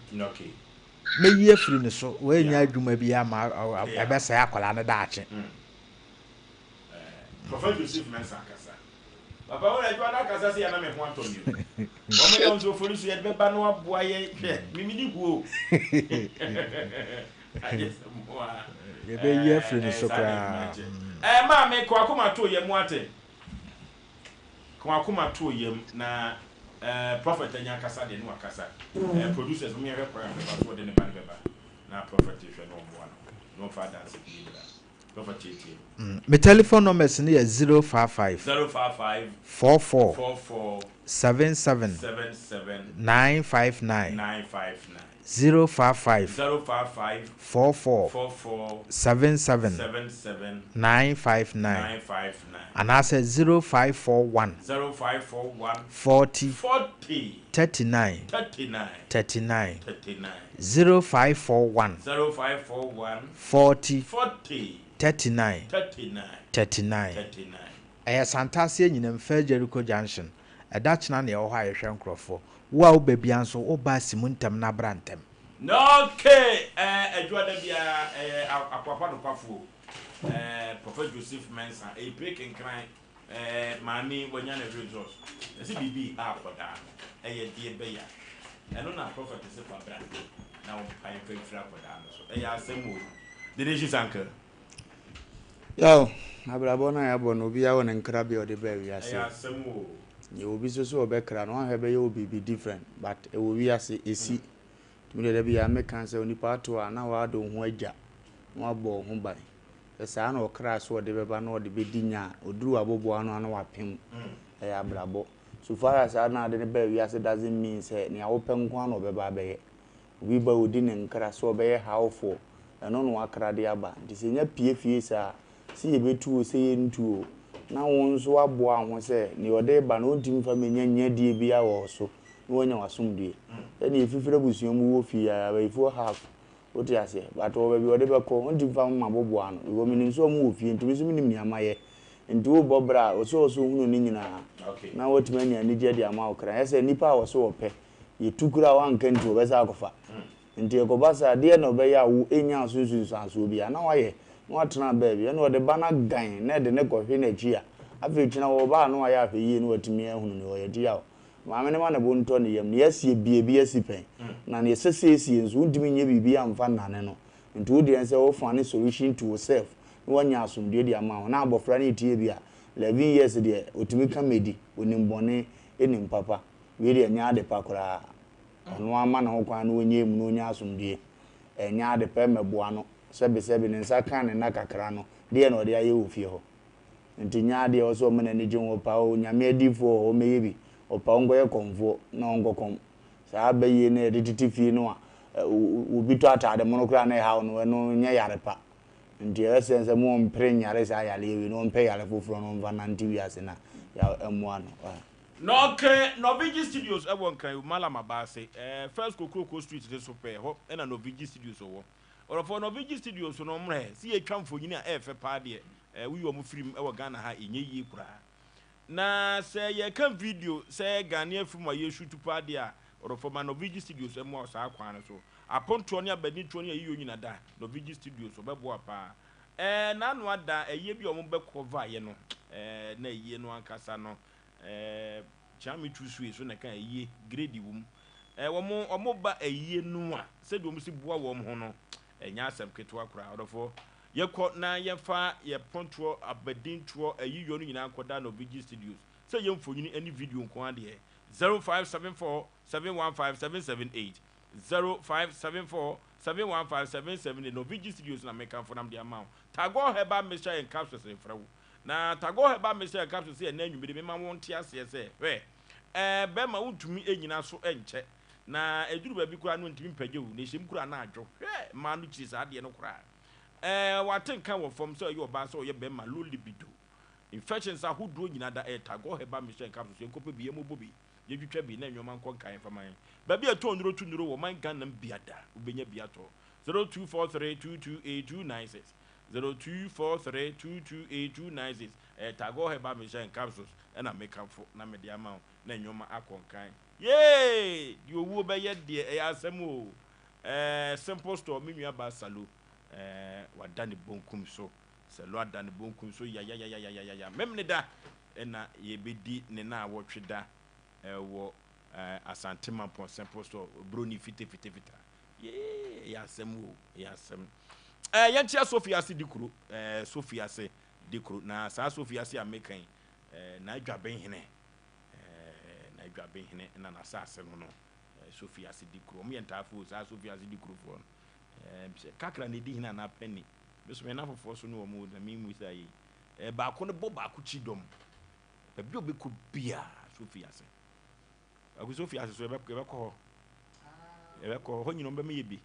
Mɛyi afiri ne so. Wei nyɛ adwuma bi ama ɛbɛsɛe akwadaa no daakye. Prophet Joseph Mensah akasa. Papa wo na adwuma no akasa sɛ yɛna me ho atɔ me o. Wɔn yɛ nso ofori so yɛde bɛba no aboa yɛ hwɛ mimi ni huo. Agye sɛ mo a. Yɛbɛyi afiri ne so koraa. Ɛɛ maame kɔ akoma to yɛ mu ate. Ka w'akoma to yam na eh, prophet anya akasa deɛ ne wakasa. Eh, producers mo yɛhwɛ kwan a bɛfa so ɔde ne ba no bɛba na prophet hwɛ na ɔmmoa no na ɔmfa adanse pii bra. Prophet tietie. Me telephone numbers no yɛ 055. 055. 44. 44. 77. 77. 959. 959. 055. 055. 44. 44. 77. 77. 959. 959. Anaasɛ 0541. 0541. 40. 40. 39. 39. 39. 39. 0541. 0541. 40. 40. 39. 39. 39. 39. Ɛyɛ Santase Anyinam First Jericho Junction. Ɛda kyena na yɛwɔ hɔ a yɛhwɛ nkorɔfoɔ. Wo a woba biara nso, woba a si mu ntɛm na bra ntɛm. Okay eh adwuma da biara ɛyɛ akoapa nokwafo eh Prophet Joseph Mensah ɛyɛ pire kenkran eh maame wanya ne results ɛsɛ biribi ha akɔdaa no ɛyɛ deɛ bɛya ɛno na prophet se fa bra na wo mpae mfa mfiri akɔdaa no so ɛyɛ asɛm o The Nations Uncle. Yaw, abrabɔ no a yɛabɔ no, obiara wɔ ne nkrabea a ɔde baa wiase. Ɛyɛ asɛm o. Nea obi nso sɛ ɔbɛkra no, wanhwɛ bɛyɛ wo biribi different, but ɛwɔ wiase, ɛsi. Nti me deɛ da biara meka sɛ onipa ato a na w'ade wo ho agya na wabɔ wo ho ban. Sɛ saa na ɔkra sɛ ɔde bɛba na ɔde bɛdi nya a, ɔduru w'aboboa ano a na wapem. Ɛyɛ abrabɔ. So far as saa na ade no baa wiase doesn't mean sɛ nea wopɛ nko ara na ɔbɛba abɛyɛ. Obi ba a ɔdi ne nkra sɛ ɔbɛyɛ hawfoɔ, ɛno na wakra de aba. Nti sɛ ɛnya pue fie saa a, sɛ yɛbɛtu o, sɛ yɛntu o, na wo nso woaboa wo ho sɛ deɛ ɔde reba no ɔntumi mfa mmɛnya nyadie biara wɔ wo so na woanya w'asomdwoeɛ. Sɛdeɛ yɛfifiri abusua mu wɔ fie a, abayifoɔ half, wote aseɛ, but ɔwɔ baabi a ɔde bɛkɔ, ɔntumi mfa mma aboboa ano because menim sɛ wɔn wɔ fie nti me nso menim nea mayɛ. Nti wobɔ bra a, ɔsɛ ɔsɛ ohunu ne nyinaa na watumi anya anigyeɛ de ama wo kra. Ɛnyɛ sɛ nnipa a wɔse wɔpɛ, yɛtu koraa a woanka nti wɔbɛsan akɔfa. Nti ɛkɔba saa a, deɛn na ɔbɛyɛ a wo ɛnnya so nsunsuansoɔ biara? Na wayɛ, na watena baabi, ɛna ɔde ba no agan na ɛde no kɔhwe n'akyi a, afei kyena wɔba a na wayɛ ahwɛyie na watumi ahunu deɛ ɔyɛ. Nti yaw. Maame no ma ne bo ntɔ ne yam. Nea asie bia bi asi pɛn. Na nea ɛsɛ sɛ esie nso, wontumi nyɛ biribiara mfa nnane no. Nti wo deɛ ne sɛ wo find solution to wo self na woanya asomdwoeɛ de ama wo ho. Na abɔfra no retie bi a, 11 years deɛ, ɔtumi ka medi, ɔnim bɔne, nim papa. Wei deɛ ɛnyɛ ade pa koraa. Ɔno ara ma ne ho kwan na ɔnyɛ mu na ɔnya asomdwoeɛ. Ɛnyɛ ade pa, ɛmmɛboa no. Sɛbesɛbe, ne nsa kaa ne nna kakra no, deɛn na ɔde ayɛ wɔ fie hɔ? Nti nyɛ adeɛ a ɛwɔ sɛ ɔma n'ani gye ho, ɔpa o, Nyame adiyifoɔ wɔ hɔ, ɔmmɛyɛ bi, ɔpa ɔnkɔyɛ kɔmfoɔ na ɔnkɔkɔm. Saa bayie no a yɛde tete fie no a obi tɔ ataade mono koraa na ɛhaw no, ɛno nyɛ yare pa. Nti ɛbɛsɛ sɛ mo ɔmpere nyare saa yareɛ wei na ɔmpɛ yare foforɔ na ɔmfa nante wiase na ɛmmoa no. Nɔke Norvigi Studios wɔ Nkran Mallam Abaase, First Kokroko Street no so pɛɛ, hɔ na Norvigi Studios wɔ. Ɔdɔfoɔ, Norvigi Studios no mmerɛ sɛ yɛtwa mfonini a ɛyɛ fɛ paa deɛ, woyi wɔn firi mu wɔ Ghana ha a, ɛnyɛ yie koraa. Na sɛ yɛka video sɛ Ghanaian film a yɛshutu paa deɛ a, ɔdɔfoɔ ma Norvigi Studios mmoa wo saa kwan no so. Apontoɔ ne abadintoɔ ne ayiyɔ nyina da, Norvigi Studios wɔbɛboa paa. Ɛɛ, n'ano ada, ayie bi a wɔbɛ cover yɛ no, ɛɛ, na ayie no ankasa no, ɛɛ, Kyame Tusue so na ɛka ayie, grade wɔ mu. Ɛɛ, wɔn, wɔn ba ayie no a, sɛdeɛ wɔn si boa wɔn ho no, ɛnyɛ asɛm ketewa koraa, ɔdɔfoɔ. Yɛkɔ na yɛfa yɛ pontoɔ, abadintoɔ, ayiyɔ no nyinaa nkɔda Norvigi Studios. Sɛ ɛyɛ mfonini ne video nko ara deɛ, 0574 715 778, 0574 715 778, Norvigi Studios na mekamfo na mede ama wo. Tagore Herbal Mixture and Capsules refrɛ wo. Na Tagore Herbal Mixture and Capsules sɛ ɛnnɛ anwummere mema wo nte aseɛ sɛ, hwɛ, ɛɛ, bɛrima wontumi nnyina so nkyɛ, na ɛduru baabi koraa no ntumi mpagya wo, na ɛhyɛm koraa na adwo. Hwɛ, mmaa no kyiri saa adeɛ no koraa. Ɛɛ wate nka wɔ fam sɛ ɔyɛ ɔbaa sɛ ɔyɛ bɛrima low libido infections ahodoɔ nyinaa da ɛyɛ Tagore herbal mixture and capsules yɛnkɔpɛ bi yɛmmɔbɔ bi yɛntwitwa bi na nnoɔma nkɔ nkan mfa ma yɛn baabi a ɛtɔn nnuro tu nnuro wɔ man Ghana mu biada wobɛnya bi atɔ 0243228296 0243228296 ɛyɛ Tagore herbal mixture and capsules ɛna mekamfo na mede ama wo na nnoɔma akɔ nkan yee deɛ owuo bɛyɛ deɛ ɛyɛ asɛm o Ɛɛ simple store me nua baa salo ɛɛ wada ne bonkum so salo ada ne bonkum so yayayayayaya memene da ɛna yɛbɛdi ne naawɔtwe da ɛwɔ ɛɛ asante mampɔn simple store broni fite fite fita yee ɛyɛ asɛm o ɛyɛ asɛm ɛɛ yɛnkyea sofi ase di kuro ɛɛ sofi ase di kuro na saa sofi ase a meka yi ɛɛ n'adwaben hene ɛɛ n'adwaben hene na n'asase no no Sofi ase di kuro. Wɔn yɛ ntaafo o, saa Sofi ase di kurofoɔ no. Ɛɛ sɛ kakra na edi hene anaa pɛni. Me so me nafofoɔ so ne wɔn o, na me mu saa yi. Ɛɛ baako no bɔ baako kyi dɔm. Baabi a ɔbɛkɔ biara Sofi ase. Baako Sofi ase so yɛbɛkɔ hɔ. Yɛbɛkɔ hɔ nyina wɔn bɛma yɛ bi.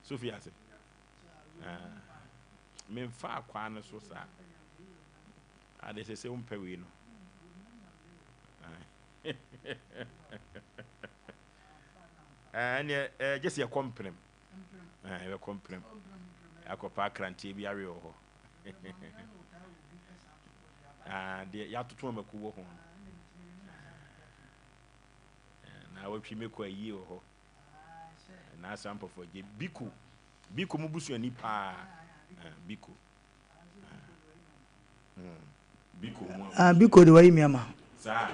Sofi ase. Memfa akwaa no so saa. Ade sɛ sɛ wompɛ wei no. Ɛneɛ ɛɛ gye sɛ yɛkɔ mprem. Ɛɛ yɛbɛkɔ mprem. Akɔpa akranteɛ bi awe wɔ hɔ. Ah, deɛ yɛatoto amako wɔ ho no. Na awɔtwe mɛkɔ ayie wɔ hɔ. Na asampɔfoɔ gye biko. Biko mu busuani paa. Biko. Ah, Biko de wayi mi ama. Saa.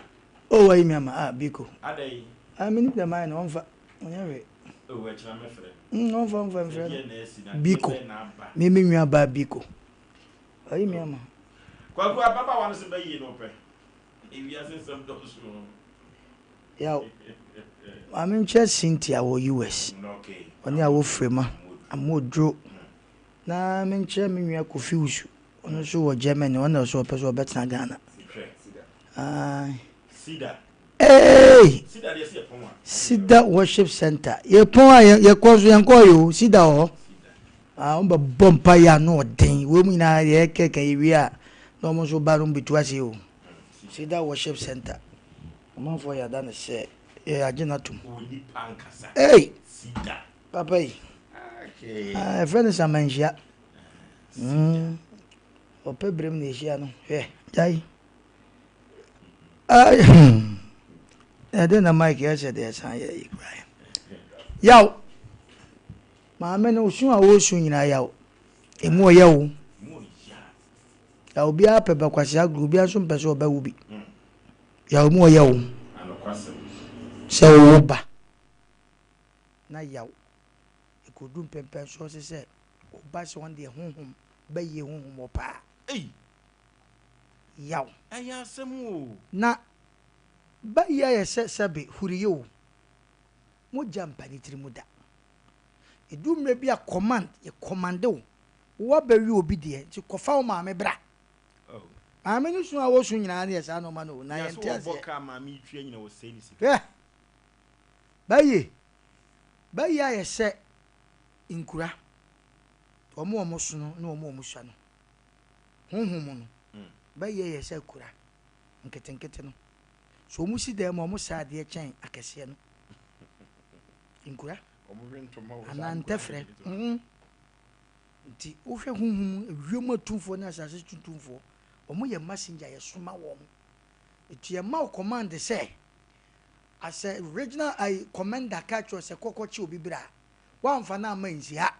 Oh, wayi mi ama. Ah, Biko. Adai. Ah, mi ni dɛm ayɛ no ɔnfa. Ɔnyɛ hwee. Oh, ɛkyina mɛfrɛ. Ɔnfa ɔnfa mfrɛ no. Biko. Mi mi nua baa Biko. Wayi mi ama. Kwaku ababaawa no sɛ bɛyie na ɔpɛ. Ewiase nsɛm dɔɔso. Yaw. Maame nkyɛ Cynthia wɔ US. Ɔne a wofiri ma. Amoduro. Na menkyerɛ me nua Kofi Wusu, ɔno nso wɔ Germany, ɔno na ɔsɛ ɔpɛ sɛ ɔbɛtena Ghana. Aye. Hey! Sida Worship Center. Yɛpɔn a yɛkɔ nso yɛnkɔ yɛ o, Sida wɔ hɔ. Ah, wɔn bɛbɔ mpa yɛ ano ɔden. Wɔn mu nyinaa yɛ kɛkɛ yɛwie a, na wɔn nso ba no bɛtu ase o. Sida Worship Center. Ɔmanfoɔ yɛ ada no sɛ yɛ agye no atom. Hey! Papa yi, ah, yɛfrɛ no Samanhyia. Mm, ɔpɛ berem na ɛhyia no. Hwɛ, gyae. Ai, hmm. Ɛde na Mike yɛ sɛ deɛ ɛsan yɛ yi koraa. Yaw. Maame no su a ɔresu nyinaa yaw. Emu ɔyɛ o. Ya obiara pɛ bɛkwasi agorɔ, obiara nso mpɛ sɛ ɔbɛwo bi. Yaw emu ɔyɛ o. Sɛ wowo ba na yaw ɛkɔdu mpɛmpɛnsoɔ sɛ sɛ wo ba sɛ ɔno deɛ honhom bɛyie honhom wɔ paa. Ei! Yaw. Ɛyɛ asɛm o. Na ba yi ayɛ sɛ sɛbe huriyɛ o, mogya mpa ne tiri mu da. Ɛdu mmerɛ bi a command, yɛ commande wo, wo abɛwe obi deɛ nti kɔfa wo maame bra. Maame no su a wɔsu nyinaa no yɛ saa nnoɔma no o, na yɛnte aseɛ. Wɔbɔ kaa maame yi tua nyina wɔsɛe ne sika. Hwɛ! Bayi, bayi ayɛ sɛ nkura, wɔn a wɔsono ne wɔn a wɔsua no, honhom mu no, bayi ayɛ sɛ akura nketenkete no. So wɔsi dan mu a wɔsɛ adeɛ kyɛn akɛseɛ no. Nkura anaa ntɛfrɛ. Mm. Nti wohwɛ honhom mu, ewiem atumfoɔ ne asase so tumfoɔ, wɔn yɛ messenger, yɛsoma wɔn. Nti yɛma wo command sɛ, as a regional ayi commander ka kyerɛ sɛ kɔ kɔkye obi bra a, woamfa no amma nsi ha.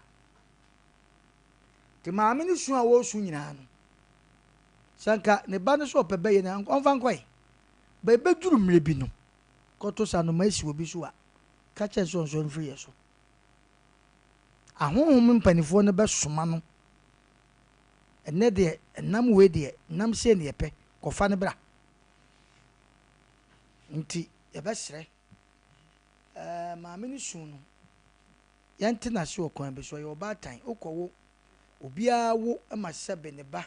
Nti maame no su a wɔresu nyinaa no, sɛ nka ne ba no sɛ ɔpɛ bɛyɛ no ɔmfa nkɔe. Ba ɛbɛduru mmerɛ bi no, kɔto sɛ anoma asi obi so a, ka kyerɛ no sɛ ɔnsɔre mfiri yɛ so. Ahonhom mpanimfoɔ no bɛsoma no, Ɛnnɛ deɛ, nam wei deɛ, nam sei na yɛpɛ, kɔfa no bra. Nti yɛbɛsrɛ, ɛɛ maame no su no, yɛnte no ase wɔ kwan bi so, ɔyɛ ɔbaatan, wokɔwo, obiara wo ma sɛbe ne ba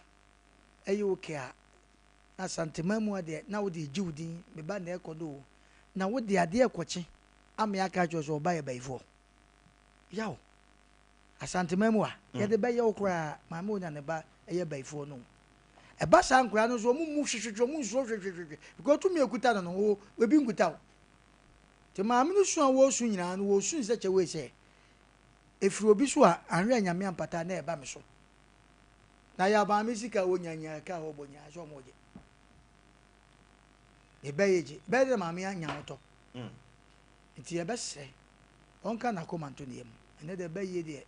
ɛyɛ okay a, na Asanteman mu ha deɛ, na wode regye wo din, me ba na ɛrekɔ do o, na wode adeɛ rekɔkye ama aka akyerɛ wo sɛ ɔba yɛ bayifoɔ. Yaw. Asanteman mu a, yɛde bɛyɛ wo koraa, maame onya ne ba yɛ bayifoɔ no. Ɛba saa nkoraa no nso, wɔn mmu hwehwehwe, wɔn nsuro hwehwehwehwe, because tumi ekuta no no, wo, ebi nkuta wo. Nti maame no su a wɔresu nyinaa no, wɔresu in such a way sɛ, efiri obi so a, anhwɛ a Nyame ampata a na ɛba me so. Na yaw maame sika a wɔnya nyinaa, ka a wɔbɔ nyinaa, sɛ wɔn gye. Ne bɛyɛ gye, bɛyɛ dɛ maame anya ahotɔ. Nti yɛbɛsrɛ ɔnka n'akoma nto ne yam. Ɛnnɛ deɛ bɛyie deɛ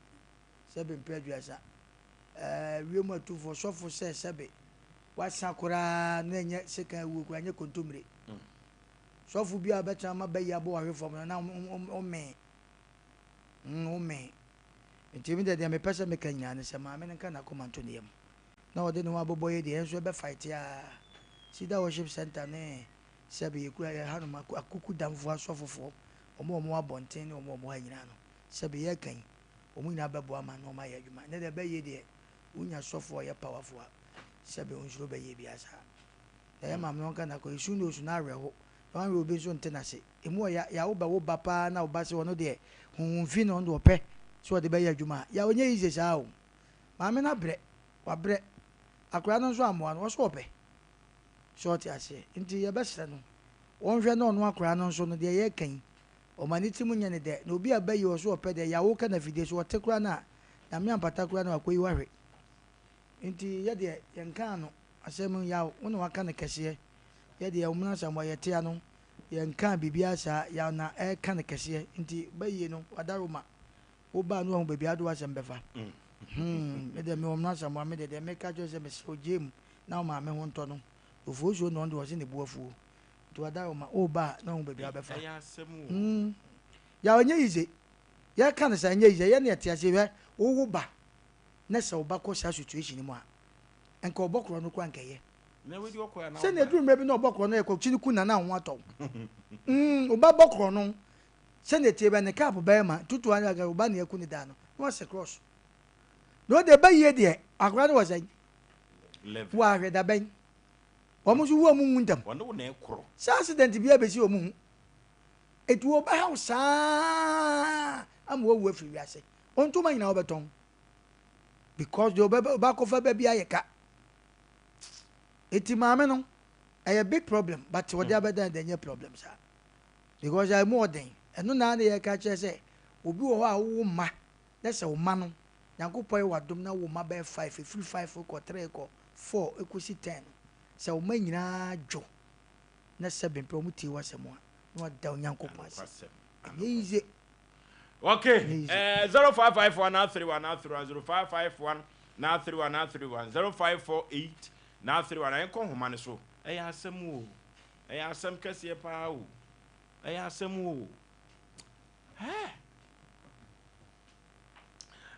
sɛbe mprɛ aduasa. Ɛɛ wiem atufoɔ sɔfo sɛ sɛbe wasa koraa na ɛnyɛ sekan awuo koraa ɛnyɛ kontommire. Sɔfo bi a ɔbɛtena ama bɛyie abɔ wahwe fam no na womee. Mm, womee. Nti me deɛ deɛ mepɛ sɛ meka nyinaa ne sɛ maame no nka n'akoma nto ne yam. Na ɔde ne ho abobɔ yɛ deɛ yɛn nso yɛbɛ fight a. Cedar Worship Center ne Sɛbe yɛkura yɛn hanom akukudamfoɔ asɔfofoɔ, wɔn a wɔwɔ abɔnten ne wɔn a wɔwɔ ha nyinaa no, sɛbe yɛreka yi, wɔn nyinaa bɛboa ama nnoɔma ayɛ adwuma. Ɛnnɛ deɛ ɛbɛyie deɛ, wonya sɔfoɔ a ɔyɛ powerful a, sɛbe ɔnsuro bɛyie biara saa. Na yɛn maame no ɔnka n'akɔ, esu ne osu no awerɛho, na wanwerɛ obi nso nte n'ase. Emu ɔya, ya wobɛwo ba paa na wo ba se ɔno deɛ honhom fi na ɔno deɛ ɔpɛ sɛ ɔde bɛyɛ adwuma a, ya ɔnyɛ easy saa o. Maame no abrɛ, wabrɛ. Akwadaa no nso ammoa no, ɔse ɔpɛ. So ɔte aseɛ? Nti yɛbɛsrɛ no ɔnhwɛ na ɔno akoraa no nso no deɛ yɛreka yi ɔma ne tirim nyɛ no dɛ na obi a bɛyi ɔso ɔpɛ deɛ yawo ka no afidie so ɔte koraa no a Nyame ampata koraa na wakɔyi wo ahwe nti yɛdeɛ yɛnkaa no asɛm yaw wo na waka no kɛseɛ yɛdeɛ ɔmena Asamoah yɛte ano yɛnkaa biribiara saa yaw na ɛreka no kɛseɛ nti bɛyie no wadaroma wo ba a na wahu baabi a wode w'asɛm bɛfa hmm me deɛ mewɔ mmara Asamoah me deɛ deɛ meka kyerɛ sɛ mesrɛ wo gyae mu na wo maame ho ntɔ no ofuosuo na ɔno deɛ ɔse ne bo afuo nti wada wo ma wo ba a na wahu baabi a wobɛfa hmm yaw ɛnyɛ yize yɛka no saa ɛnyɛ yize yɛ ne ɛte ase hwɛ wowo ba na sɛ wo ba kɔ saa situation mu a nka ɔbɔ korɔ no koraa nka ɛyɛ sɛnea ɛduru mmerɛ bi na ɔbɔ korɔ no yɛ kɔ kyini ku na na ho atɔ wo hmm wo ba bɔ korɔ no Sɛnea ɛteɛ biara ne cup bɛyɛ ma tutu ara na ɔba nea aku ne daa no na wasɛ cross na ɔde ɛbɛ yie deɛ akora no wɔ sɛn wɔ ahwɛ da bɛn wɔn nso wu wɔn nwu ntɛm sɛ accident bi abɛsi wɔn ho etu ɔbɛhaw saa ama wawu afiri wiase ɔntoma nyinaa wɔbɛtɔn because deɛ ɔbɛba akɔfa baabi ayɛ ka eti maame no ɛyɛ big problem but wɔde abɛdan deɛ ɛnyɛ problem saa. Because ɛmu ɔden. Ɛno na na yɛka kyerɛ sɛ obi wɔ hɔ a wowo mma na sɛ wo mma no Nyankopɔn yɛ w'adom na wo mma bɛyɛ five, ɛfiri five kɔ three kɔ four ɛkɔsi ten no, sɛ wo mma nyinaa dwo na sɛbe mpɛ wɔn tie w'asɛm a, na wada Onyankopɔn ase. Ɛnyɛ easy. Okay, 0551 931 931 0551 931 931 0548 931 yɛnkɔ nhoma no so. Ɛyɛ asɛm o. Ɛyɛ asɛm kɛseɛ paa o. Ɛyɛ asɛm o. Hɛɛ.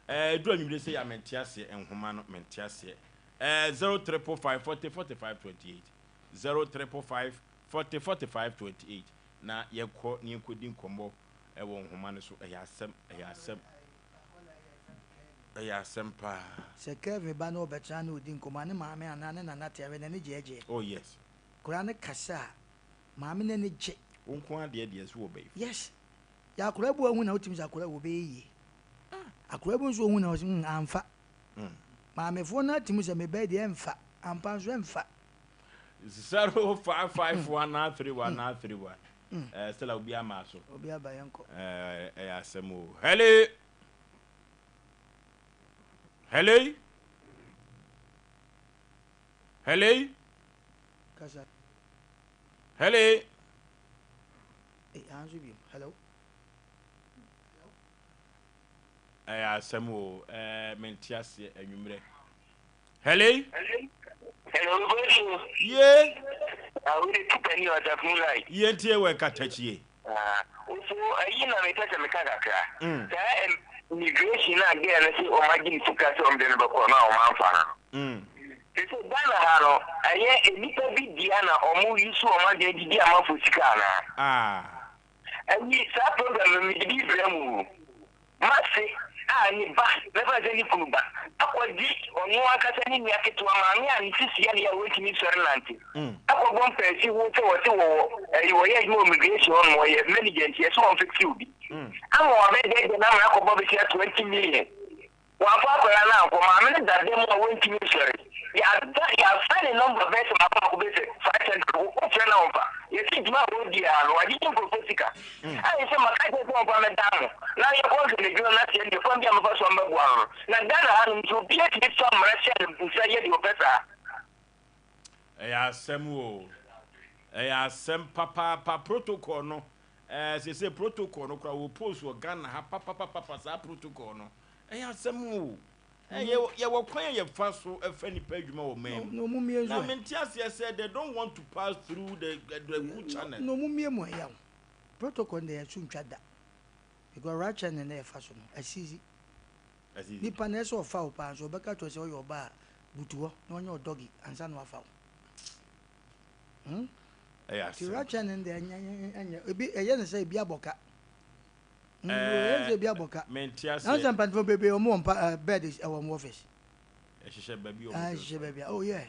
Ɛɛ duru anwummere sɛ yɛ a mente aseɛ nhoma no mente aseɛ. Ɛɛ 0 triple 5 40 45 28 0 triple 5 40 45 28 na yɛkɔ na yɛnkɔdi nkɔmmɔ ɛwɔ nhoma no so. Ɛyɛ asɛm, ɛyɛ asɛm. Ɛyɛ asɛm paa. Sɛ Kelvin ba na ɔbɛtena na ɔdi nkɔmmɔ a, ne maame anaa ne nana te awɛ, n'ani gyeɛgyeɛ. Oh yes. Akwadaa no kasa a, maame no ani gye. Wo nko ara deɛ deɛ nso wɔ bɛyifo. Yes. Yɛ akwadaa bi wɔ hu na wotumi sɛ akwadaa wɔ bɛyɛ yie. Akwadaa bi nso wɔ hu na ɔsɛ mm amfa. Maamefoɔ no atumi sɛ mebɛyɛ deɛ ɛmfa. Ampa nso ɛmfa. 0551 931 931. Ɛɛ Stella obi ama so. Obi aba yɛn kɔ. Ɛɛ ɛyɛ asɛm o. Hello. Hello. Hello. Kasa. Hello. Eh, anso bi. Hello. Ɛyɛ asɛm o. Ɛɛ mente aseɛ anwummerɛ. Hello. Hello, Bosu. Ye. Ah, we dey put any other moonlight. Ye ntie wɔ nkatakyi. Ah, oso ayi na mepɛ sɛ meka kakra. Saa immigration a girl no sɛ ɔma gye ne sika sɛ ɔmde no bɛkɔ no a ɔma amfa no no. Te sɛ Ghana ha no, ɛyɛ nnipa bi dea na ɔmo use ɔmo adwene de di amanfoɔ sika anaa? Ah. Ayi saa program no mede bi brɛ mo o. M'ase a ne ba, mɛfa no sɛ ne kunu ba, akɔgye ɔno ankasa ne nua ketewa maame a ne sisi yɛ no ya a ɔntumi nsɔre nnante, akɔbɔ mpaasi ho sɛ wɔse wɔwɔ ɛyi wɔyɛ adwuma wɔ immigration hɔ nom, ɔyɛ manager nti ɛsɛ wɔmfekse obi ama wabɛdɛɛdɛɛ no ama no akɔbɔ bɛsia 20 million. Wamfa akwadaa no ankɔ. Maame no da dan mu a ɔntumi nsɔre. Yɛada, yɛafrɛ ne nɔmba bɛyɛ sɛ mako mako bɛyɛ sɛ 500. Wofrɛ no a ɔmfa. Yɛse dwuma a ɔredi ara no, wagyegye nkurɔfoɔ sika. Ayɛ sɛ maka kyerɛ sɛ ɔmfa mmɛdan mo na yɛnkɔhwɛ no adwuma no ase ɛndeɛ kwan bi a mɛfa so a mɛboa no no. Na Ghana hanom nso obiara tumi fa mmara hyɛ ne nsa yɛ deɛ ɔpɛ saa. Ɛyɛ asɛm o. Ɛyɛ asɛm papaapa. Protocol no, ɛɛ sese protocol no koraa wɔ post wɔ Ghana ha papapapa saa protocol no. Ɛyɛ asɛm o. Ɛyɛ yɛwɔ kwan a yɛfa so fa nipa adwuma wɔ man mu. Na mente aseɛ sɛ they don't want to pass through the the good channel. Na ɔmo mmie mu ɛya o. Protocol no deɛ ɛso ntwa da. Because right channel na yɛfa so no, asizi. Nipa no ɛsɛ ɔfa wo paa nso ɔbɛka kyerɛ wo sɛ ɔyɛ ɔbaa a butu hɔ na ɔnyɛ wo doggy ansa na wafa wo. Hmm? Ɛyɛ Nti asɛm. right channel no deɛ ɛnyɛ ɛnyɛ ebi ɛyɛ ne sɛ ebi abɔ ka. Hmm, ɛyɛ ne sɛ ebi abɔ ka. Mente aseɛ. Nanso mpanyinfoɔ bebree wɔn wɔ mpa ɛɛ bed ɛwɔ wɔn office. Ɛhyehyɛ baabi a wɔn Ah, ɛhyehyɛ baabi a oh yeah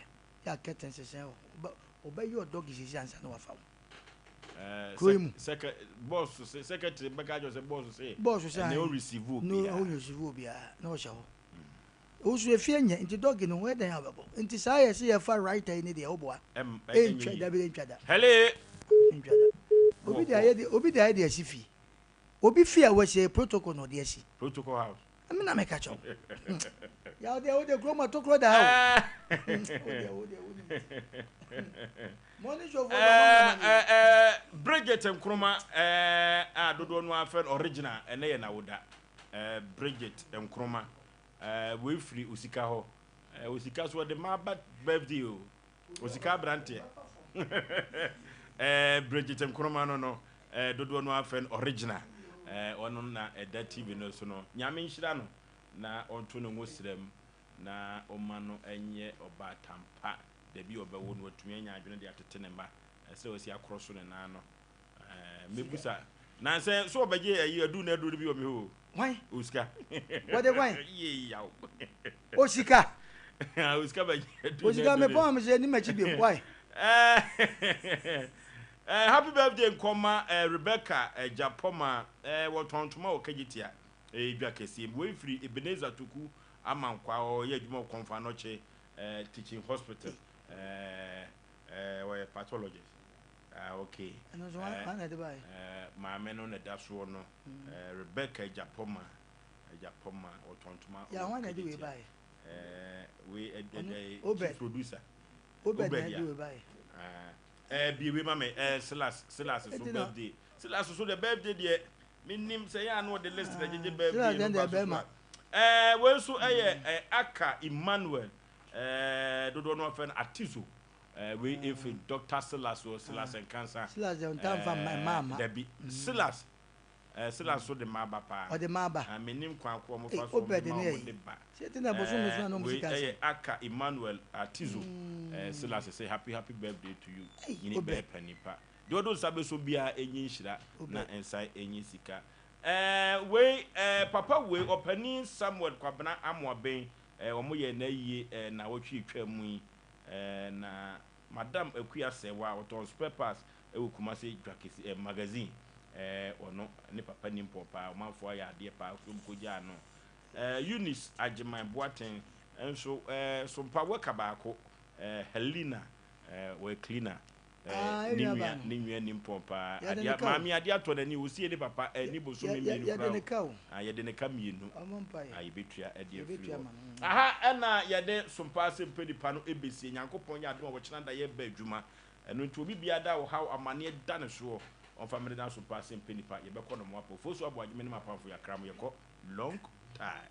yɛ a curtain sesɛn hɔ. Ɔbɛ ɔbɛyɛ ɔdoggy sisi ansa na wafa wo. Kuro yi mu. Sɛkɛ bɔs se sɛkɛtiri bɛka kyerɛ sɛ bɔs se. Bɔs se ɛnɛ o receive obiara. No o receive obiara na ɔhyɛ hɔ. Osu efie nyɛ nti dɔgi no ho ɛdɛn a ɔbɛbɔ nti saa yɛ se yɛfa writer yi ne deɛ ɔboa. Ɛntwa da bi ɛntwa da. Hele. Ɛntwa da. Obi de ayɛ de obi de ayɛ de asi fie. Obi fie a wɔasi ɛyɛ protocol na ɔde asi. Protocol house. Ɛmi na meka kyɛw. Ya ɔde ɔde kurom atokuro da ha o. Ɔde ɔde ɔde. Morning show fo de ɔmo ama ni. Bridget Nkrumah a dodoɔ no ara frɛ no original ɛnɛ yɛ n'awoda. Bridget Nkrumah wei firi Osika hɔ. Osika so ɔde ma ba birthday o. Osika aberanteɛ. Bridget Nkrumah no no dodoɔ no ara frɛ no original. Ɔno na ɛda TV no so no. Nyame nhyira no na ɔnto ne ngo srɛ mu na ɔma no nyɛ ɔbaatan pa. Dabi a ɔbɛwo no watumi anya adwene de atete ne mma sɛ wasi akorɔ so ne nan no. Mɛbusa nansɛ so ɔbɛgye ayi adu na aduro no bi wɔ me hɔ o. Hwan? Osika. Wɔde hwan? Yee yaw. Osika. Osika bɛgye adu na Osika aduro no. mepɔn me sɛ ni m'akyi biom. Why? Happy birthday nkɔma Rebecca Gyapɔma wɔtɔn ntoma wɔ Kagyetia dwa kɛseɛ mu. Wei firi Ebenezer Toku Amankwaa ɔyɛ adwuma wɔ Kɔmfo Anɔkye Teaching Hospital ɔyɛ pathologist. Ah, okay. Ɛno nso hwan na ɛde baeɛ? Maame no na ɛda soɔ no. Rebecca Agyapɔma Agyapɔma ɔtɔn ntoma Ya hwan na ɛde wei baeɛ? Wei chief producer. Obed na ɛde wei baeɛ. Bie wei ma me Silas Silas so birthday. Silas so the birthday deɛ menim sɛ yɛ ano ɔde list na gyegye birthday no ba so so a. Wei nso ɛyɛ Aka Emmanuel dodoɔ no afɛ no Atizo. Eh, wei efi Doctor Silas wɔ Silas Nkansa. Silas deɛ ɔntaa nfa mma mmaa mma. Dabi, Silas, eh, Silas so de mmaa ba paa. Ɔde mmaa ba. Ah, menim kwan ko wɔn Ei, fa so wɔn Obed de ma ne wɔn ayi. de ba. Sɛ ti na bosom so na wɔn Wei sika ɛyɛ asɛm. Aka Emmanuel Atizo. Eh, Silas say happy happy birthday to you. Ei, Nyini Obed. bɛyɛ panin pa. Deɛ ɔde nsa bɛsɔ biara ɛnyi nhyira na Obed. nsan ɛnyi sika. Eh, wei, eh, papa wei, ɔpanin Samuel Kwabena Amoaben, eh, wɔn yɛ n'ayie eh, naawɔtwe etwa mu yi. Eh, na Madam Akua Serwaa, ɔtɔn spare parts wɔ Kumasi Dwakesi eh, Magazine. Eh, ɔno ne papa nim pɔn paa, ɔmanfoɔ ayɛ adeɛ paa, kurom kɔgyaa no. Eh, Eunice Agyeman Boateng nso, eh, sompa worker baako, eh, Helena, eh, ɔyɛ cleaner. Eh, Ah, ne nua nua, ba no. ne nua nim pɔn paa. Yɛde Adeɛ, ne ka o. maame adeɛ atɔ n'ani, ɔsie ne papa, eh, ne bosome Yɛ, yɛ, mmienu yɛde koraa ne o. ka o. Ah, yɛde ne ka mmienu. Ɔmo mpaeɛ. Ah, yɛbɛtua ɛde afiri Yɛbɛtua hɔ. ma no. Aha ɛna yɛde sompa ase mpɛ nipa no ɛbɛsie. Nyankopɔn yɛ adom a wɔkyena da yɛba adwuma. Ɛno nti obi biara da ɔhaw amaneɛ da ne soɔ ɔmfa mmere na sompa ase mpɛ nipa. Yɛbɛkɔ no moapɔ. Fosu aboagye me ne m'apamfo yɛakra mo yɛkɔ long time.